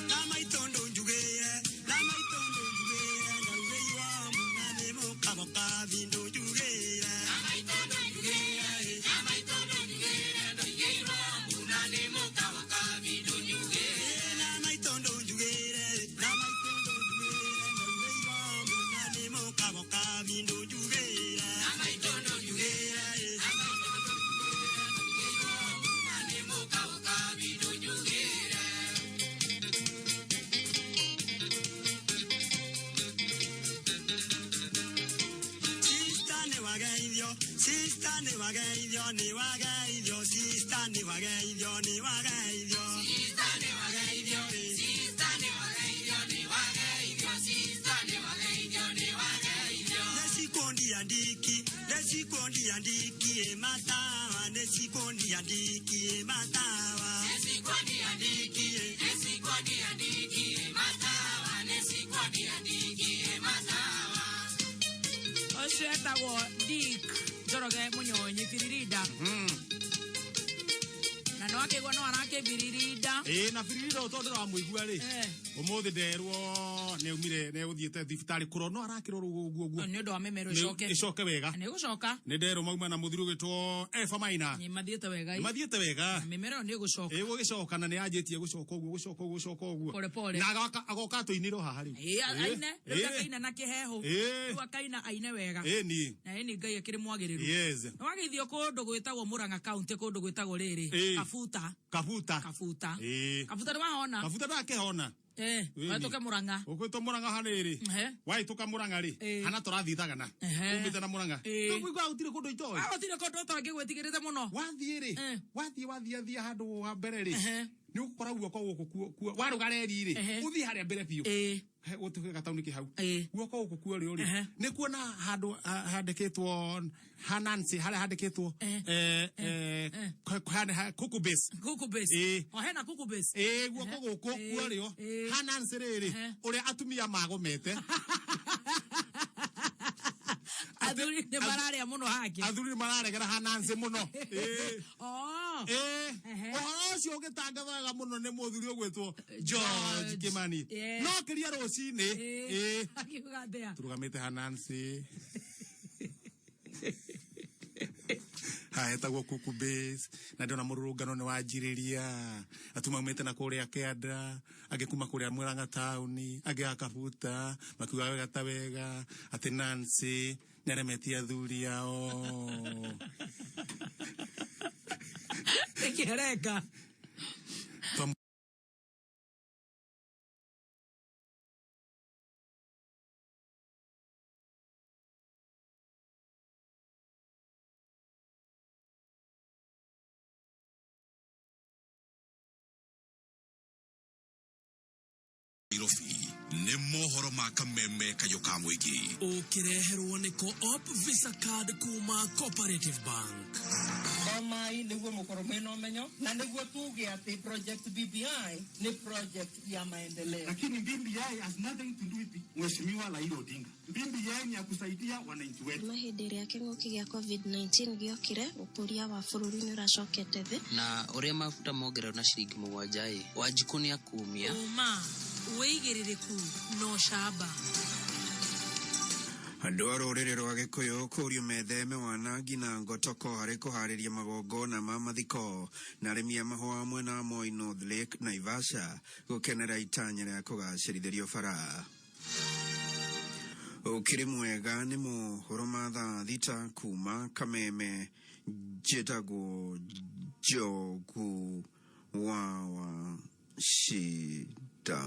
Na maitondo njugĩire, na maitondo njugĩire, ndaugĩirwo muna nĩ mũkaboka bindu njugĩire. Na maitondo njugĩire, na maitondo njugĩire, ndaugĩirwo muna nĩ mũkaboka bindu njugĩire. Na maitondo njugĩire, na maitondo njugĩire, ndaugĩirwo muna nĩ mũkaboka bindu njugĩire. Na maitondo njugĩire, na maitondo njugĩire, ndaugĩirwo muna nĩ mũkaboka bindu njugĩire. Sista nĩ wageithio, sista nĩ wageithio, nĩ wageithio, sista nĩ wageithio, nĩ wageithio. Sista nĩ wageithio, sista nĩ wageithio, nĩ wageithio, sista nĩ wageithio, nĩ wageithio. Nesikondi andiki, nesikondi andiki ematawa, nesikondi andiki ematawa. Nesikondi andiki, nesikondi andiki ematawa, nesikondi andiki ematawa. Ũcio etagwo Dick Njoroge Mũnyonyi biririnda. Na no akĩigua no arakĩbiririnda. Ĩĩ na biririnda ũyũ tondũ ndĩramũigua rĩ, ũmũthĩ nderwo nĩ aumire nĩ egũthiĩte thibitarĩ kũrora no arakĩrorwo ũguo ũguo. Nĩ ũndũ wa mĩmero ĩcoke. Ĩcoke wega. Nĩ ĩgũcoka. Nĩ nderwo mauma na mũthuri ũgĩtwo Eva Maina. Nĩ mathiĩte wega. Nĩ mathiĩte wega. Na mĩmero ĩyo nĩ ĩgũcoka. Ĩgũgĩcoka na nĩ yanjĩtie gũcoka ũguo gũcoka ũguo gũcoka ũguo. Pole pole. Na agoka atũinĩre o haha rĩu. Ĩĩ aine, rĩu Ĩĩ. akaina na kĩhehu. Ĩĩ. Rĩu akaina aine wega. Ĩĩ ni. Na ĩni Ngai akĩrĩ mwagĩrĩru. Yes. Nĩ wageithio kũndũ gwĩtagwo Murang'a County kũndũ gwĩtagwo rĩrĩ. Ĩĩ. Kabuta. Kabuta. Kabuta. Ĩĩ. Kabuta nĩ wahona? Kabuta ndakĩhona. Eh, Ĩĩ ni. wahĩtũke Murang'a. Ũkwĩtwo Murang'a harĩrĩ. Ehe. Wahĩtũka Murang'a rĩ, Ĩĩ. hana tũrathiĩ Thagana. Ehe. Umĩte na Murang'a. Ĩĩ. No kũigua gũtirĩ kũndũ itoĩ. Ah, gũtirĩ kũndũ ũtoĩ ngĩgwĩtigĩrĩte mũno. Wathiĩ rĩ, wathiĩ wathiĩ athiĩ handũ ha mbere rĩ, Ehe. nĩ ũgũkora guoko gũkũ kuo warũga reri rĩ, Ehe. ũthiĩ harĩa mbere biũ. Ĩĩ. He gũtuĩke gataũni ke hau. Ĩĩ. Guoko gũkũ kuo rĩ rĩ, Ehe. nĩ kuona handũ handĩkĩtwo Hanansi harĩa handĩkĩtwo Kuku base. Kuku base. Ĩĩ. O hena kuku base. Ĩĩ guoko gũkũ Ĩĩ. kuo rĩo. Ĩĩ. Hanansi rĩrĩ, Ehe. ũrĩa atumia magomete. Athuri nĩ mararĩa mũno hake. Athuri nĩ mararegera Hanansi mũno. Ĩĩ. Oh. Ĩĩ. Ehe. Ũhoro ũcio ũgĩtangathwo wega mũno nĩ mũthuri ũgwĩtwo George Kimani. Yeah. No kĩria rũcinĩ. Ĩĩ. Akiuga atĩa? Tũrũgamĩte Hanansi. Hahetagwo Kuku Base na ndĩrona mũrũrũngano nĩ wanjirĩria atu maumĩte na kũrĩa kĩanda angĩ kuma kũrĩa Murang'a taũni angĩ a Kabuta makiuga wega ta wega atĩ Nancy nĩaremetie athuri ao. Nĩkĩ areka? Nairobi nĩ mohoro ma kameme kayũ ka mũingĩ. Ũkĩreherwo nĩ Co-op Visa Card kuma Cooperative Bank. Thomai nĩguo mũkorwo mwĩna ũmenyo na nĩguo tuge atĩ project BBI nĩ project ya maendeleo. Lakini BBI has nothing to do with Mheshimiwa Raila Odinga. BBI ni ya kusaidia wananchi wetu. Kuma hĩndĩ ĩrĩa kĩng'ũki gĩa COVID-19 gĩokire, ũkũria wa bũrũri nĩ ũracokete thĩ. Na ũrĩa mafuta mongererwo na ciringi 7 ĩ, Wanjikũ nĩ akumia. Ũma, wĩigĩrĩrĩku na ũcamba. Andũ a rũrĩrĩ rwa Gĩkũyũ kũũrio metheme wanangi na ngotoko harĩ kũharĩria magongona ma mathiko na arĩmi a mahũa mwena wa Moi North Lake Naivasha gũkenera itanya rĩa kũgacĩrithĩrio bara. Ũkĩrĩ mwega nĩ mohoro ma thaa 6 kuma Kameme. Njĩtagwo Njogu wa Wacida.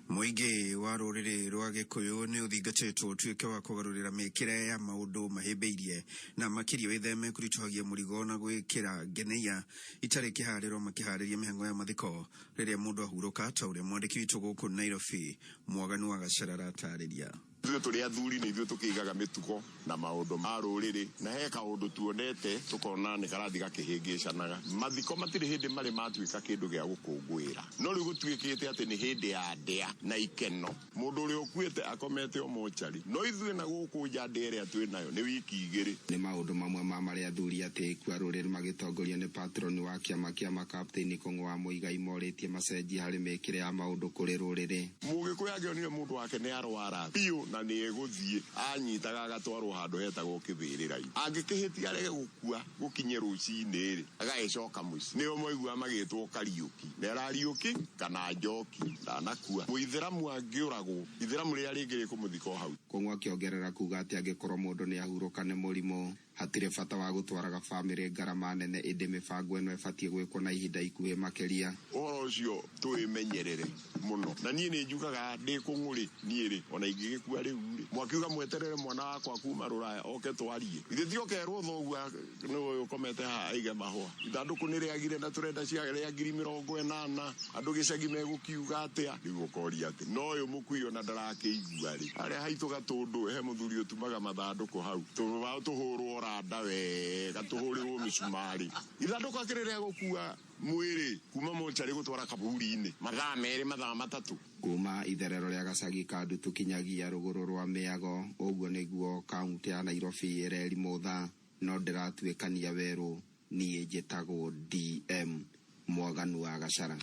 Mũingĩ wa rũrĩrĩ rwa Gĩkũyũ nĩ ũthingatĩtwo ũtuĩke wa kũgarũrĩra mĩkĩre ya maũndũ mahĩmbĩirie na makĩria wĩtheme kũritũhagia mũrigo na gwĩkĩra ngeneia itarĩ kĩharĩro makĩharĩria mĩhang'o ya mathiko rĩrĩa mũndũ ahurũka, ta ũrĩa mwandĩki witũ gũkũ Nairobi Mwaganu wa Gacera aratarĩria. Ithuĩ tũrĩ athuri nĩ ithuĩ tũkĩigaga mĩtugo na maũndũ ma rũrĩrĩ, na he kaũndũ tuonete tũkona nĩ karathiĩ gakĩhĩngĩcanaga. Mathiko matirĩ hĩndĩ marĩ matuĩka kĩndũ gĩa gũkũngũĩra, no rĩu gũtuĩkĩte atĩ nĩ hĩndĩ ya ndĩa na ikeno. Mũndũ ũrĩa ũkuĩte akomete o mochari, no ithuĩ na gũkũ nja ndĩa ĩrĩa twĩ nayo nĩ wiki 2. Nĩ maũndũ mamwe ma marĩa athuri atĩĩku a rũrĩrĩ magĩtongorio nĩ patroni wa kĩama kĩa makapteni Kũng'ũ wa Mũigai morĩtie macenjie harĩ mĩkĩre ya maũndũ kũrĩ rũrĩrĩ. Mũgĩkũyũ angĩonire mũndũ wake nĩ arwara biũ na nĩ egũthiĩ, anyitaga agatwarwo handũ hetagwo kĩbĩrĩra-inĩ. Angĩkĩhĩtia arege gũkua gũkinye rũcinĩ rĩ, agagĩcoka mũciĩ. Nĩo maiguaga magĩtwo Kariũki. Nĩ arariũki kana njoki, ndanakua. Mũithĩramu angĩũragwo, ithĩramu rĩrĩa rĩngĩ rĩkũmũthika o hau. Kũng'ũ akĩongerera kuga atĩ angĩkorwo mũndũ nĩ ahurũka nĩ mũrimũ, hatirĩ bata wa gũtwaraga bamĩrĩ ngarama nene, ĩndĩ mĩbango ĩno ĩbatiĩ gwĩkwo na ihinda ikuhĩ makĩria. Ũhoro ũcio tũwĩmenyerere mũno. Na niĩ nĩ njugaga ndĩ kũng'ũ rĩ, niĩ rĩ, ona ingĩgĩkua rĩu rĩ, mwakiuga mweterere mwana wakwa kuma Rũraya oke twarie. Ithe ti okerwo thoguo nĩ ũyũ ũkomete haha aige mahũa. Ithandũkũ nĩ rĩagire na tũrenda cia rĩa ngiri 80, andũ gĩcagi megũkiuga atĩa? Rĩu ũkoria atĩ no ũyũ mũkui ona ndarakĩigua rĩ. Harĩa haitũ Gatũndũ he mũthuri ũtumaga mathandũkũ hau. Tũrũbao tũhũrwo randa wega, tũhũrĩrwo mĩcumarĩ. Ithandũkũ akĩrĩ rĩa gũkua mwĩrĩ kuma mocarĩ gũtwara kaburi-inĩ mathaa 2, mathaa 3. Kuma itherero rĩa gacagi ka Ndutu kinyagia rũgũrũ rwa Mĩago, ũguo nĩguo kaunti ya Nairobi ĩrerimũtha, no ndĩratuĩkania werũ. Niĩ njĩtagwo DM Mwaganu wa Gacara.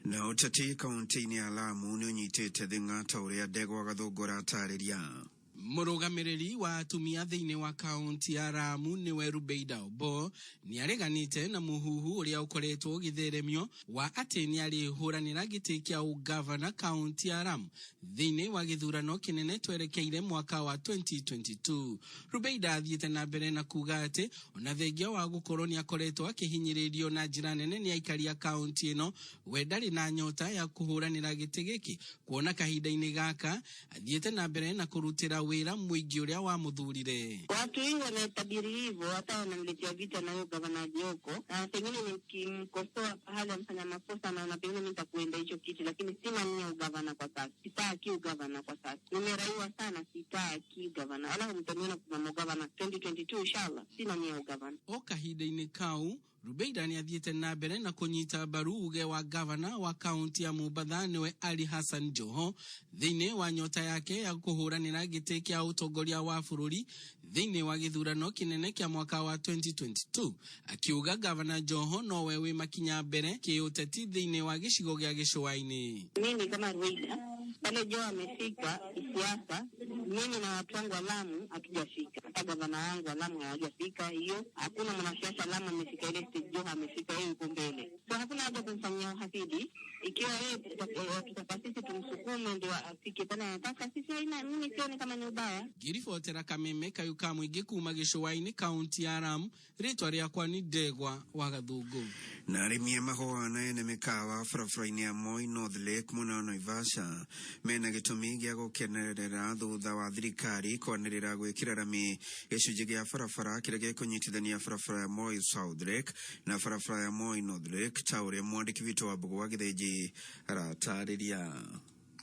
Na ũteti kaunti-inĩ ya Lamu nĩ ũnyitĩte thing'a ta ũrĩa Ndegwa Gathũngũ aratarĩria. Mũrũgamĩrĩri wa atumia thĩinĩ wa kaunti ya Lamu nĩwe Rubeida Obo nĩareganĩte na mũhuhu ũrĩa ũkoretwo ũgĩtheremio wa atĩ nĩarĩhũranĩra gĩtĩ kĩa ũgavana kaunti ya Lamu thĩinĩ wa gĩthurano kĩnene twerekeire mwaka wa 2022. Rubeida athiĩte na mbere na kuga atĩ ona thengia wa gũkorwo nĩakoretwo akĩhinyĩrĩrio na njĩra nene nĩ aikari a kaunti ĩno, we ndarĩ na nyota ya kũhũranĩra gĩtĩ gĩkĩ, kuona kahinda-inĩ gaka athiĩte na mbere na kũrutĩra wĩra mũingĩ ũrĩa wamũthurire. Watu wengi wanatabiri hivyo, hata wanamletea vita na huyo gavana Joko, na pengine nikimkosoa pahali amfanya makosa, naona pengine mimi nitakuenda hicho kiti, lakini sina nia ugavana kwa sasa. Sitaki ugavana kwa sasa, nimeraiwa sana, sitaki ugavana. Alafu mtaniona kusimama ugavana 2022 inshallah, sina nia ugavana. O kahinda-inĩ kau Rubeida nĩathiĩte na mbere na kũnyita mbaru uge wa gavana wa kaunti ya Mombatha nĩwe Ali Hassan Joho thĩinĩ wa nyota yake ya kũhũranĩra gĩtĩ kĩa ũtongoria wa bũrũri thĩinĩ wa gĩthurano kĩnene kĩa mwaka wa 2022, akiuga gavana Joho nowe wĩ makinya mbere kĩũteti thĩinĩ wa gĩcigo gĩa gĩcũa-inĩ. Mimi kama Rubeida pale Joho amefika kisiasa, mimi na watu wangu wa Lamu hatujafika, hata gavana wangu wa Lamu hawajafika hiyo. Hakuna mwanasiasa Lamu amefika ile stage Joho amefika, yeye yuko mbele, so hakuna haja kumfanyia uhasidi. Ikiwa yeye tutaka sisi tumsukume ndio afike pale anataka, sisi haina, mimi sioni kama ni ubaya. Ngĩribotera Kameme kayũ ka mũingĩ kuma gĩcũa-inĩ kaunti ya Lamu, rĩtwa rĩakwa nĩ Ndegwa wa Gathũngũ. Na arĩmi a mahũa na ene mĩkawa barabara-inĩ ya Moi North Lake mwena wa Naivasha mena gĩtũmi gĩa gũkenerera thutha wa thirikari kwanĩrĩra gwĩkĩra rami gĩcunjĩ gĩa barabara kĩrĩa gĩkũnyitithania barabara ya Moi South Lake na barabara ya Moi North Lake ta ũrĩa mwandĩki witũ wa Mbũgũ wa Gĩthĩnji aratarĩria.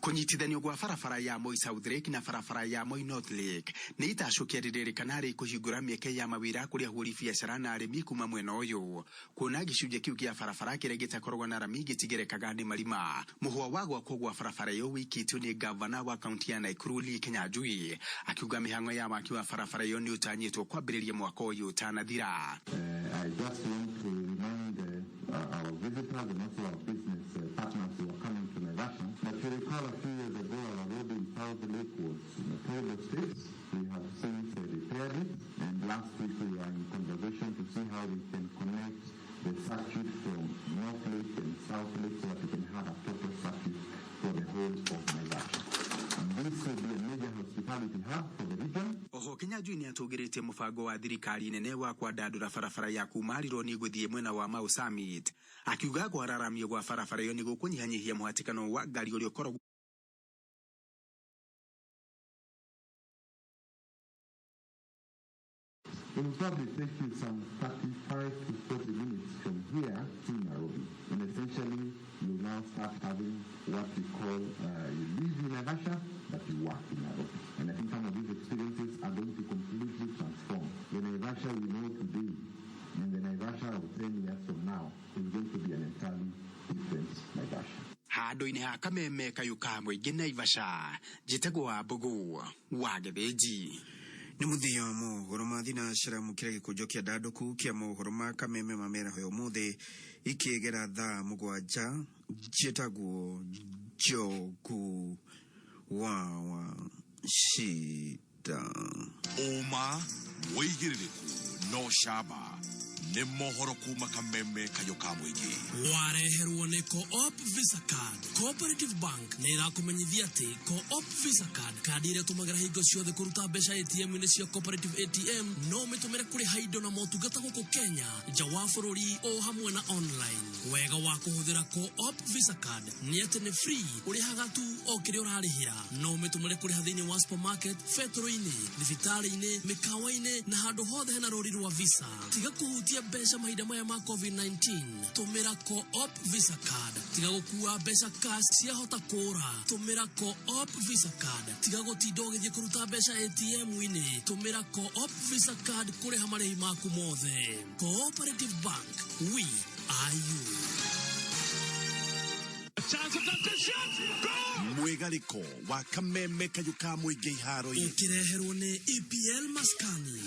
Kũnyitithanio gwa barabara ya Moi South Lake na barabara ya Moi North Lake nĩ itacũkia rĩrĩrĩkana harĩ kũhingũra mĩeke ya mawĩra kũrĩ ahũri biacara na arĩmi kuma mwena ũyũ, kuona gĩcunjĩ kĩu kĩa barabara kĩrĩa gĩtakoragwo na rami gĩtigerekaga nĩ marima. Mũhwa wa gwakwo gwa barabara ĩyo wĩikĩtio nĩ gavana wa kaunti ya Nakuru Lee Kinyanjui, akiuga mĩhang'o ya waki wa barabara ĩyo nĩ ũtanyĩtwo kwambĩrĩria mwaka ũyũ ũtanathira. I just want to remind our visitors and also our business partners who are coming to Naivasha that you recall a few years ago our road in South Lake was in a terrible state. We have since repaired it, and last week we were in conversation to see how we can connect the circuit from North Lake and South Lake so that we can have a total circuit for the whole of Naivasha. This will be a major hospitality hub for the region. Oho Kinyanjui nĩ atũgĩrĩtie mũbango wa thirikari nene wa kwandandũra barabara ya kuma Rironi gũthiĩ mwena wa Mau Summit, akiuga kwararamio gwa barabara ĩyo nĩ gũkũnyihanyihia mũhatĩkano wa ngari ũrĩa ũkoragwo It will probably take you some 35 to 40 minutes from here to Nairobi. And essentially, you now start having what we call, you live in Naivasha, but you work in Nairobi. And I think some of these experiences are going to completely transform. The Naivasha we know today and the Naivasha of 10 years from now is going to be an entirely different Naivasha. Handũ-inĩ ha kameme kayũ ka mũingĩ Naivasha, njĩtagwo wa Mbũgũ wa Gĩthĩnji. Nĩ mũthia wa mohoro ma thinacara mũkĩra gĩkũnjo kĩa ndandũku kĩa mohoro ma kameme ma mĩaraho ya ũmũthĩ ikĩgera thaa 7 njĩtagwo Njogu wa Shida. Ũma wĩigĩrĩrĩku no camba nĩ mohoro kuma kameme kayũ ka mũingĩ. Wareherwo nĩ Co-op Visa Card. Cooperative Bank nĩ ĩrakũmenyithia atĩ Co-op Visa Card, kandi ĩrĩa ũtũmagĩra hingo ciothe kũruta mbeca ATM-inĩ cia Cooperative ATM, no ũmĩtũmĩre kũrĩha indo na motungata gũkũ Kenya, nja wa bũrũri o hamwe na online. Wega wa kũhũthĩra Co-op Visa Card nĩ atĩ nĩ free, ũrĩhaga tu o kĩrĩa ũrarĩhĩra. No ũmĩtũmĩre kũrĩha thĩinĩ wa supermarket, betũrũ-inĩ, thibitarĩ-inĩ, mĩkawa-inĩ na handũ hothe hena rũri rwa Visa. Tiga kũhutia mbeca mahinda maya ma COVID-19, tũmĩra Co-op Visa Card. Tiga gũkua mbeca cash ciahota kũra, tũmĩra Co-op Visa Card. Tiga gũtinda ũgĩthiĩ kũruta mbeca ATM-inĩ, tũmĩra Co-op Visa Card kũrĩha marĩhi maku mothe. Cooperative Bank, we are you. Mwĩgarĩko wa kameme kayũ ka mũingĩ iharo-inĩ. Ũkĩreherwo nĩ EPL Maskani.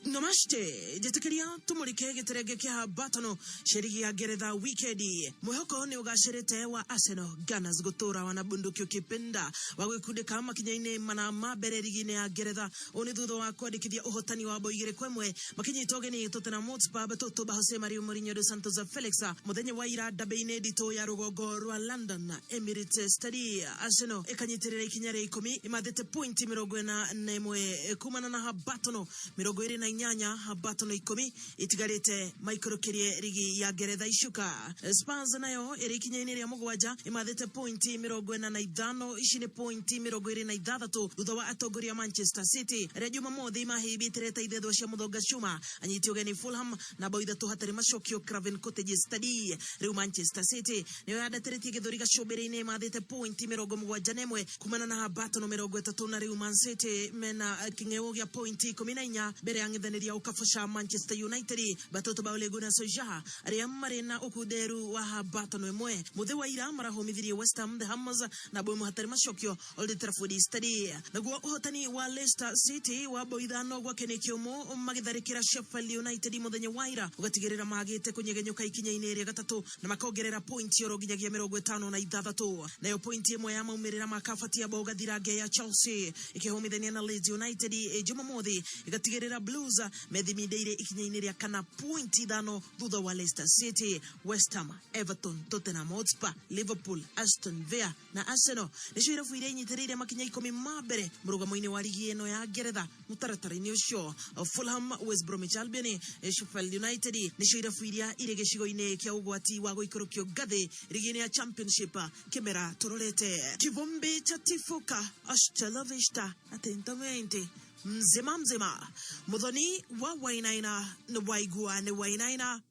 Namaste, njĩtĩkĩria tũmũrĩke gĩterenge kĩa batano cia ya Ngeretha wikendi. Mwĩhoko nĩ ũgacĩrĩte wa Arsenal Gunners gũtũra wana bunduki ũkĩpenda wa gwĩkundĩka makinya-inĩ mana ma mbere rigi-inĩ ya Ngeretha. Ũũ nĩ thutha wa kwandĩkithia ũhotani wa bao 2-1 makĩnyita ũgeni Tottenham Hotspur Batoto ba Jose Mario Mourinho dos Santos Felix mũthenya wa ira ndambĩ-inĩ nditũ ya rũgongo rwa London Emirates Stadium. Arsenal ĩkanyitĩrĩra ikinya rĩa 10 ĩmathĩte pointi 41 kumana na habatono 28 habatono 10 itigarĩte maikũrũkĩrie rigi ya Ngeretha icuka. Spurs nayo ĩrĩ ikinya-inĩ rĩa 7 ĩmathĩte pointi 45, ici nĩ pointi 26 thutha wa atongoria Manchester City arĩa Jumamothi mahĩmbĩte ithethwa cia mũthonga cuma anyiti ũgeni Fulham na bao 3 hatarĩ macokio Craven Cottage Stadium. Rĩu Manchester City nĩyo yandatĩrĩtie gĩthũri gacũmbĩrĩ-inĩ ĩmathĩte pointi 71 kumana na habatono 30 na rĩu Man City mena kĩng'eo gĩa pointi 14 mbere ya ng'ethanĩri ya ũkabũca Manchester United Batoto ba Ole Gunnar Solskjaer arĩa marĩ na ũkunderu wa habatono 1. Mũthĩ wa ira marahomithirie West Ham the Hammers na bao 1 hatarĩ macokio Old Trafford Stadium. Naguo ũhotani wa Leicester City wa bao 5 gwa kĩnĩ kĩũmũ magĩtharĩkĩra Sheffield United mũthenya wa ira ũgatigĩrĩra magĩte kũnyegenyũka ikinya-inĩ rĩa 3 na makongerera pointi oro nginyagia 56. Nayo pointi 1 ya maumĩrĩra ma kabati ya bao gathirange ya Chelsea ĩkĩhomithania na Leeds United Jumamothi ĩgatigĩrĩra Blues Blues methimindĩire ikinya-inĩ rĩa kana point ithano thutha wa Leicester City. West Ham, Everton, Tottenham Hotspur, Liverpool, Aston Villa na Arsenal nĩcio irabu iria inyitĩrĩire makinya ikũmi ma mbere mũrũgamo-inĩ wa rigi ĩno ya Ngeretha. Mũtaratara-inĩ ũcio, Fulham, West Bromwich Albion, Sheffield United nĩcio irabu iria irĩ gĩcigo-inĩ kĩa ũgwati wa gũikũrũkio ngathĩ rigi-inĩ ya Championship kĩmera tũrorete. Kivumbi cha tifuka, hasta la vista, atentamente mzima mzima. Muthoni wa Wainaina nĩ waigua nĩ Wainaina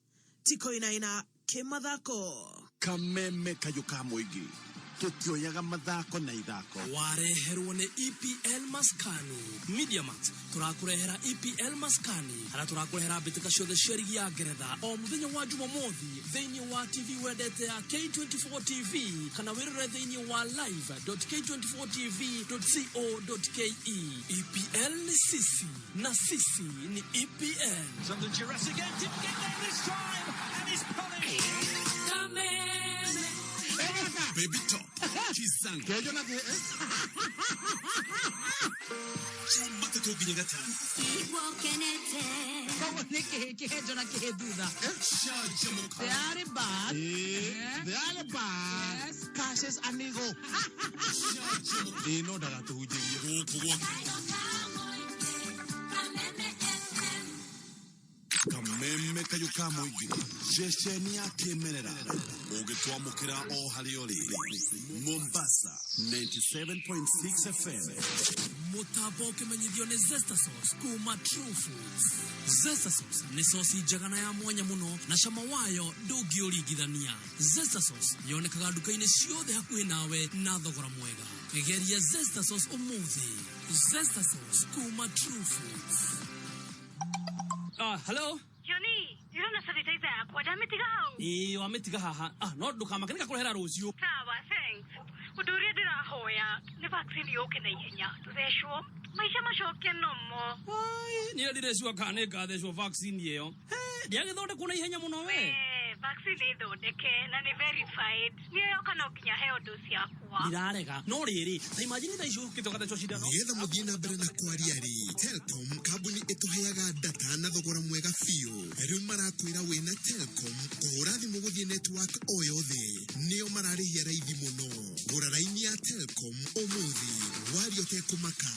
tikoinaina kĩmathako. Kameme kayũ ka mũingĩ tũtioyaga mathako na ithako. Wareherwo nĩ EPL Maskani. Mediamax tũrakũrehera EPL Maskani harĩa tũrakũrehera mbĩtĩka ciothe cia rigi ya Ngeretha o mũthenya wa Jumamothi thĩinĩ wa TV wendete ya K24 TV kana wĩrore thĩinĩ wa live.k24tv.co.ke. EPL ni sisi na sisi ni EPL. Under duress again, didn't get there this time, and is punished. Baby Top Kizango Kejo na ke Jumatatũ nginya gatano. Koguo nĩ kĩhĩ kĩhenjo na kĩhĩ thutha. They are bad. They are bad. Yes. Cases amigo. Ĩ no ndagatũhunjĩrie gũkũ gwa Kameme kayũ ka mũingĩ ceceni ya kĩmerera ũngĩtwamũkĩra o harĩa ũrĩ. Mombasa 97.6 FM. Mũtambo ũkĩmenyithio nĩ Zesta Sauce kuma True Foods. Zesta Sauce nĩ sosi njega na ya mwanya mũno na cama wayo ndũngĩũringithania. Zesta Sauce yonekaga nduka-inĩ ciothe hakuhĩ nawe na thogora mwega. Geria Zesta Sauce ũmũthĩ. Zesta Sauce kuma True Foods. Hello. Johnny, ndĩrona sanitizer yakwa ndamĩtiga hau. Ĩĩ, wamĩtiga haha. No ndũkamake, nĩngakũrehera rũciũ. Sawa, thanks. Ũndũ ũrĩa ndĩrahoya nĩ vaccine yũke na ihenya tũthecwo maica macoke nomo. Niĩ ndirecua kana nĩ ngathecwo vaccine ĩyo. Ndĩagĩthondekwo na ihenya mũno we. Vaccine ĩthondeke na nĩ verified nĩyo yoka no nginya heo dosi yakwa. Ndirarega no rĩrĩ, ta imagine thaa ici ũkĩte ũgathecwo cindano. Nĩgetha mũthiĩ na mbere na kwaria rĩ, Telcom kambuni ĩtũheaga data na thogora mwega biũ. Rĩu marakwĩra wĩna Telcom kũhũra thimũ gũthiĩ network o yothe nĩo mararĩhia raithi mũno. Gũra raini ya Telcom ũmũthĩ waria ũtekũmaka.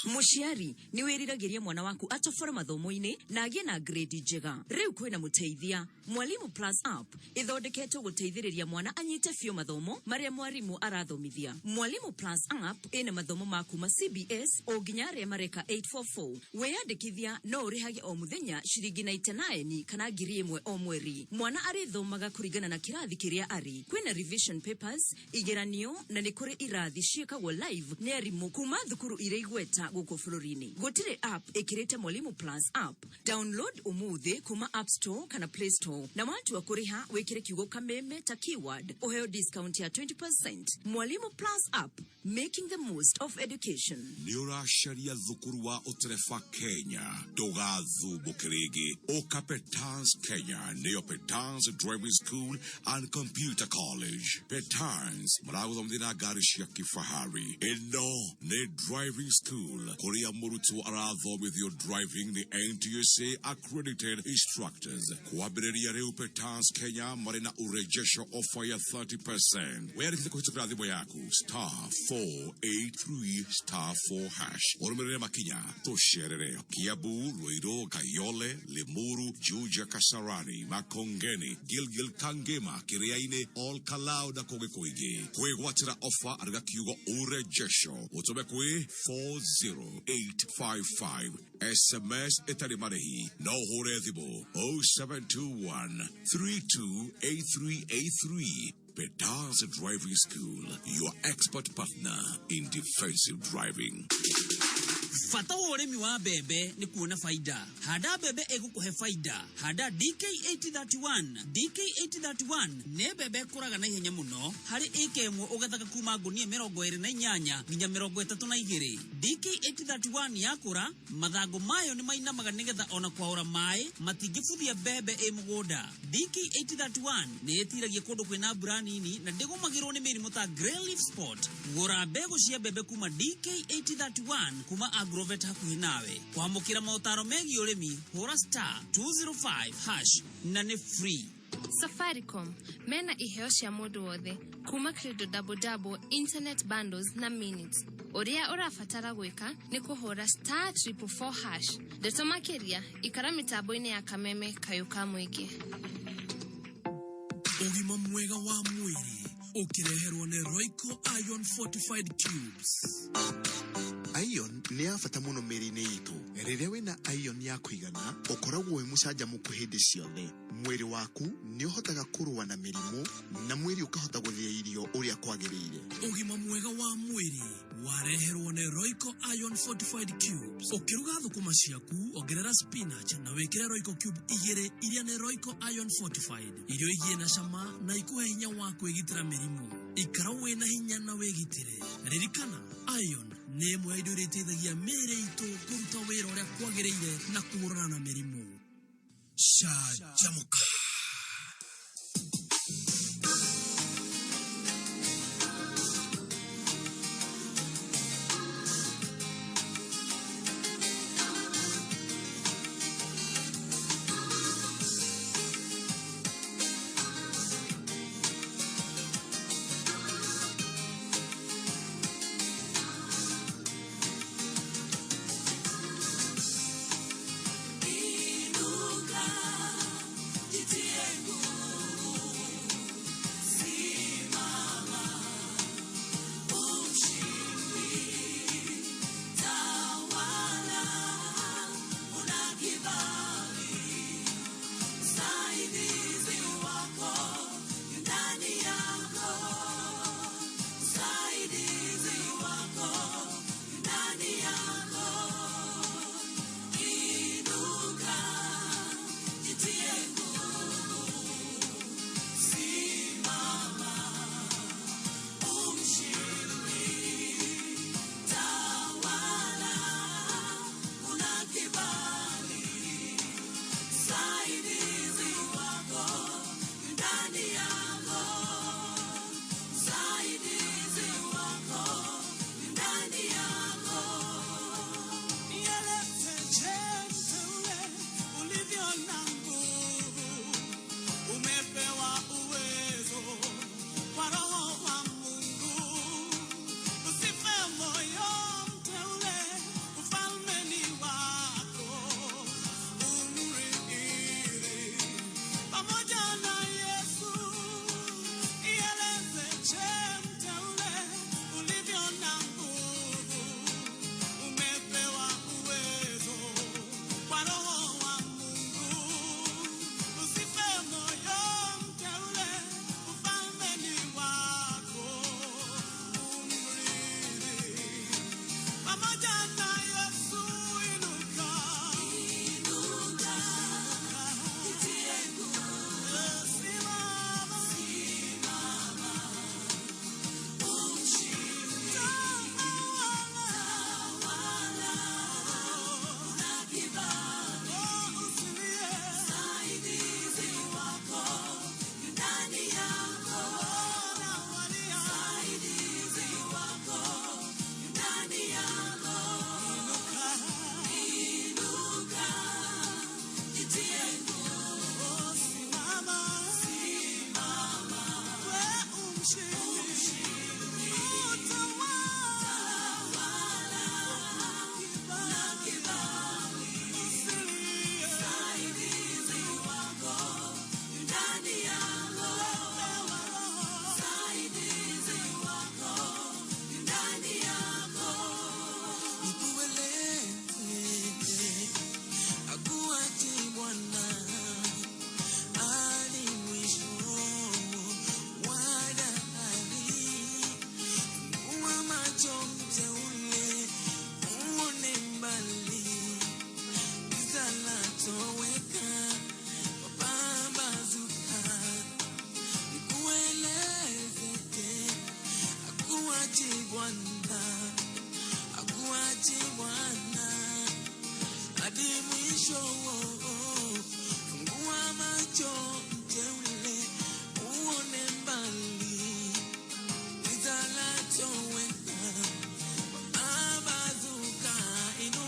Mũciari nĩ wĩriragĩria mwana waku atobore mathomo-inĩ na agĩe na grade njega. Rĩu kwĩna mũteithia. Mwalimu Plus app ĩthondeketwo gũteithĩrĩria mwana anyite biũ mathomo marĩa mwarimũ arathomithia. Mwalimu Plus app ĩna mathomo ma kuma CBS o nginya arĩa mareka 844. Wĩyandĩkithia no ũrĩhage o mũthenya ciringi 99 kana 1,000 o mweri. Mwana arĩthomaga kũringana na kĩrathi kĩrĩa arĩ. Kwĩna revision papers, igeranio na nĩ kũrĩ irathi ciĩkagwo live nĩ arimũ kuma thukuru iria igweta gũkũ bũrũri-inĩ. Gũtirĩ app ĩkĩrĩte Mwalimu Plus app. Download ũmũthĩ kuma App Store kana Play Store na watua kũrĩha wĩkĩre kiugo kameme ta keyword ũheo discount ya 20%. Mwalimu Plus app, making the most of education. Nĩ ũracaria thukuru wa ũtereba Kenya, ndũgathumbũke rĩngĩ. Ũka Petans Kenya, nĩyo Petans Driving School and Computer College. Petans maragũthomithia na ngari cia kifahari. Ĩno nĩ driving school kũrĩa mũrutwo arathomithio driving nĩ NTSA accredited instructors. Kwambĩrĩria rĩu Petans Kenya marĩ na urejesho offer ya 30%. Wĩyandĩkithie kũhĩtũkĩra thimũ yaku star 483 star 4 hash. Ũrũmĩrĩre makinya tũcerere Kiambu, Ruiru, Kayole, Limuru, Juja, Kasarani, Makongeni, Gilgil, Kangema, Kiriaini, Ol Kalou na kũngĩ kũingĩ. Kwĩgwatĩra offer andĩka kiugo urejesho ũtũme kwĩ 40855. SMS ĩtarĩ marĩhi no ũhũre thimũ 0721 328383. Petars Driving School, your expert partner in defensive driving. Bata wa ũrĩmi wa mbembe nĩ kuona baida. Handa mbembe ĩgũkũhe baida. Handa DK8031. DK8031 nĩ mbembe ĩkũraga na ihenya mũno. Harĩ ĩka ĩmwe ũgethaga kuma ngũnia 28 nginya 32. DK8031 yakũra, mathangũ mayo nĩ mainamaga nĩgetha ona kwaũra maĩ matingĩbuthia mbembe ĩ mũgũnda. DK8031 nĩ ĩtiragia kũndũ kwĩna mbura nini na ndĩgũmagĩrwo nĩ mĩrimũ ta grey leaf spot. Gũra mbegũ cia mbembe kuma DK8031 kuma Agro agrovet hakuhĩ nawe. Kwamũkĩra maũtaro megiĩ ũrĩmi, hũra star 205 hash na nĩ free. Safaricom mena iheo cia mũndũ wothe kuma Credo Double Double, internet bundles na minutes. Ũrĩa ũrabatara gwĩka nĩ kũhũra star 444 hash. Ndeto makĩria ikara mĩtambo-inĩ ya Kameme kayũ ka mũingĩ. Ũgima mwega wa mwĩrĩ ũkĩreherwo nĩ Royco Iron Fortified Cubes. Iron nĩ ya bata mũno mĩĩrĩ-inĩ itũ. Rĩrĩa wĩna iron ya kũigana, ũkoragwo wĩ mũcanjamũku hĩndĩ ciothe. Mwĩrĩ waku nĩ ũhotaga kũrũa na mĩrimũ na mwĩrĩ ũkahota gũthĩa irio ũrĩa kwagĩrĩire. Ũgima mwega wa mwĩrĩ wareherwo nĩ Royco Iron Fortified Cubes. Ũkĩruga thũkũma ciaku, ongerera spinach na wĩkĩre Royco cube igĩrĩ iria nĩ Royco Iron Fortified. Irio igie na cama na ikuhe hinya wa kwĩgitĩra mĩrimũ. Ikara wĩna hinya na wĩgitĩre. Ririkana, iron nĩ ĩmwe ya indo iria iteithagia mĩĩrĩ itũ kũruta wĩra ũrĩa kwagĩrĩire na kũhũrana na mĩrimũ. Canjamũka. Inuka, jitie nguvu, simama, umshindi, tawala, una kibali, msaidizi wako yu ndani yako, msaidizi wako yu ndani yako. Inuka, jitie nguvu, simama, umshindi, tawala, una kibali, msaidizi wako yu ndani yako, msaidizi wako yu ndani yako. Nieleze mteule ulivyo na nguvu, umepewa uwezo kwa Roho wa Mungu. Usife moyo mteule, ufalme ni wako, umrithi pamoja na Yesu. Ieleze mteule ulivyo na nguvu, umepewa uwezo kwa Roho wa Mungu. Usife moyo mteule, ufalme ni wako, umrithi pamoja na Yesu. Inuka, Inuka, jitie nguvu, simama, simama, umshindi, tawala, una kibali, usilie, msaidizi wako yu ndani yako, msaidizi wako yu ndani yako. Inuka, jitie nguvu, simama, simama, we umshindi, tawala, una kibali, usilie, msaidizi wako yu ndani yako, msaidizi wako yu ndani yako. Nikueleze akuachi Bwana hadi mwisho wa dahari. Fungua macho mteule, uone mbali, giza latoweka, wapambazuka. Nikueleze akuachi Bwana, akuachi Bwana hadi mwisho. Fungua macho mteule, uone mbali, giza latoweka, wapambazuka. Inuka.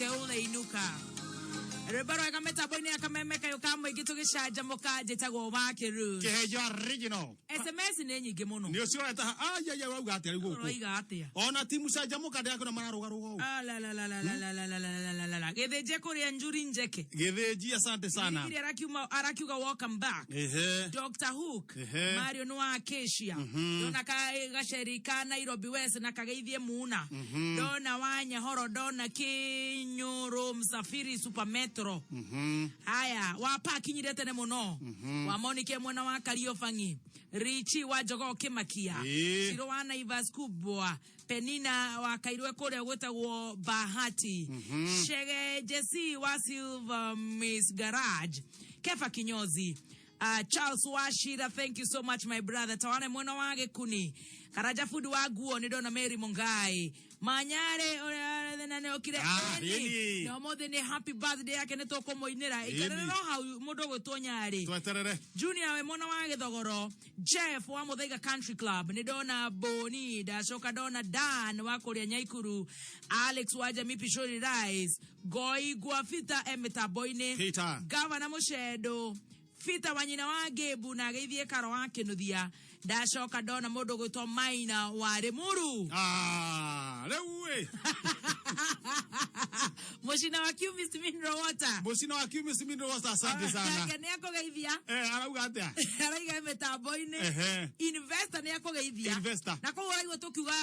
Mteule inuka. Rwĩmbo rwega mĩtambo-inĩ ya kameme kayũ ka mũingĩ tũgĩcanjamũka njĩtagwo Wakiru. Kĩhenjo original. SMS nĩ nyingĩ mũno. Nĩ ũcio ũreta ayaya ũrauga atĩa rĩu gũkũ? Ũroiga atĩa? Ona timu canjamũka ndĩrakĩona mararũgarũga ũũ. Ah, la, la, la, la, la, la, la, la, la, la, la, la. Gĩthĩnje kũrĩa Njuri Njeke. Gĩthĩnji asante sana. Gĩthĩnjire arakiuga welcome back. Ehe. Dr. Hook. Ehe. Mario wa Acacia. Ndona ka gaceri ka Nairobi West na kageithie Muna. Ndona wa Nyahoro, ndona Kinyuru Msafiri Super Metro. Haya, wapa akinyire tene muno. Wa Monike mwena wa Kariobangi. Richi wa Jogoo Kimakia. Ĩĩ. Ciro wa Naivas Kubwa. Penina wa Kairwe kũrĩa gwĩtagwo Bahati. Shege Jesse wa Silver Miss Garage. Kefa Kinyozi. Charles Washira, thank you so much my brother. Tawane mwena wa Gĩkuni. Karaja Food wa Guo nĩ ndona Mary Mungai. Manyare ũrĩa na nĩ okire. Ah, Ĩni. ĩni. Na ũmũthĩ nĩ happy birthday yake nĩ tũkũmũinĩra. Ĩni. Ikarĩra o hau mũndũ ũgwĩtwo Nyarĩ. Tweterere. Junior we mwana wa Gĩthogoro, Jeff wa Muthaiga Country Club, nĩ ndona Boni, ndacoka ndona Dan wa kũrĩa Nyaikuru, Alex wa Jamii Pishori Rice, Goi Gwafita e mĩtambo-inĩ, Peter. Gavana Mũcendo, Peter wa nyina wa Gebu na ageithie Karo wa Kĩnuthia, ndacoka ndona mũndũ ũgwĩtwo Maina wa Rĩmuru. Ah, rĩu ĩ. Mũcina wa Cumist Mineral Water. Mũcina wa Cumist Mineral Water, asante sana. Nake nĩ akũgeithia. Eh, arauga atĩa? Araiga mĩtambo-inĩ. Ehe. Investor nĩ akũgeithia. Investor. Na kũu ũraigua tũkiuga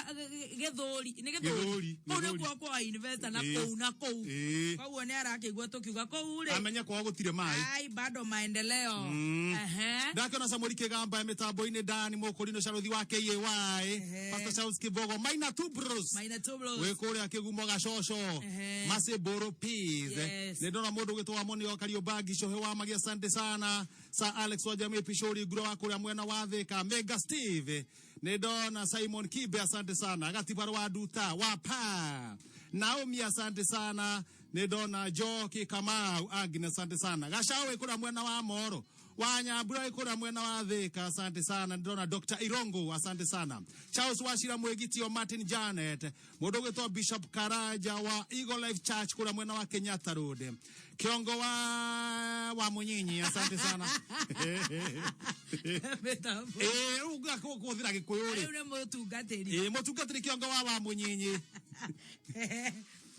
gĩthũri. Nĩ Gĩthũri, gĩthũri. Kũu gĩthũri. nĩkuo kwa investor na Ĩĩ. kũu na kũu. Ĩĩ. Koguo nĩ arakĩigua tũkiuga kũu rĩ. Amenye kwao gũtirĩ maĩ. Ai bado maendeleo. Ehe. Ndakĩona Samuel Kĩgamba mĩtambo-inĩ Dani Mũkũrinũ Carothi wa KAY Pastor Charles Kibogo Maina Tubros Maina Tubros. wĩ kũrĩa Kĩgumo Gacoco Ehe. Masiboro Peas Yes. nĩ ndona mũndũ ũgĩtwo Wamoni Kariobangi Cohe wa Magia asante sana Sir Alex wa Jamii Pishori Ngura wa kũrĩa mwena wa Thika Mega Steve nĩ ndona Simon Kibe asante sana Gatibaro wa Nduta wa Pa Naomi asante sana nĩ ndona Njoki Kamau Agnes asante sana Gacau wĩ kũrĩa mwena wa Moro Wanyambura wĩ kũrĩa mwena wa Thika asante sana ndona Dr. Irongo asante sana Charles Wachira Mwĩgitio Martin Janet mũndũ ũgwĩtwo Bishop Karaja wa Eagle Life Church kũrĩa mwena wa Kenyatta Road Kiongo wa Munyinyi asante sana Mĩtambo. Eh rĩu kũhũthĩra Gĩkũyũ rĩ Rĩu nĩ mũtungatĩri. ĩ mũtungatĩri Kiongo wa Munyinyi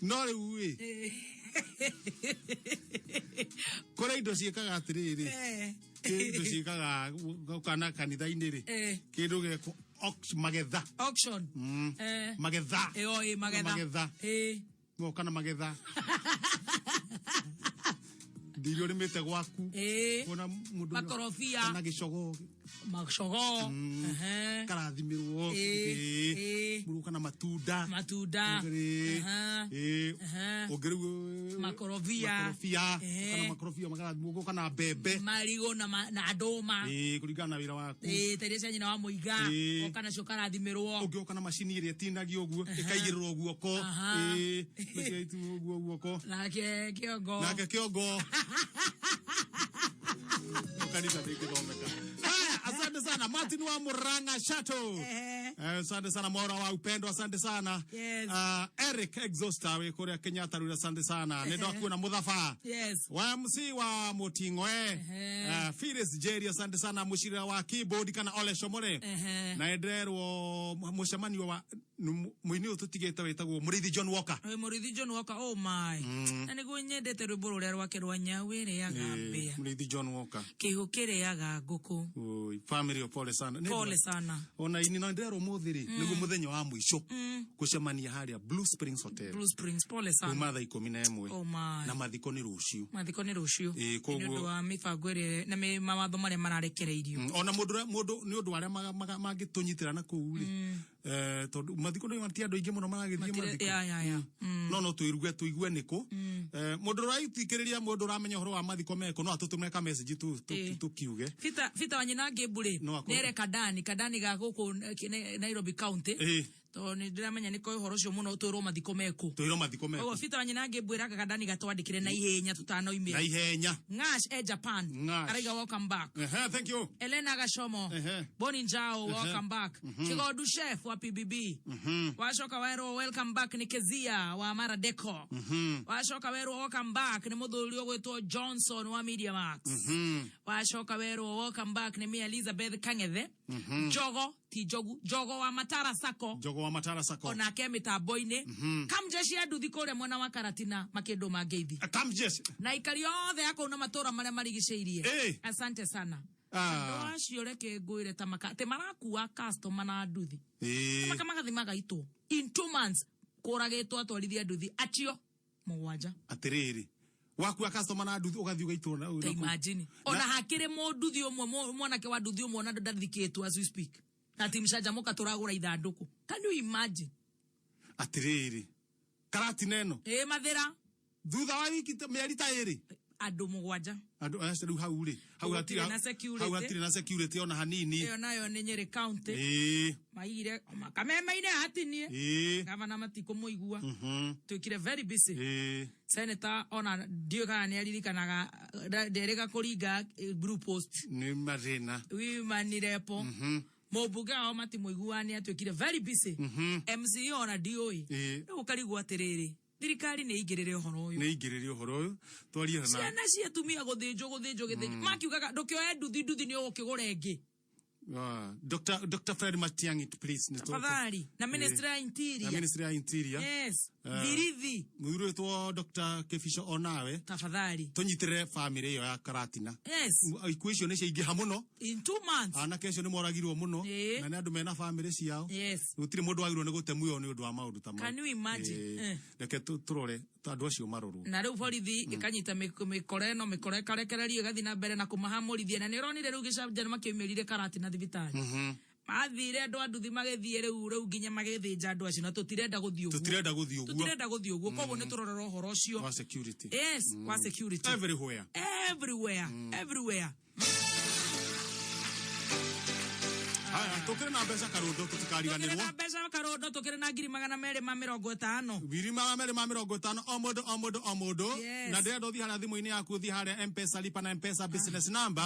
no rĩu ĩ kũrĩ indo ciĩkaga atĩrĩrĩ Eh. kĩndũ ciĩkaga kana kanitha-inĩ rĩ Eh. kĩndũ gĩkwo magetha Auction. Eh. Magetha. Ĩyo ĩ magetha. Magetha. Ĩ. Goka na magetha ndirio ũrĩmĩte gwaku Ĩ. kuona mũndũ Makorobia. na gĩcogoo Macogoo. Ehe. karathimĩrwo Ĩ. Ĩ. mũrũka na matunda Matunda. Ĩ. Aha. Ĩ. Aha. Ũngĩ rĩu Makorobia. makorobia Ehe. kana makorobia makarathimwo ũgoka na mbembe Marigũ na na ndũma. Ĩ, kũringana na wĩra waku Ĩ, ta iria cia nyina wa Mũiga. Ĩ. Oka nacio karathimĩrwo. ũngĩũka na macini ĩrĩa ĩtinagio ũguo ĩkaigĩrĩrwo guoko Aha. Ĩ, ũcio ũguo guoko Nake Kĩongo. nake Kĩongo kanitha ndĩngĩthomeka. Haya, asante sana Martin wa Murang'a Chateau. Ehe. Asante sana Mora wa Upendo, asante sana. Yes. Eric Exhauster wĩ kũrĩa Kenyatta Road, asante sana. Nĩ ndakuona Mũthaba. Yes. Wa MC wa Muting'oe. Ehe. Phyllis Jerry, asante sana mũcirĩra wa keyboard kana Ole Shomore. Ehe. Na nderwo mũcemanio wa mũini ũyũ tũtigĩte wĩtagwo Mũrĩithi John Walker. Ĩ, Mũrĩithi John Walker, oh my. Na nĩguo nyendete rwĩmbo rũrĩa rwake rwa nyau ĩrĩaga mbĩa. Mũrĩithi John Walker. Kĩihũ kĩrĩaga ngũkũ. Oi, family pole sana. Nĩ Pole sana. Ona ini no nderwo mũthĩ rĩ nĩguo mũthenya wa mũico gũcemania harĩa Blue Springs Hotel Blue Springs, pole sana. kuma thaa 11 Oh my. na mathiko nĩ rũciũ. Mathiko nĩ rũciũ. Ĩ, Nĩ ũndũ wa mĩbango ĩrĩa na mawatho marĩa mararekereirio. Ona mũndũ mũndũ nĩ ũndũ arĩa mangĩtũnyitĩra na kũu rĩ tondũ mathiko nĩ ti andũ aingĩ mũno maragĩthiĩ mathiko. Ya, ya, ya. No tũigue tũigue nĩkũ. Mũndũ ũraithikĩrĩria mũndũ ũramenya ũhoro wa mathiko meko no atũtũmĩre ka message Ĩ. tũkiuge. Fita Fita wa nyina Ngĩmbu rĩ No akorwo- nĩere Kadani Kadani ga gũkũ Nairobi County Ĩ. Tondũ nĩ ndĩramenya nĩ koĩ ũhoro ũcio mũno twĩrwo mathiko mekũ. Twĩrwo mathiko Koguo mekũ. Peter Wanyina ngĩmbwĩra gakandani gatwandĩkĩre na ihenya Na tutanoimĩra. ihenya. Ngash e Japan. Ngash. Araiga welcome back. Ehe, thank you. Elena Gashomo. Ehe. Boni Njao Ehe. welcome back. Kigodu Chef wa PBB. Wacoka werwo welcome back ni Kezia wa Mara Deco. Wacoka werwo welcome back ni muthuri ũgwĩtwo Johnson wa Media Max. Wacoka werwo welcome back ni Mia Elizabeth Kang'ethe. Jogo ti Njogu, Jogo wa Matara Sacco Jogo wa Matara Sacco. onake mitambo-inĩ. Kamjeshi ya nduthi kũrĩa mwena wa Karatina makĩndũ mangeithi Kamjeshi na aikari othe a kũu na matũra marĩa marigicĩirie. Eh. Asante sana. Ah. Andũ acio reke ngwĩre ta maka atĩ marakua customer na nduthi. Eh. Maka magathi magaitwo in 2 months kũragĩtwo atwarithia nduthi acio mũgwanja. Atĩrĩrĩ, wakua customer na nduthi ũgathiĩ ũgaitwo na Ta imagine ona hakĩrĩ mũnduthi ũmwe mwanake wa nduthi ũmwe ona ndathikĩtwo as we speak na ti mcanjamũka tũragũra ithandũkũ. Can you imagine? Atĩrĩrĩ, Karatina ĩno. Ĩ mathĩra. Thutha wa wiki mĩeri ta ĩrĩ. Andũ mũgwanja. Andũ acio rĩu hau rĩ, hau Gũtirĩ hatirĩ na security. Hau hatirĩ na security ona hanini. Ĩyo nayo nĩ Nyĩrĩ County. Ĩĩ. Maigire kameme-inĩ hatinie. Ĩĩ. Gavana matikũmũigua. Tuĩkire very busy. Ĩĩ. Senator ona ndiũĩ kana nĩ aririkanaga nderĩga kũringa blue post. Nĩ mathĩna. Women rep. Mũmbunge wao matimũiguaga nĩ atuĩkire very busy. MCA ona ndiũĩ. Ĩĩ. Rĩu ũkarigwo atĩrĩrĩ, thirikari nĩ ĩingĩrĩre ũhoro ũyũ. Nĩ ingĩrĩre ũhoro ũyũ. Twarie na Ciana cia atumia gũthĩnjwo gũthĩnjwo gĩthĩnjwo. Makiugaga ndũkĩoe nduthi nduthi nĩ ũgũkĩgũra ĩngĩ. Ah, Dr. Fred Matiang'i, please. Tafadhali. Na Ministry ya Interior. Na Ministry ya Interior. Yes. Eh, Thirithi. Mũthuri wĩtwo Dr. Kĩbico onawe. Tafadhali. Tũnyitĩrĩre family ĩyo ya Karatina. Yes. Ikuũ icio nĩ ciaingĩha mũno. In 2 months. Anake acio nĩ moragirwo mũno. Ĩĩ. Na nĩ andũ mena family ciao. Yes. Gũtirĩ mũndũ wagĩrĩirwo nĩ gũte muoyo nĩ ũndũ wa maũndũ ta mau. Can you imagine? Ĩĩ. Eh. Reke tũrore andũ acio marorwo. Na rĩu borithi ĩkanyita mĩkora ĩno mĩkora ĩkarekererio ĩgathiĩ na mbere na kũmahamũrithia na nĩ ũronire rĩu gĩcanjama makĩaumĩrire Karatina thibitarĩ. Mathire andũ a nduthi magĩthiĩ rĩu rĩu nginya magĩthĩnja andũ acio na tũtirenda gũthiĩ ũguo. Tũtirenda gũthiĩ ũguo. Tũtirenda gũthiĩ ũguo koguo nĩ tũrorera ũhoro ũcio. Wa security. Yes, wa security. Everywhere. Everywhere. Everywhere. Haya, tũkĩrĩ na mbeca Karũndo Tũkĩrĩ tũtikariganĩrwo. na mbeca Karũndo tũkĩrĩ na 250,000. 250,000 o mũndũ o mũndũ o mũndũ. Yes. Na ndĩrenda ũthiĩ harĩa thimũ-inĩ yaku ũthiĩ harĩa M-Pesa lipa na M-Pesa business number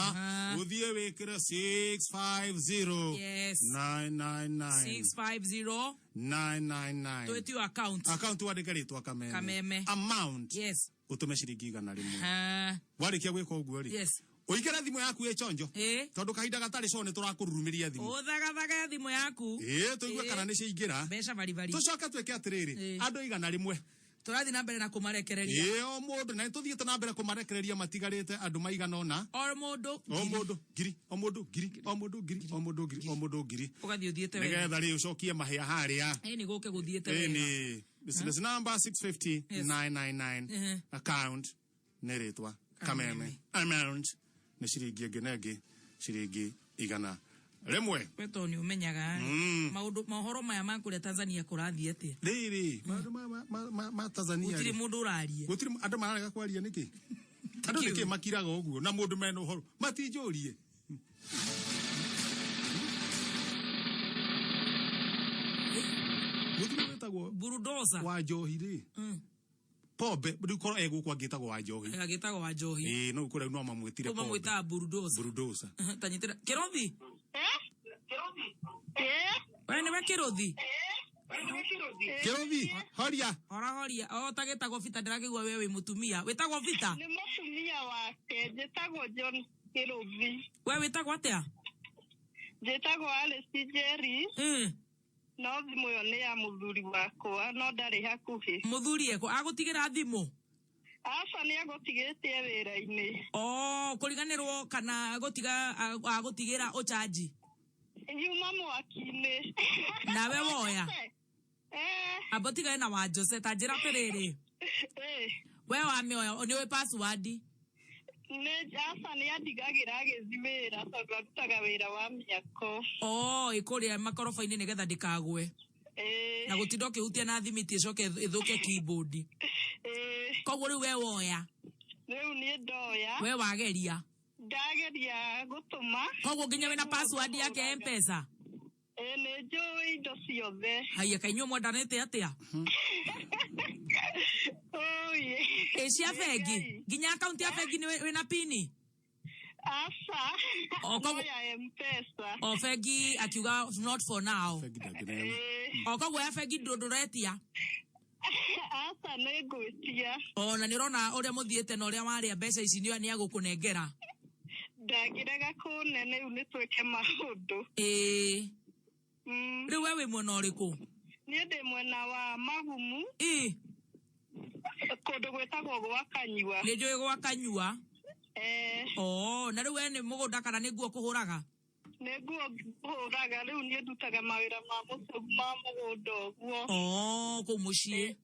ũthiĩ wĩkĩre 650 Yes. 999 650 999 twĩtio account. Account wandĩke rĩtwa Kameme. Kameme. Amount. Yes. Ũtũme ciringi 100. Ah. Warĩkia gwĩka ũguo rĩ. Yes. Ũigĩre thimũ yaku ĩ chonjo. Tondũ kahinda gatarĩ co nĩ tũrakũrurumĩria thimũ. Ũthagathage thimũ yaku. Ĩĩ tũigue kana nĩ ciaingĩra. Mbeca baribari. Tũcoke twĩke atĩrĩrĩ, Ĩĩ. andũ 100. Tũrathiĩ na mbere na kũmarekereria. Ĩĩ o mũndũ na nĩtũthiĩte na mbere kũmarekereria matigarĩte andũ maigana ũna. O mũndũ O mũndũ ngiri, o mũndũ ngiri, o mũndũ ngiri, o mũndũ ngiri, o mũndũ ngiri. Ũgathiĩ ũthiĩte wega. Nĩgetha rĩ ũcokie mahĩa harĩa. Ĩĩ nĩ gũke gũthiĩte Ĩĩ wega. nĩ business number 650 Yes. 999 Mhm. account nĩ rĩtwa Kameme. Amount nĩ ciringi ĩngĩ na ĩngĩ ciringi 100. We tondũ nĩ ũmenyaga maũndũ mohoro maya ma kũrĩa Tanzania kũrathiĩ atĩa? Rĩrĩ maũndũ ma Tanzania Gũtirĩ rĩ, mũndũ ũraria. Gũtirĩ andũ mararega kwaria nĩkĩ? Andũ nĩkĩ makiraga ũguo na mũndũ mena ũhoro matinjũrie. Mũthuri wĩtagwo Bulldozer wa Njohi rĩ. Pombe rĩu korwo egũkũ angĩtagwo wa Njohi. Agĩtagwo wa Njohi. Ĩĩ no kũrĩa no mamwĩtire Kũu mamwĩtaga Bulldozer. Bulldozer. Tanyitĩra Kĩrothi. We nĩwe Kĩrothi? Kĩrothi, horia. Hora horia. O tagĩtagwo Bita ndĩrakĩigua we wĩ mũtumia. Wĩtagwo Bita? Nĩ mũtumia wake, njĩtagwo John Kĩrũthi. We wĩtagwo atĩa? Njĩtagwo Alice Njeri. No thimũ ĩyo nĩ ya mũthuri wakwa, no ndarĩ hakuhĩ. Mũthuri eko agũtigĩra thimũ? Aca nĩ agũtigĩte wĩra-inĩ. Oh, kũriganĩrwo kana gũtiga agũtigĩra ũcanji. Yuma mwaki-inĩ. Nawe woya. Amba ũtigane na wa Jose ta njĩra atĩrĩrĩ. We wamĩoya nĩ ũĩ password? Nĩ aca nĩ andigagĩra agĩthiĩ wĩra tondũ arutaga wĩra wa mĩako. Oh, ĩkũrĩa makoroba-inĩ nĩgetha ndĩkagwe. Na gũtinda ũkĩhutia na thimiti ĩcoke ĩthũke keyboard. Koguo rĩu we woya. Rĩu niĩ ndoya. We wageria. Ndageria gũtũma. Koguo nginya wĩna password yake ya M-Pesa? Ĩĩ nĩ njũĩ indo ciothe. Haiya, kaĩ inyuĩ mwendanĩte atĩa? Ũi. Ĩ cia bengi, nginya akaunti ya bengi nĩ wĩna pini? Aca. O, No ya M-Pesa. O bengi akiuga not for now. O koguo ya bengi ndũretia? Aca, nĩ ngwĩtia. O na nĩ ũrona ũrĩa mũthiĩte na ũrĩa warĩa mbeca ici nĩ agũkũnengera? Ndangĩrega kũne, rĩu nĩ twĩke maũndũ. Ĩĩ. Rĩu we wĩ mwena ũrĩkũ? Niĩ ndĩ mwena wa Magumu. Ĩ. Kũndũ gwĩtagwo gwa Kanyua. Nĩ njũĩ gwa Kanyua. Eh. O, na rĩu we nĩ mũgũnda kana nĩ nguo kũhũraga? Nĩ nguo hũraga, rĩu niĩ ndutaga mawĩra ma mũciĩ, ma mũgũnda ũguo. O, kũu mũciĩ.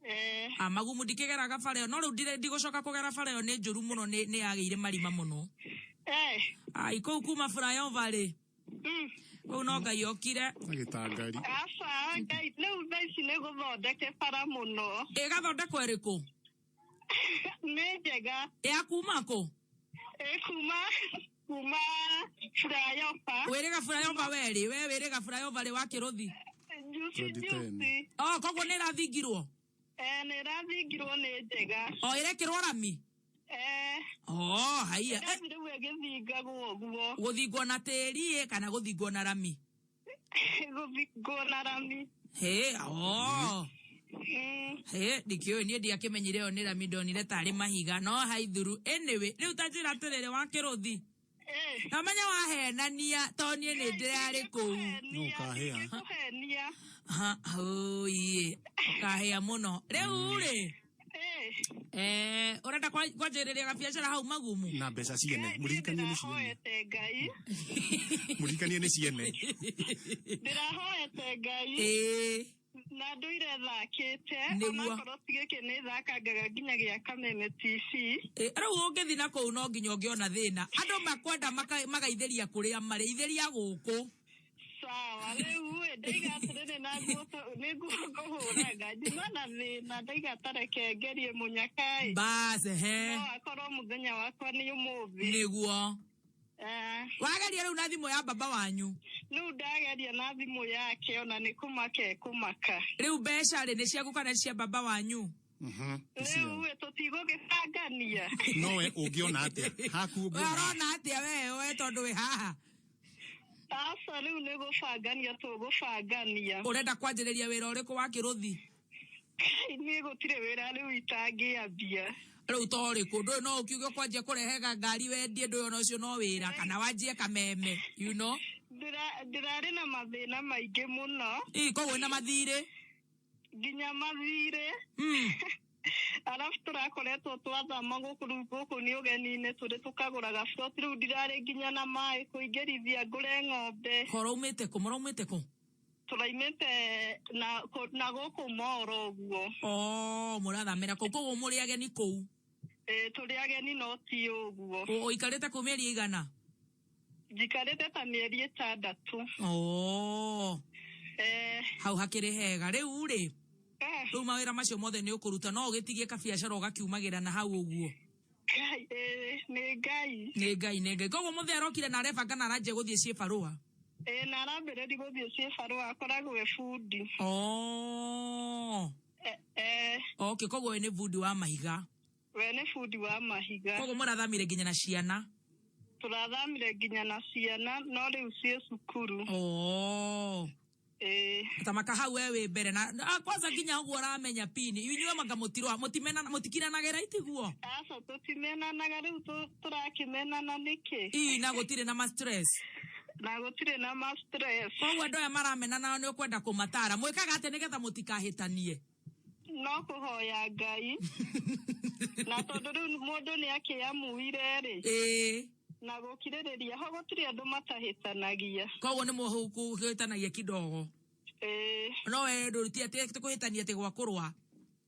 Eh. A Magumu ndikĩgeraga bara ĩyo, no rĩu ndigũcoka kũgera bara ĩyo, nĩ njũru mũno, nĩ yagĩire marima mũno. Eh. Ai, kũu kuma flyover rĩ, kũu no Ngai okire. Agĩtangari. Aca, Ngai, rĩu thaa ici nĩ gũthondeke bara mũno. Ĩgathondekwo ĩrĩkũ? Nĩ njega. Ya kuma kũ? Ĩ kuma flyover. Wĩrĩga flyover werĩ, we wĩrĩga flyover rĩ wa Kĩrũthi? Juicy, juicy. O, koguo nĩ ĩrathingirwo? Eh, nĩ ĩrathingirwo, nĩ njega. O, ĩrekĩrwo rami? Eh. O, haiya. Ĩrathiĩ rĩu ĩgĩthingagwo ũguo. Gũthingwo na tĩri ĩ kana gũthingwo na rami? Gũthingwo na rami. He, o. He, ndikĩũĩ, niĩ ndiakĩmenyire ĩyo nĩ rami, ndonire tarĩ mahiga, no haithuru. Anyway, rĩu ta njĩra atĩrĩrĩ, wa Kĩrũthi, namenya wahenania to niĩ nĩ ndĩrarĩ kũu. Nĩ ũkahĩa. Kũhenia. Hũiĩ, ũkahĩa mũno rĩu rĩ. Ũrenda kwanjĩrĩria gabiacara hau Magumu? Na mbeca ciene, mũririkanie nĩ ciene. Ndĩrahoete Ngai. Mũririkanie nĩ ciene. Ndĩrahoete Ngai. Na ndũire thakĩte. Onakorwo ti gĩkĩ, nĩ thakangaga nginya gĩa Kameme TV. Rĩu ũngĩthiĩ na kũu no nginya ũngĩona thĩna, andũ makwenda magaithĩria kũrĩa marĩ, ithĩria gũkũ. Sawa, rĩu ĩ ndaiga atĩrĩrĩ, na nguo nĩ nguo ngũhũraga, njuma na thĩna, ndaiga tareke ngerie mũnyaka ĩ. Bas, ehe. No akorwo mũthenya wakwa nĩ ũmũthĩ. Nĩguo. Eh. Wageria rĩu na thimũ ya baba wanyu? Rĩu ndageria na thimũ yake, ona nĩ kũmaka ekũmaka. Rĩu mbeca rĩ, nĩ ciaku kana cia baba wanyu? Rĩu ĩ tũtigũgĩbangania. Nowe ũngĩona atĩa haku? We ũngĩona ũrona atĩa we tondũ wĩ haha? Aca, rĩu nĩ gũbangania tũgũbangania. Ũrenda kwanjĩrĩria wĩra ũrĩkũ wa Kĩrũthi? Niĩ gũtirĩ wĩra rĩu itangĩambia. Rĩu to ũrĩkũ? Ndũĩ no ũkiuge kwanjia kũrehega ngari wendie, ndũĩ ona ũcio no wĩra, kana wanjie kameme, you know. Ndĩrarĩ na mathĩna maingĩ mũno. Ĩ, koguo wĩna mathirĩ? Nginya mathirĩ. Arabu tũrakoretwo twathama gũkũ, rĩu gũkũ nĩ ũgeni-inĩ tũrĩ, tũkagũraga plot, rĩu ndirarĩ nginya na maĩ kũingĩrithia ngũre ng'ombe. Koraumĩte kũ? Mũraumĩte kũ? Tũraimĩte na gũkũ Moro ũguo. O, mũrathamĩra kũu, koguo mũrĩ ageni kũu? Ĩ, tũrĩ ageni, no ti ũguo. Ũikarĩte kũu mĩeri ĩigana? Njikarĩte ta mĩeri 6. O. Eh. Hau hakĩrĩ hega rĩu rĩ. Rĩu mawĩra macio mothe nĩ ũkũruta, no ũgĩtigie kabiacara ũgakiumagĩra na hau ũguo? Ngai, ĩ, nĩ Ngai. Nĩ Ngai, nĩ Ngai. Koguo mũthee arokire na arebanga na aranjia gũthiĩ ciĩbarũa? Ĩ, na arambĩrĩria gũthiĩ ciĩbarũa, akoragwo e bundi. O. Eh. Okay, koguo we nĩ bundi wa mahiga? We nĩ bundi wa mahiga. Koguo mũrathamire nginya na ciana? Tũrathamire nginya na ciana, no rĩu ciĩ cukuru. O. Ĩ. Tamaka hau we wĩ mbere na kwanza nginya ũguo ũramenya pini, inyuĩ manga mũtirwa mũtimena, mũtikiranagĩra, itiguo? Aca, tũtimenanaga, rĩu tũrakĩmenana nĩkĩ? Ii, na gũtirĩ na ma stress? Na gũtirĩ na ma stress. Koguo andũ aya maramenana nao nĩ ũkwenda kũmatara, mwĩkaga atĩa nĩgetha mũtikahĩtanie? No kũhoya Ngai, na tondũ rĩu mũndũ nĩ akĩamuire rĩ, na gũkirĩrĩria ho, gũtirĩ andũ matahĩtanagia. Koguo nĩ mũhĩtanagia kidogo? Ĩĩ. No we ndũruti atĩ kũhĩtania atĩ gwa kũrũa?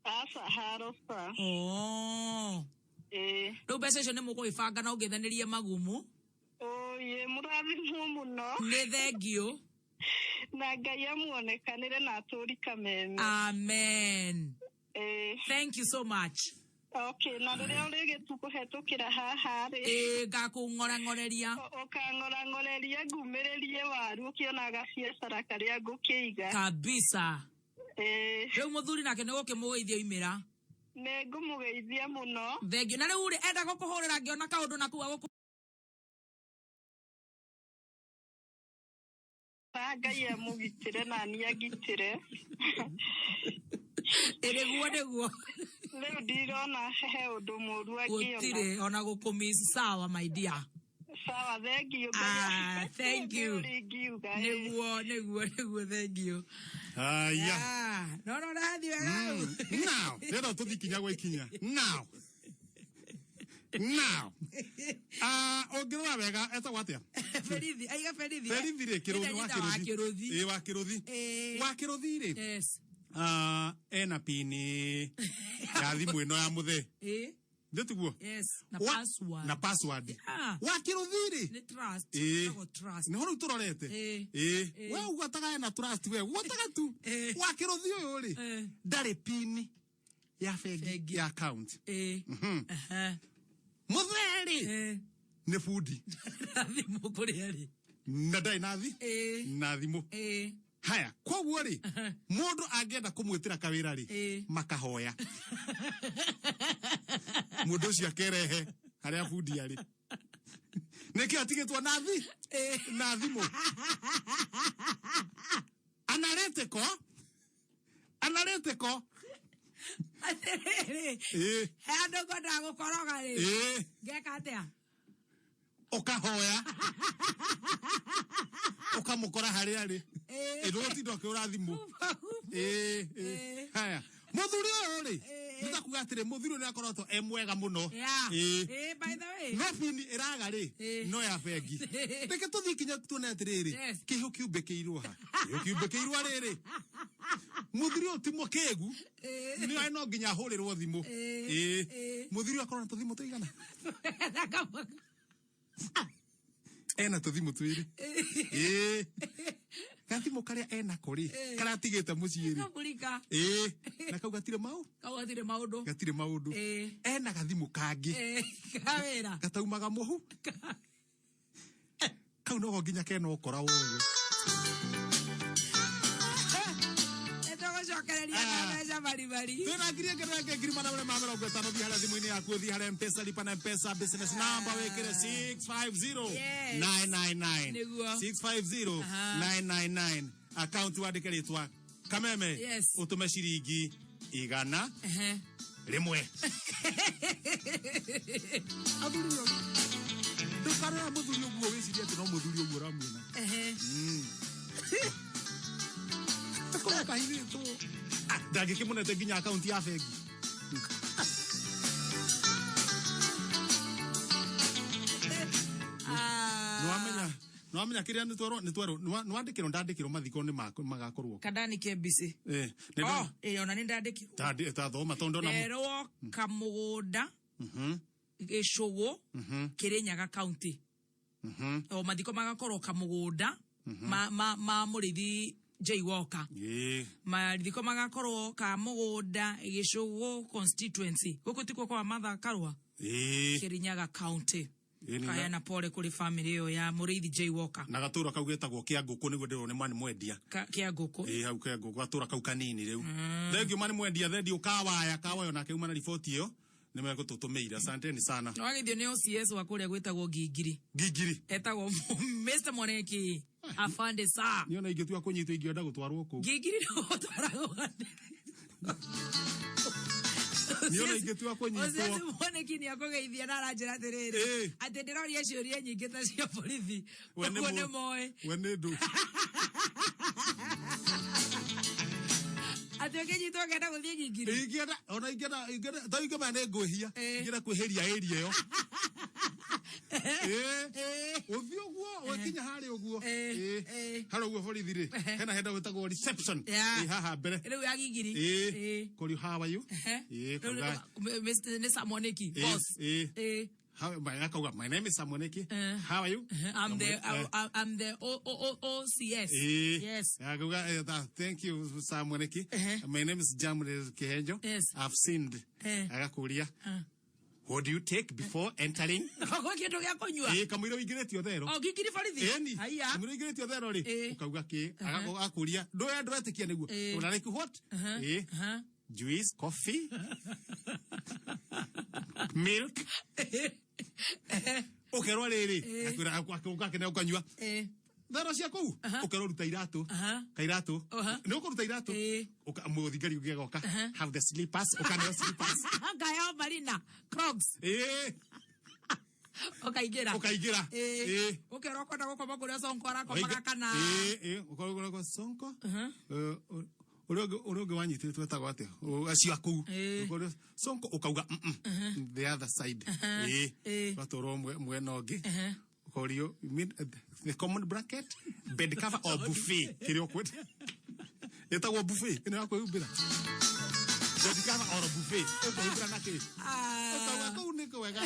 Aca, haroba. O. Ĩĩ. Rĩu mbeca icio nĩ mũgũgĩbanga na ũngĩthanĩrie Magumu? Ũyĩ, mũrathimwo mũno. Nĩ thengiũ. Na Ngai amuonekanĩre na atũri Kameme. Amen. Ĩĩ. Thank you so much. Okay, na rĩrĩa ũrĩgĩtu kũhetũkĩra haha rĩ. Ĩĩ, ngakũng'orang'oreria. Ũkang'orang'oreria ngumĩrĩrie waru ũkĩonaga biacara karĩa ngũkĩiga. Kabisa. Ĩĩ. Rĩu mũthuri nake nĩ gũkĩmũgeithia oimĩra. Nĩ ngũmũgeithia mũno. Thengiũ. Na rĩu rĩ, enda gũkũhũrĩra ngĩona kaũndũ na kuu agũkũ Na Ngai amũgitĩre na niĩ angitĩre. Ĩ nĩguo nĩguo. Rĩu ndirona he ũndũ mũũru angĩona. Gũtirĩ ona gũkũmiss sawa my dear. Sawa, thank you. Ah, thank you. Ingiuga, ĩĩ. Nĩguo nĩguo nĩguo thank you. Aya. Ah, no no ũrathiĩ wega hau. Now, rĩrĩa tũthiĩ kinya gwa ikinya. Now. Now. Ah, ũngĩrora wega etagwo atĩa? Berithi, aiga berithi. Berithi rĩ, kĩrũthi wa Ĩta wa kĩrũthi. kĩrũthi. Ĩ wa kĩrũthi. Ĩĩ. Wa kĩrũthi rĩ. Yes. Ah, ena pini ya thimũ ĩno ya mũthee. Ĩĩ. Nĩ tiguo? Yes, na Wa- password. Na password. Yeah. Wa kĩrũthi rĩ. Nĩ trust. Ĩĩ. Ĩtagwo trust. Nĩho rĩu tũrorete. Ĩĩ. Ĩĩ. Ĩĩ. We ugwataga ena trust we ugwataga tu. Wa kĩrũthi ũyũ rĩ. Ndarĩ pini ya bengi ya account. Ĩĩ. Mhm. Mũthee rĩ. Nĩ bundi. Na thimũ kũrĩa rĩ. Na ndarĩ na thi. Na thimũ. Ĩĩ. Haya, koguo rĩ, mũndũ angĩenda kũmwĩtĩra kawĩra rĩ, makahoya. Mũndũ ũcio akerehe harĩa bundi arĩ. Nĩkĩo atigĩtwo na thi na thimũ. Analytical, analytical. Atĩrĩrĩ. Ĩĩ. He andũ ngwendaga gũkoroga rĩ. Ĩĩ. Ngeka atĩa? Ũkahoya. Ũkamũkora harĩa arĩ. Ĩ ndũgũtinda ũkĩhũra thimũ. Ĩĩ, ĩĩ. Haya. Mũthuri ũyũ rĩ, nĩ ta kuga atĩrĩ, mũthuri ũyũ nĩ akoretwo e mwega mũno. Yeah. Ĩĩ. Ĩĩ, by the way. No bini ĩraga rĩ, no ya bengi. Reke tũthiĩ kinya tuone atĩrĩrĩ, Yes. kĩhũ kiumbĩkĩirwo ha? Kĩhũ kiumbĩkĩirwo rĩrĩ. Mũthuri ũyũ ti mũkĩgu. Nĩ oĩ no nginya ahũrĩrwo thimũ. Ĩĩ. Mũthuri ũyũ akorwo na tũthimũ tũigana? Ena tũthimũ twĩrĩ. Ĩĩ. Gathimũ karĩa enako rĩ, karĩa atigĩte mũciĩ rĩ. Kamũrika. Ĩĩ. Na kau gatirĩ mau? Kau gatirĩ maũndũ. Gatirĩ maũndũ. Ĩĩ. Ena gathimũ kangĩ. Ĩĩ, ka wĩra. Gataumaga mũhu. Kau noko nginya kena ũkora woyũ. Nĩtũgũcokereria na mbeca baribari. Twĩna ngiri ĩngĩ na ĩngĩ ngiri magana merĩ ma mĩrongo ĩtano thiĩ harĩa thimũ-inĩ yaku ũthiĩ harĩa mpesa lipa na mpesa business number wĩkĩre 650 Yes. 999 Nĩguo. 650 999 account wandĩke rĩtwa kameme Yes. ũtũme ciringi igana Ehe. rĩmwe athuri nĩ ogĩ. Ndũkarora mũthuri ũguo wĩcirie atĩ no mũthuri ũguo ũramuona. Ehe. Gakorwo kahithĩtwo. Ah, ndangĩkĩmũnete nginya akaunti ya bengi. Nĩwamenya nĩwamenya kĩrĩa nĩtwerwo nĩtwerwo nĩwandĩkĩrwo ndandĩkĩrwo mathiko nĩ magakorwo. Kandani KBC. Eh, nĩ Oh, ĩĩ ona nĩ ndandĩkirwo. tathoma tondũ ndona. Nderwo kamũgũnda gĩcũgũ Kĩrĩnyaga county. O mathiko magakorwo kamũgũnda ma ma ma mũrĩithi J Walker. Ĩĩ. Mathiko magakorwo kamũgũnda gĩcũgũ constituency. Gũkũ tikuo kwa Martha Karua. Ĩĩ. Kĩrĩnyaga county. Ĩĩ, nĩ na- Kayana pole kũrĩ family ĩyo ya mũrĩithi J Walker. Na gatũra kau getagwo kĩa ngũkũ nĩguo ndĩrona nĩ mwendia. Kĩa ngũkũ. Ĩĩ hau kĩa ngũkũ gatũra kau kanini rĩu. Thengiũ mani mwendia thengiũ kawaya kawaya onake uma na riboti ĩyo nĩ megũtũtũmĩire asanteni sana. Nĩwagĩthio nĩ OCS wa kũrĩa gwĩtagwo Ngingiri. Ngingiri. Etagwo Mr. Mwaneki. Afande sa. Niĩ ona ingĩtua kũnyitwo ingĩenda gũtwarwo kũu. Ngingiri nĩ gũtwaragwo. Niĩ ona ingĩtua kũnyitwo. OCS Mwaneki nĩ akũgeithia na aranjĩra atĩrĩrĩ atĩ ndĩroria ciũria nyingĩ ta cia borithi. We nĩ Ũguo nĩ moĩ. We nĩ ndũ. Atĩ ũkĩnyitwo ũkenda gũthiĩ Ngingiri. Ingĩenda ona ingĩenda ingĩenda ta ingĩmenya nĩ ngwĩhia ingĩenda kwĩhĩria area ĩyo. Ĩĩ. Ũthiĩ ũguo ũkinya harĩa ũguo. Ĩĩ. Harĩa ũguo borithi rĩ hena handũ gwĩtagwo reception. Yeah. Ĩ haha mbere. Rĩu ya Gingiri. Ĩĩ. Kũrio how are you? Ĩĩ Rĩu kauga. Mr. nĩ Sam Mwaneki Ĩĩ, boss. ĩĩ. Ĩĩ. Akauga, "My name is Samoneki. How are you?" I'm the I'm the O O O OCS. Yes. Akauga, "Thank you, Samoneki. My name is Jamre Kihenjo. Yes. I've sinned." Agakuria, "What do you take before entering?" Gwĩ kĩndũ gĩa kũnyua? Ĩ, kamũira ũingĩrĩtio thero. O ngingiri borithi? Ĩni. Haiya. Kamũira ũingĩrĩtio thero rĩ, ũkauga kĩ? Agakuria, ndũĩ ndũretĩkia nĩguo. Una like what? Ĩ. Juice, coffee, milk. Ũkerwo rĩrĩ, akwĩra ũgakena ũkanyua. Thero cia kũu, ũkerwo ruta iratũ. Kairatũ. Nĩ ũkũruta iratũ. Mũthigari ũngĩ agoka. "Have the slippers," ũkaneo slippers. Ngaheo Marina Crocs. Ũkaingĩra. Ũkaingĩra. Ũkerwo kwenda gũkoma kũrĩa Sonko arakomaga kana. Ĩ, ũkorwo kwa Sonko. Ũrĩa ũngĩ wanyitĩtwo etagwo atĩa? Acio a kũu. Ũkorwo Sonko ũkauga, the other side." Ũgatwarwo mwena ũngĩ. Ũkorio, "You mean the common bracket, bed cover or buffet?" Kĩrĩa ũkwenda. Ĩtagwo buffet, ĩno ya kwĩhumbĩra. Bed cover or buffet. Ũkwĩhumbĩra na kĩ? Ũkauga kũu nĩ kwega.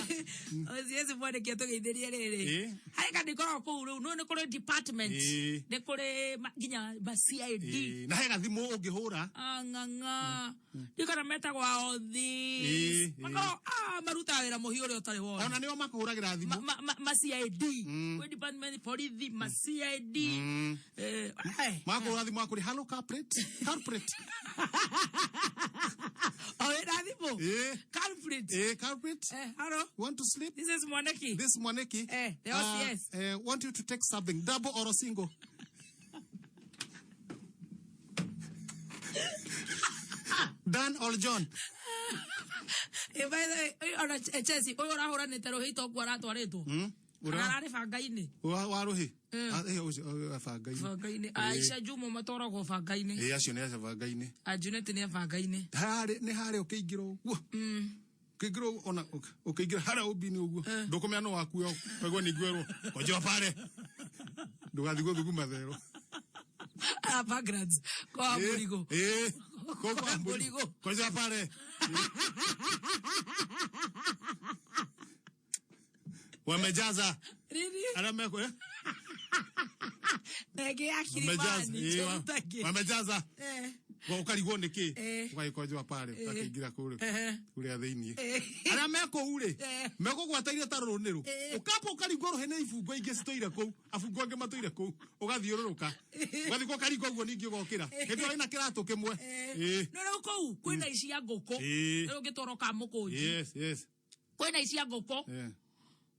OCS mwanĩkia tũgeithĩrie rĩrĩ. Harĩ kandi ikoragwo kũu rĩu no nĩ kũrĩ department. Nĩ kũrĩ nginya ma CID. Na he gathimũ ũngĩhũra. Ang'ang'a. Ndikana metagwo aothi. Makoragwo marutaga wĩra mũhiũ ũrĩa ũtarĩ wona. Ona nĩo makũhũragĩra thimũ. Ma CID. Kwĩ department borithi ma CID. Makũhũra thimũ akũrĩ, "Hello, culprit. Culprit." O wĩna thimũ? Culprit. Culprit. Hello. Want to sleep? This is Mwaniki. This Mwaniki. The OCS. Want you to take something, double or a single? Dan or John? By the way, ona Chelsea, ũyũ ũrahũranĩte rũhĩ tokuo aratwarĩtwo. Kana ararĩ banga-inĩ. Wa rũhĩ? Ũcio, banga-inĩ. Banga-inĩ. Aisha Juma matwaragwo banga-inĩ. Acio nĩ acio banga-inĩ. Anjunet nĩ banga-inĩ. Harĩ nĩ harĩa ũkĩingĩra ũguo. Ũkĩingĩra ũguo, ona ũkĩingĩra harĩa ũmbi-inĩ ũguo. Ndũkũmenya no waku ũkaigua ningĩ werwo, "Konjoa pale." Ndũgathiĩ gũthuguma thero. Backgrounds. Kwa mũrigo. Kwa mũrigo. Konjoa pale. Wamejaza. Nini? Arĩa meko, eh? Na ĩngĩ ya Wamejaza. Kilimani, Chemutangĩ. Wamejaza. Ũkarigwo nĩ kĩ? Ũgagĩkonjoa pale, ũgakĩingĩra kũrĩa thĩiniĩ. Arĩa me kũu rĩ, mekũgwatairie ta rũrũnĩrũ. Ũkamba ũkaringwo rũhĩ nĩ ibungo ingĩ citũire kũu, abungo angĩ matũire kũu, ũgathiũrũrũka. Ũgathiĩ ũkaringwo ũguo ningĩ ũgokĩra. Hĩndĩ ĩyo wĩna kĩratũ kĩmwe. No rĩu kũu kwĩna ici ngũkũ. Rĩu ũngĩtwarwo Kamũkũnji. Yes, yes. Kwĩna ici ngũkũ.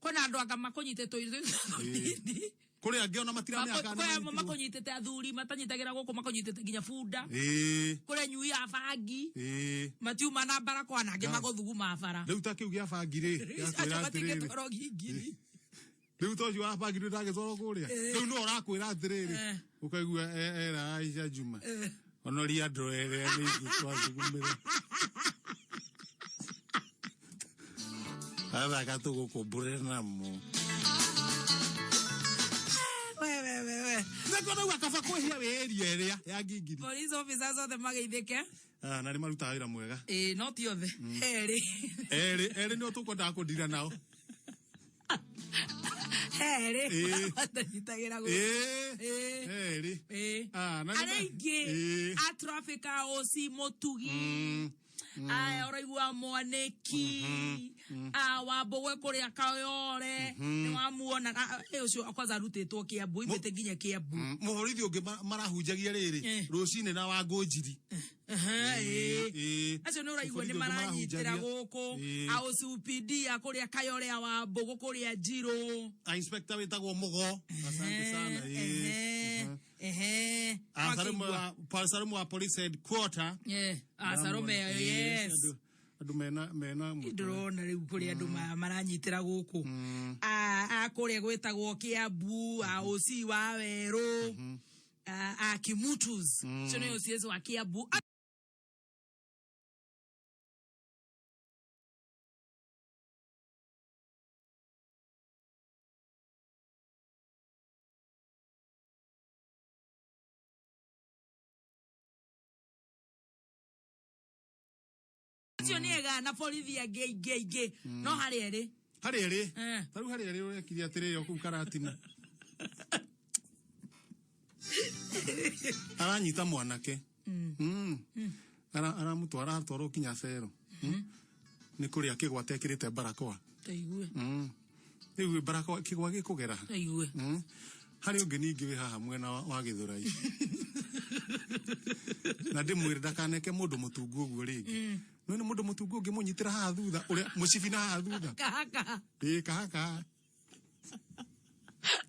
Kwĩna andũ anga makũnyitĩtwo irio tũnini. Kũrĩ angĩ ona matiramenya kana Kwĩ amwe nĩmanyitirwo. makũnyitĩte athuri matanyitagĩra gũkũ makũnyitĩte nginya bunda. Kũrĩ nyui ya bangi. Matiuma na barakoa na angĩ magũthuguma bara. Rĩu ta kĩu gĩa bangi rĩ, Acio gĩakwĩra atĩrĩrĩ. matingĩtwarwo ngingiri. Rĩu ta ũcio wa bangi rĩ ndagĩtwarwo kũrĩa. Rĩu no ũrakwĩra atĩrĩrĩ. Ũkaigua era Aisha Juma. Onoria andũ erĩa nĩ ithuĩ twathugumĩra. Athaka tũgũkũmbũre namo. We. Nĩkuona rĩu akaba kwĩhia wĩ area ĩrĩa ya ngingiri. Police officers othe mageithĩke. Na nĩ marutaga wĩra mwega. No ti othe. Erĩ. Erĩ nĩo tũkwendaga kũndira nao. Erĩ. Matanyitagĩra gũkũ. Erĩ. Na Arĩa nĩ- aingĩ a traffic a OC Mũtugi. Aya ũraigua Mwanĩki. Wambũgwe kũrĩa Kayore. Nĩ wamuona. Ũcio kwanza arutĩtwo Kiambu, oimĩte nginya Kiambu. Mũborithi ũngĩ marahunjagia rĩrĩ rũcinĩ na Wangũnjiri. Acio nĩ ũraigua nĩ maranyitĩra gũkũ. A OCPD a kũrĩa Kayore a Wambũgũ kũrĩa Njirũ. A inspector wĩtagwo Mũgo. Asante sana. Sarumu wa police headquarter. Sarume, yes. Andũ mena Ndĩrona rĩu kũrĩ andũ maranyitĩra gũkũ. A kũrĩa gwĩtagwo Kiambu, a OC wa Werũ, a Kimutus. Ũcio nĩ OCS wa Kiambu. Acio nĩ ega na borithi angĩ aingĩ aingĩ. No harĩ erĩ. Harĩ erĩ. Eh. Ta rĩu harĩ erĩ ũrekire atĩrĩrĩ o kũu Karatina. Aranyita mwanake. Aramũtwara atwarwo kinya cero. Nĩ kũrĩa kĩgwa atekĩrĩte barakoa. Taigue. Rĩu barakoa kĩgwa gĩkũgera ha? Taigue. Harĩ ũngĩ ningĩ wĩ haha mwena wa Gĩthũrai. Na ndĩmwĩre ndakaneke mũndũ mũtungu ũguo rĩngĩ. No nĩ mũndũ mũtungu ũngĩmũnyitĩra haha thutha ũrĩa mũcibi na haha thutha. Kahaka. Ĩĩ kahaka.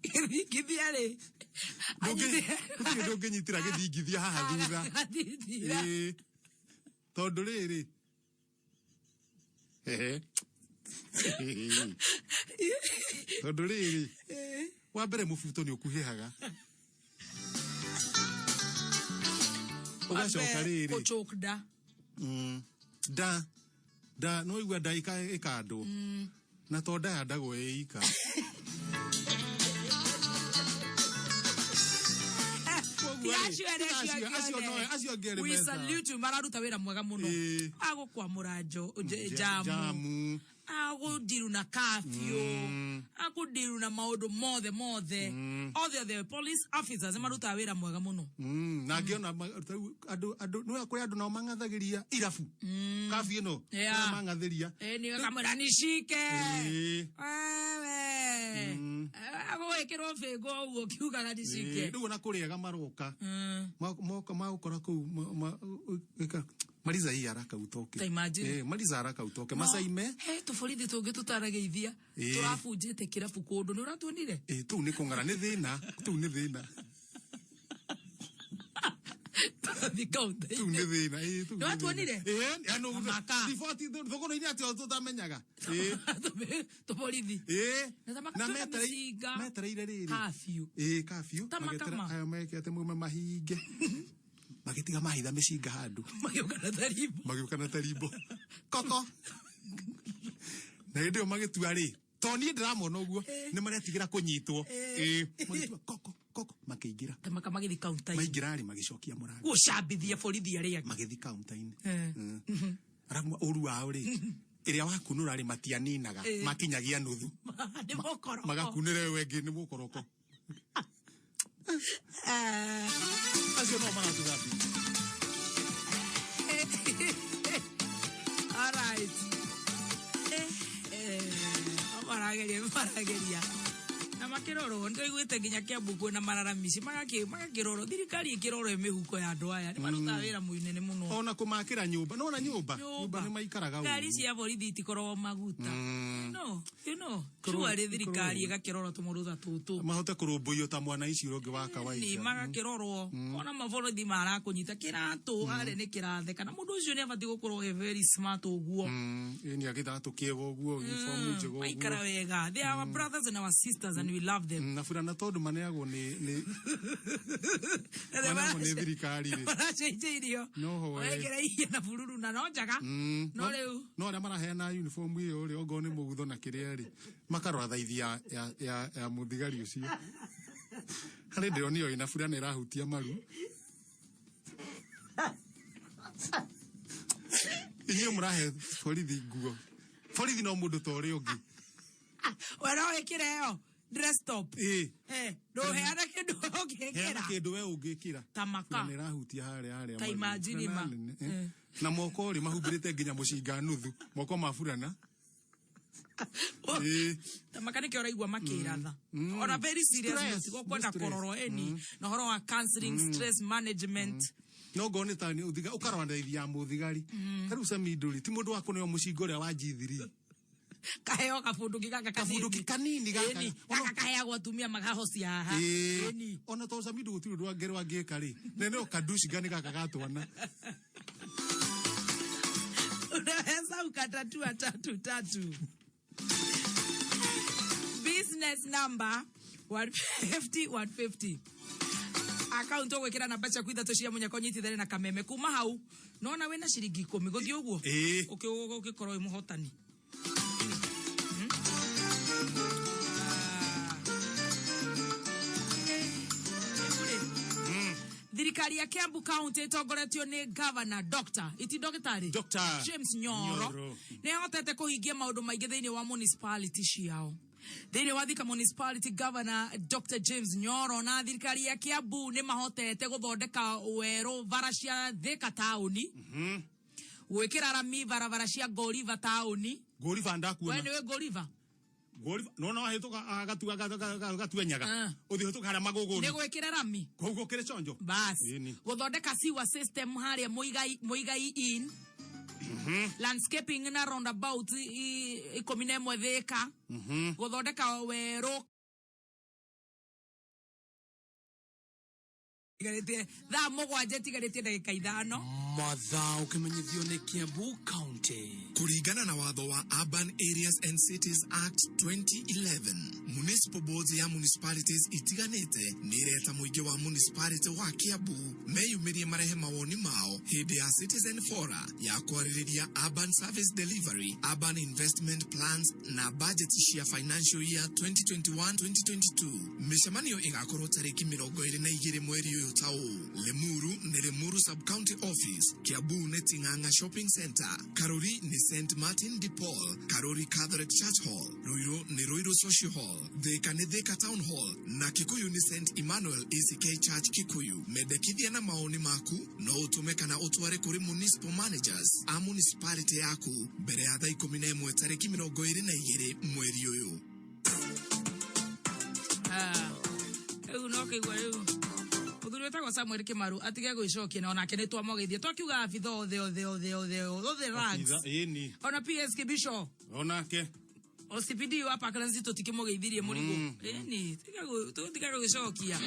Gĩthingithia rĩ. Gũtirĩ ndũngĩnyitĩra gĩthingithia haha thutha. Gathingithia. Ĩĩ. Tondũ rĩrĩ. Ehe. Tondũ rĩrĩ. Wa mbere mũbuto nĩ ũkuhĩhaga. Ũgacoka rĩrĩ. Gũchoke da. Da da no igua nda ĩkandwo. Na to nda yandagwo ĩ ika. Ti acio erĩ acio Acio angĩ no othe. acio angĩ erĩ We meta. salute you mararuta wĩra mwega mũno. Ĩĩ. Agũkwamũra jamu. Jamu. Agũndiru na curfew. Agũndiru na maũndũ mothe mothe. Othe othe police officers nĩ marutaga wĩra mwega mũno. Na ngĩona tarĩu andũ nĩ kũrĩ andũ nao mang'athagĩria irabu. Curfew ĩno. Yeah. Arĩa mang'athĩria. Ĩ nĩ kamwĩra nishike. Ĩĩ. Wewe. Agũgĩkĩrwo bĩngũ ũguo ũkiugaga nishike. Ĩĩ, rĩu ona kũrĩ ega maroka. Moka magũkora kũu mariza hii haraka utoke. Ta imagine. Mariza haraka utoke. Masaime. He tũborithi tũngĩ tũtarageithia. Ĩĩ. Tũrabunjĩte kĩrabu kũndũ nĩ ũratuonire? Tũu nĩ kũng'ara nĩ thĩna. Tũu nĩ thĩna. Tũrathiĩ kaunta-inĩ. Tũu nĩ thĩna. Tũu nĩ thĩna. Nĩwatuonire? Tamaka. Riboti thogoro-inĩ atĩ o tũtamenyaga. Tũborithi. Na tamaka Na twĩna mĩcinga. metereire rĩrĩ. Curfew. Ĩĩ curfew. Tamaka Magĩetera ma. ayo meke atĩ maume mahinge. Magĩtiga mahitha mĩcinga handũ. Magĩũka na tarimbo. Magĩũka na tarimbo. Koko. Na hĩndĩ ĩyo magĩtua rĩ, to niĩ ndĩramona ũguo, nĩ maretigĩra kũnyitwo. Ĩĩ, magĩtua koko koko makĩingĩra. Tamaka magĩthiĩ kaunta-inĩ. Maingĩra rĩ magĩcokia mũrango. Gũcambithia borithi arĩa angĩ. Magĩthiĩ kaunta-inĩ. Arabu ũru wao rĩ, ĩrĩa wakunũra rĩ matianinaga, makinyagia nuthu. Nĩ mũkoroko. Magakunĩra ĩyo ĩngĩ nĩ mũkoroko. Acio no maratũthambia. All right. Marageria. Na makĩrorwo nĩtũiguĩte nginya Kiambu kwĩna mararamici magakĩrorwo thirikari ĩkĩrorwo mĩhuko ya andũ aya nĩ marutaga wĩra mũnene mũno. Ona kũmakĩra nyũmba nona nyũmba nyũmba nĩ maikaraga Ngari ũru. cia borithi itikoragwo maguta. No, you know, Kũrũ- surely thirikari kũrũ- ĩgakĩrora tũmũrũtha tũtũ. mahote kũrũmbũiyo ta mwana ici ũrĩa ũngĩ wa Nĩ kawaida. magakĩrorwo ona maborithi marakũnyita kĩratũ harĩa nĩ kĩratheka na mũndũ ũcio nĩ abatiĩ gũkorwo e very smart ũguo. Ĩ nĩ agĩthatũ kĩega ũguo uniform njega ũguo. Maikara wega. They are our brothers and our sisters and we love them. Na burana tondũ maneagwo nĩ maneagwo nĩ thirikari rĩ. Maracenjeirio. No hoe. Wekĩra iria na bururu na no njega. No rĩu No arĩa maraheana uniform ĩyo rĩ ongorwo nĩ mũgutho na kĩrĩa rĩ makarora thaithi ya mũthigari ũcio. Harĩ ndĩronio ĩna burana ĩrahutia maru. Inyuĩ mũrahe borithi nguo. Borithi no mũndũ ta ũrĩa ũngĩ. we no wĩkĩre ĩyo dress top. Ĩĩ. Ndũheana kĩndũ ũngĩkĩra. Heana kĩndũ we ũngĩkĩra. Ta maka. Burana ĩrahutia harĩa harĩa Ta maru. imagine Burana ma. nene, eh. Na moko rĩ mahumbĩrĩte nginya mũcinga nuthu. Moko ma burana. Ĩĩ. Ta maka nĩkĩo ũraigua makĩratha. Ona very serious Stress, note, gũkwenda stress. kũrorwo ĩni na ũhoro wa counseling, stress management. No ngorwo nĩ ta nĩ ũkarora thaithi ya mũthigari. Ta rĩu Sami Ndũri ti mũndũ wa kũneo mũcinga ũrĩa wa G3. Kaheo kabunduki gaka Kabunduki kanini gaka. Ĩni, gaka kaheagwo atumia magahocia haha. Ĩĩ. Ĩni. Ona to Sami Ndũri gũtirĩ ũndũ angĩrwo angĩka rĩ. Na no kaduci gani gaka ga twana. Unaweza ukatatua tatu tatu. Business number 150 150. Account ũgwĩkĩra namba ciaku ithatũ cia mũnyaka ũnyitithanie na kameme kuma hau nona wĩna ciringi ikũmi gũthiĩ ũguo ũgĩkorwo wĩ mũhotani. Thirikari ya Kiambu County ĩtongoretio nĩ Governor Dr. iti ndagĩtarĩ Dr. James Nyoro Nyoro. nĩ ahotete kũhingia maũndũ maingĩ thĩinĩ wa municipality ciao. Thĩinĩ wa Thika Municipality, Governor Dr. James Nyoro na thirikari ya Kiambu nĩ mahotete gũthondeka werũ bara cia Thika taũni, gwĩkĩra rami barabara cia Ngoriba taũni. Ngoriba We ndakuona. nĩwe Ngoriba? Ngoriba nona wahĩtũka gatua gatua nyaga. Ah. Ũthiĩ hĩtũka harĩa Nĩ magũgũni. gwĩkĩra rami. Koguo kĩrĩ chonjo. Bas. Ĩni. Gũthondeka sewer system harĩa Muigai, Muigai Inn, landscaping na roundabout 11 Thika, gũthondeka werũ tigarĩtie thaa 7 tigarĩtie ndagĩka 5. Mathaa ũkĩmenyithio nĩ Kiambu County. Kũringana na watho wa Urban Areas and Cities Act 2011, municipal boards ya municipalities itiganĩte nĩ ireta mũingĩ wa municipality wa Kiambu meyumĩrie marehe mawoni mao hĩndĩ ya citizen fora ya kwarĩrĩria urban service delivery, urban investment plans na budget cia financial year 2021-2022. Mĩcemanio ĩgakorwo tarĩki 22 mweri ũyũ ta ũũ. Limuru nĩ Limuru Sub-County Office, Kiambu nĩ Ting'ang'a Shopping Center, Karuri nĩ St Martin de Paul, Karuri Catholic Church Hall, Ruiru nĩ Ruiru Social Hall, Thika nĩ Thika Town Hall na Kikuyu nĩ St Emmanuel ACK Church Kikuyu. Mendekithia na maoni maku no ũtũme kana ũtware kũrĩ municipal managers a municipality yaku mbere ya thaa 11 tarĩki 22 mweri ũyũ. Ah, rĩu no kĩigua rĩu mũthuri wĩtagwo Samuel Kĩmaru atige gwĩcokia na onake nĩ twamũgeithia twakiuga abitha othe othe othe othe othe ranks. Ĩni. Ona PSK Bishop Onake. OCPD wa Parklands tũtikĩmũgeithirie mũrigo. Ĩni tiga gũgĩcokia.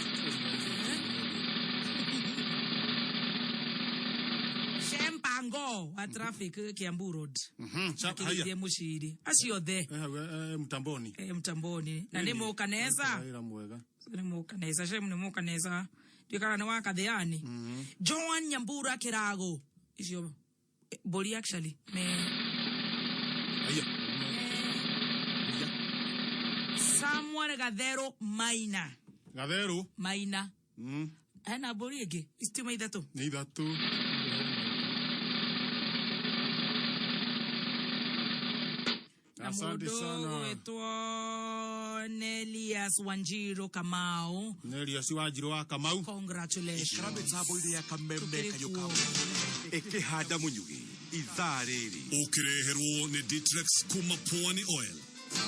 Shempango wa traffic Kiambu Road. Akĩgeithie mũciri acio othe. Mtamboni. Mtamboni na nĩ mũkaneza. Wĩra mwega. Nĩ mũkaneza Shem, nĩ mũkaneza nduĩkaga nĩ wa Kathiani. Joan Nyambura Kĩrago icio mbũri actually me Aya. Samuel Gathero Maina. Gatheru. Maina. Hena mbũri ĩngĩ icitiuma ithatũ. Nĩ ithatũ. Na Asante mũndũ sana. gwĩtwo Nelias Wanjiru Kamau. Nelias Wanjiru wa Kamau. Congratulations. Ikara mĩtambo-inĩ ya kameme kayũ ka ĩkĩhanda mũnyugĩ ithaa rĩrĩ ũkĩreherwo nĩ Ditrex kuma Pwani Oil.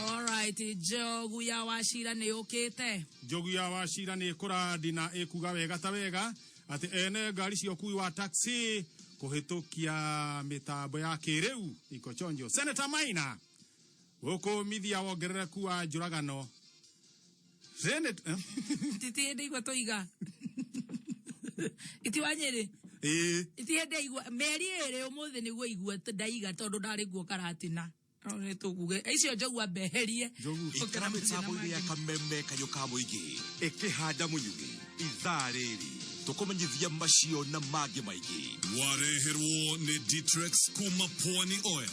Alright, njogu ya Wachira nĩ yũkĩte. Njogu ya Wachira nĩ ĩkũrandi na ĩkuga wega ta wega atĩ ene ngari cia ũkui wa taxi kũhĩtũkia mĩtambo ya kĩrĩu iko chonjo. Senator Maina gũkũmithia wongerereku wa njũragano. Senate Titi hĩndĩ igua tũiga. Iti wa Nyĩrĩ. Ĩĩ. Iti hĩndĩ igua mĩeri ĩrĩ ũmũthĩ nĩguo igua ndaiga tondũ ndarĩ guo karatina. No nĩ tũkuge icio njogu ambeherie. Ikara mĩtambo-inĩ ya kameme kayũ ka mũingĩ ĩkĩhanda mũnyugĩ ithaa rĩrĩ tũkũmenyithia macio na mangĩ maingĩ. Wareherwo nĩ Ditrex kuma Pwani Oil.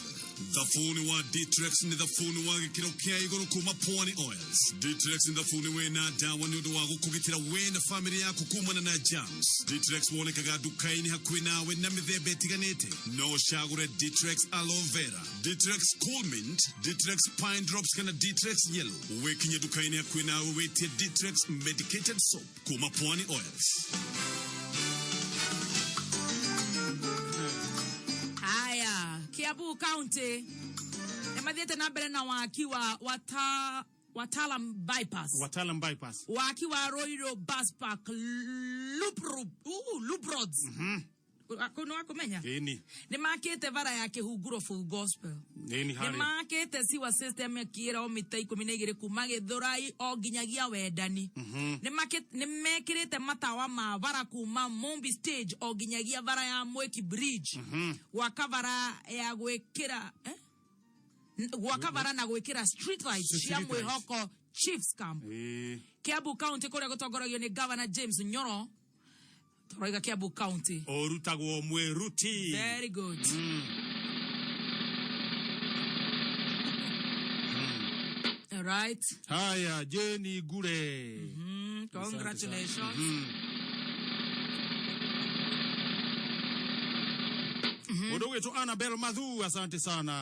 Thabuni wa Ditrex nĩ thabuni wa gĩkĩro kĩa igũrũ kuma Pwani Oils. Ditrex nĩ thabuni wĩna ndawa nĩ ũndũ wa gũkũgitĩra we na famĩlĩ yaku kumana na germs. Ditrex wonekaga nduka-inĩ hakuhĩ nawe na mĩthemba ĩtiganĩte. No ũcagũre Ditrex Aloe Vera, Ditrex Cool Mint, Ditrex Pine Drops kana Ditrex Yellow. Wĩkinye nduka-inĩ hakuhĩ nawe wĩtie Ditrex Medicated Soap kuma Pwani Oils. Haya, Kiambu County nĩ mathiĩte na mbere na waki wa Watalam bypass. Watalam bypass. Waki wa Ruiru bus park loop loop roads. Kũu nĩ wakũmenya? Ĩni. Nĩ makĩte bara ya Kĩhunguro Full Gospel. Ĩni Nĩ harĩa. makĩte sewer system ya kiromita 12 kuma Gĩthũrai o nginyagia Wendani. Nĩ mekĩrĩte matawa ma bara kuma Mumbi stage o nginyagia bara ya Mwiki Bridge. Gwaka bara ya gwĩkĩra gwaka bara na gwĩkĩra street lights cia Street lights. mwĩhoko Chiefs Camp. Ĩĩ. Kiambu County kũrĩa gũtongoragio nĩ Governor James Nyoro. Tũroiga Kiambu County. Ũrutagwo mwĩruti. Very good. All right. Haya, Jane Ngure. Congratulations. Mũndũ ũgwĩtwo Annabel Mathu, asante sana.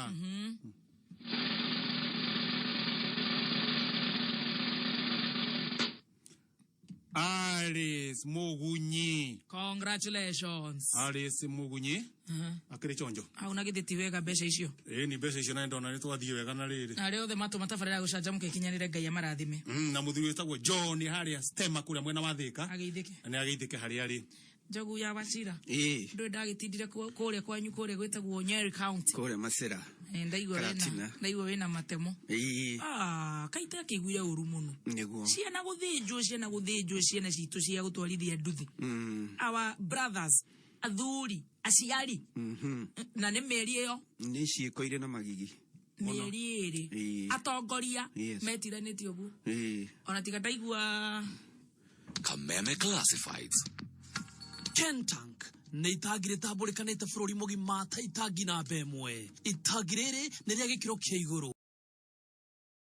Alice Mugunyi. Congratulations. Alice Mugunyi akĩrĩ chonjo. Hau na githĩ ti wega mbeca icio? Ĩĩ ni mbeca icio na ndona nĩ twathiĩ wega na rĩrĩ. Na arĩa othe matũma tabarĩra ya gũcanjamũka ĩkinyanĩre, Ngai amarathime. Na mũthuri wĩtagwo John harĩa Stema kũrĩa mwena wa Thĩka. Ageithĩke. Nĩ ageithĩke harĩa arĩ. Njogu ya Wachira. Ĩĩ. Ndũĩ ndagĩtindire kũrĩa kwanyu kũrĩa gwĩtagwo Nyeri County. Kũrĩa Macera. Eh, ndaigua wĩna Karatina. ndaigua wĩna matemo. Ĩĩ. Ah, kaita akĩiguire ũru mũno. Nĩguo. Ciana gũthĩnjwo, ciana gũthĩnjwo, ciana citũ cia gũtwarithia nduthi. Our brothers, athuri, aciari. Na nĩ mĩeri ĩyo. Nĩ ciĩko irĩ na magigi. Mĩeri 2. Ĩĩ. Atongoria Yes. metiranĩtie ũguo. Ĩĩ. Ona tiga ndaigua. Kameme Classifieds. Kentank nĩ itangi rĩtambũrĩkanĩte bũrũri mũgima ta itangi namba 1. Itangi rĩrĩ nĩ rĩa gĩkĩro kĩa igũrũ.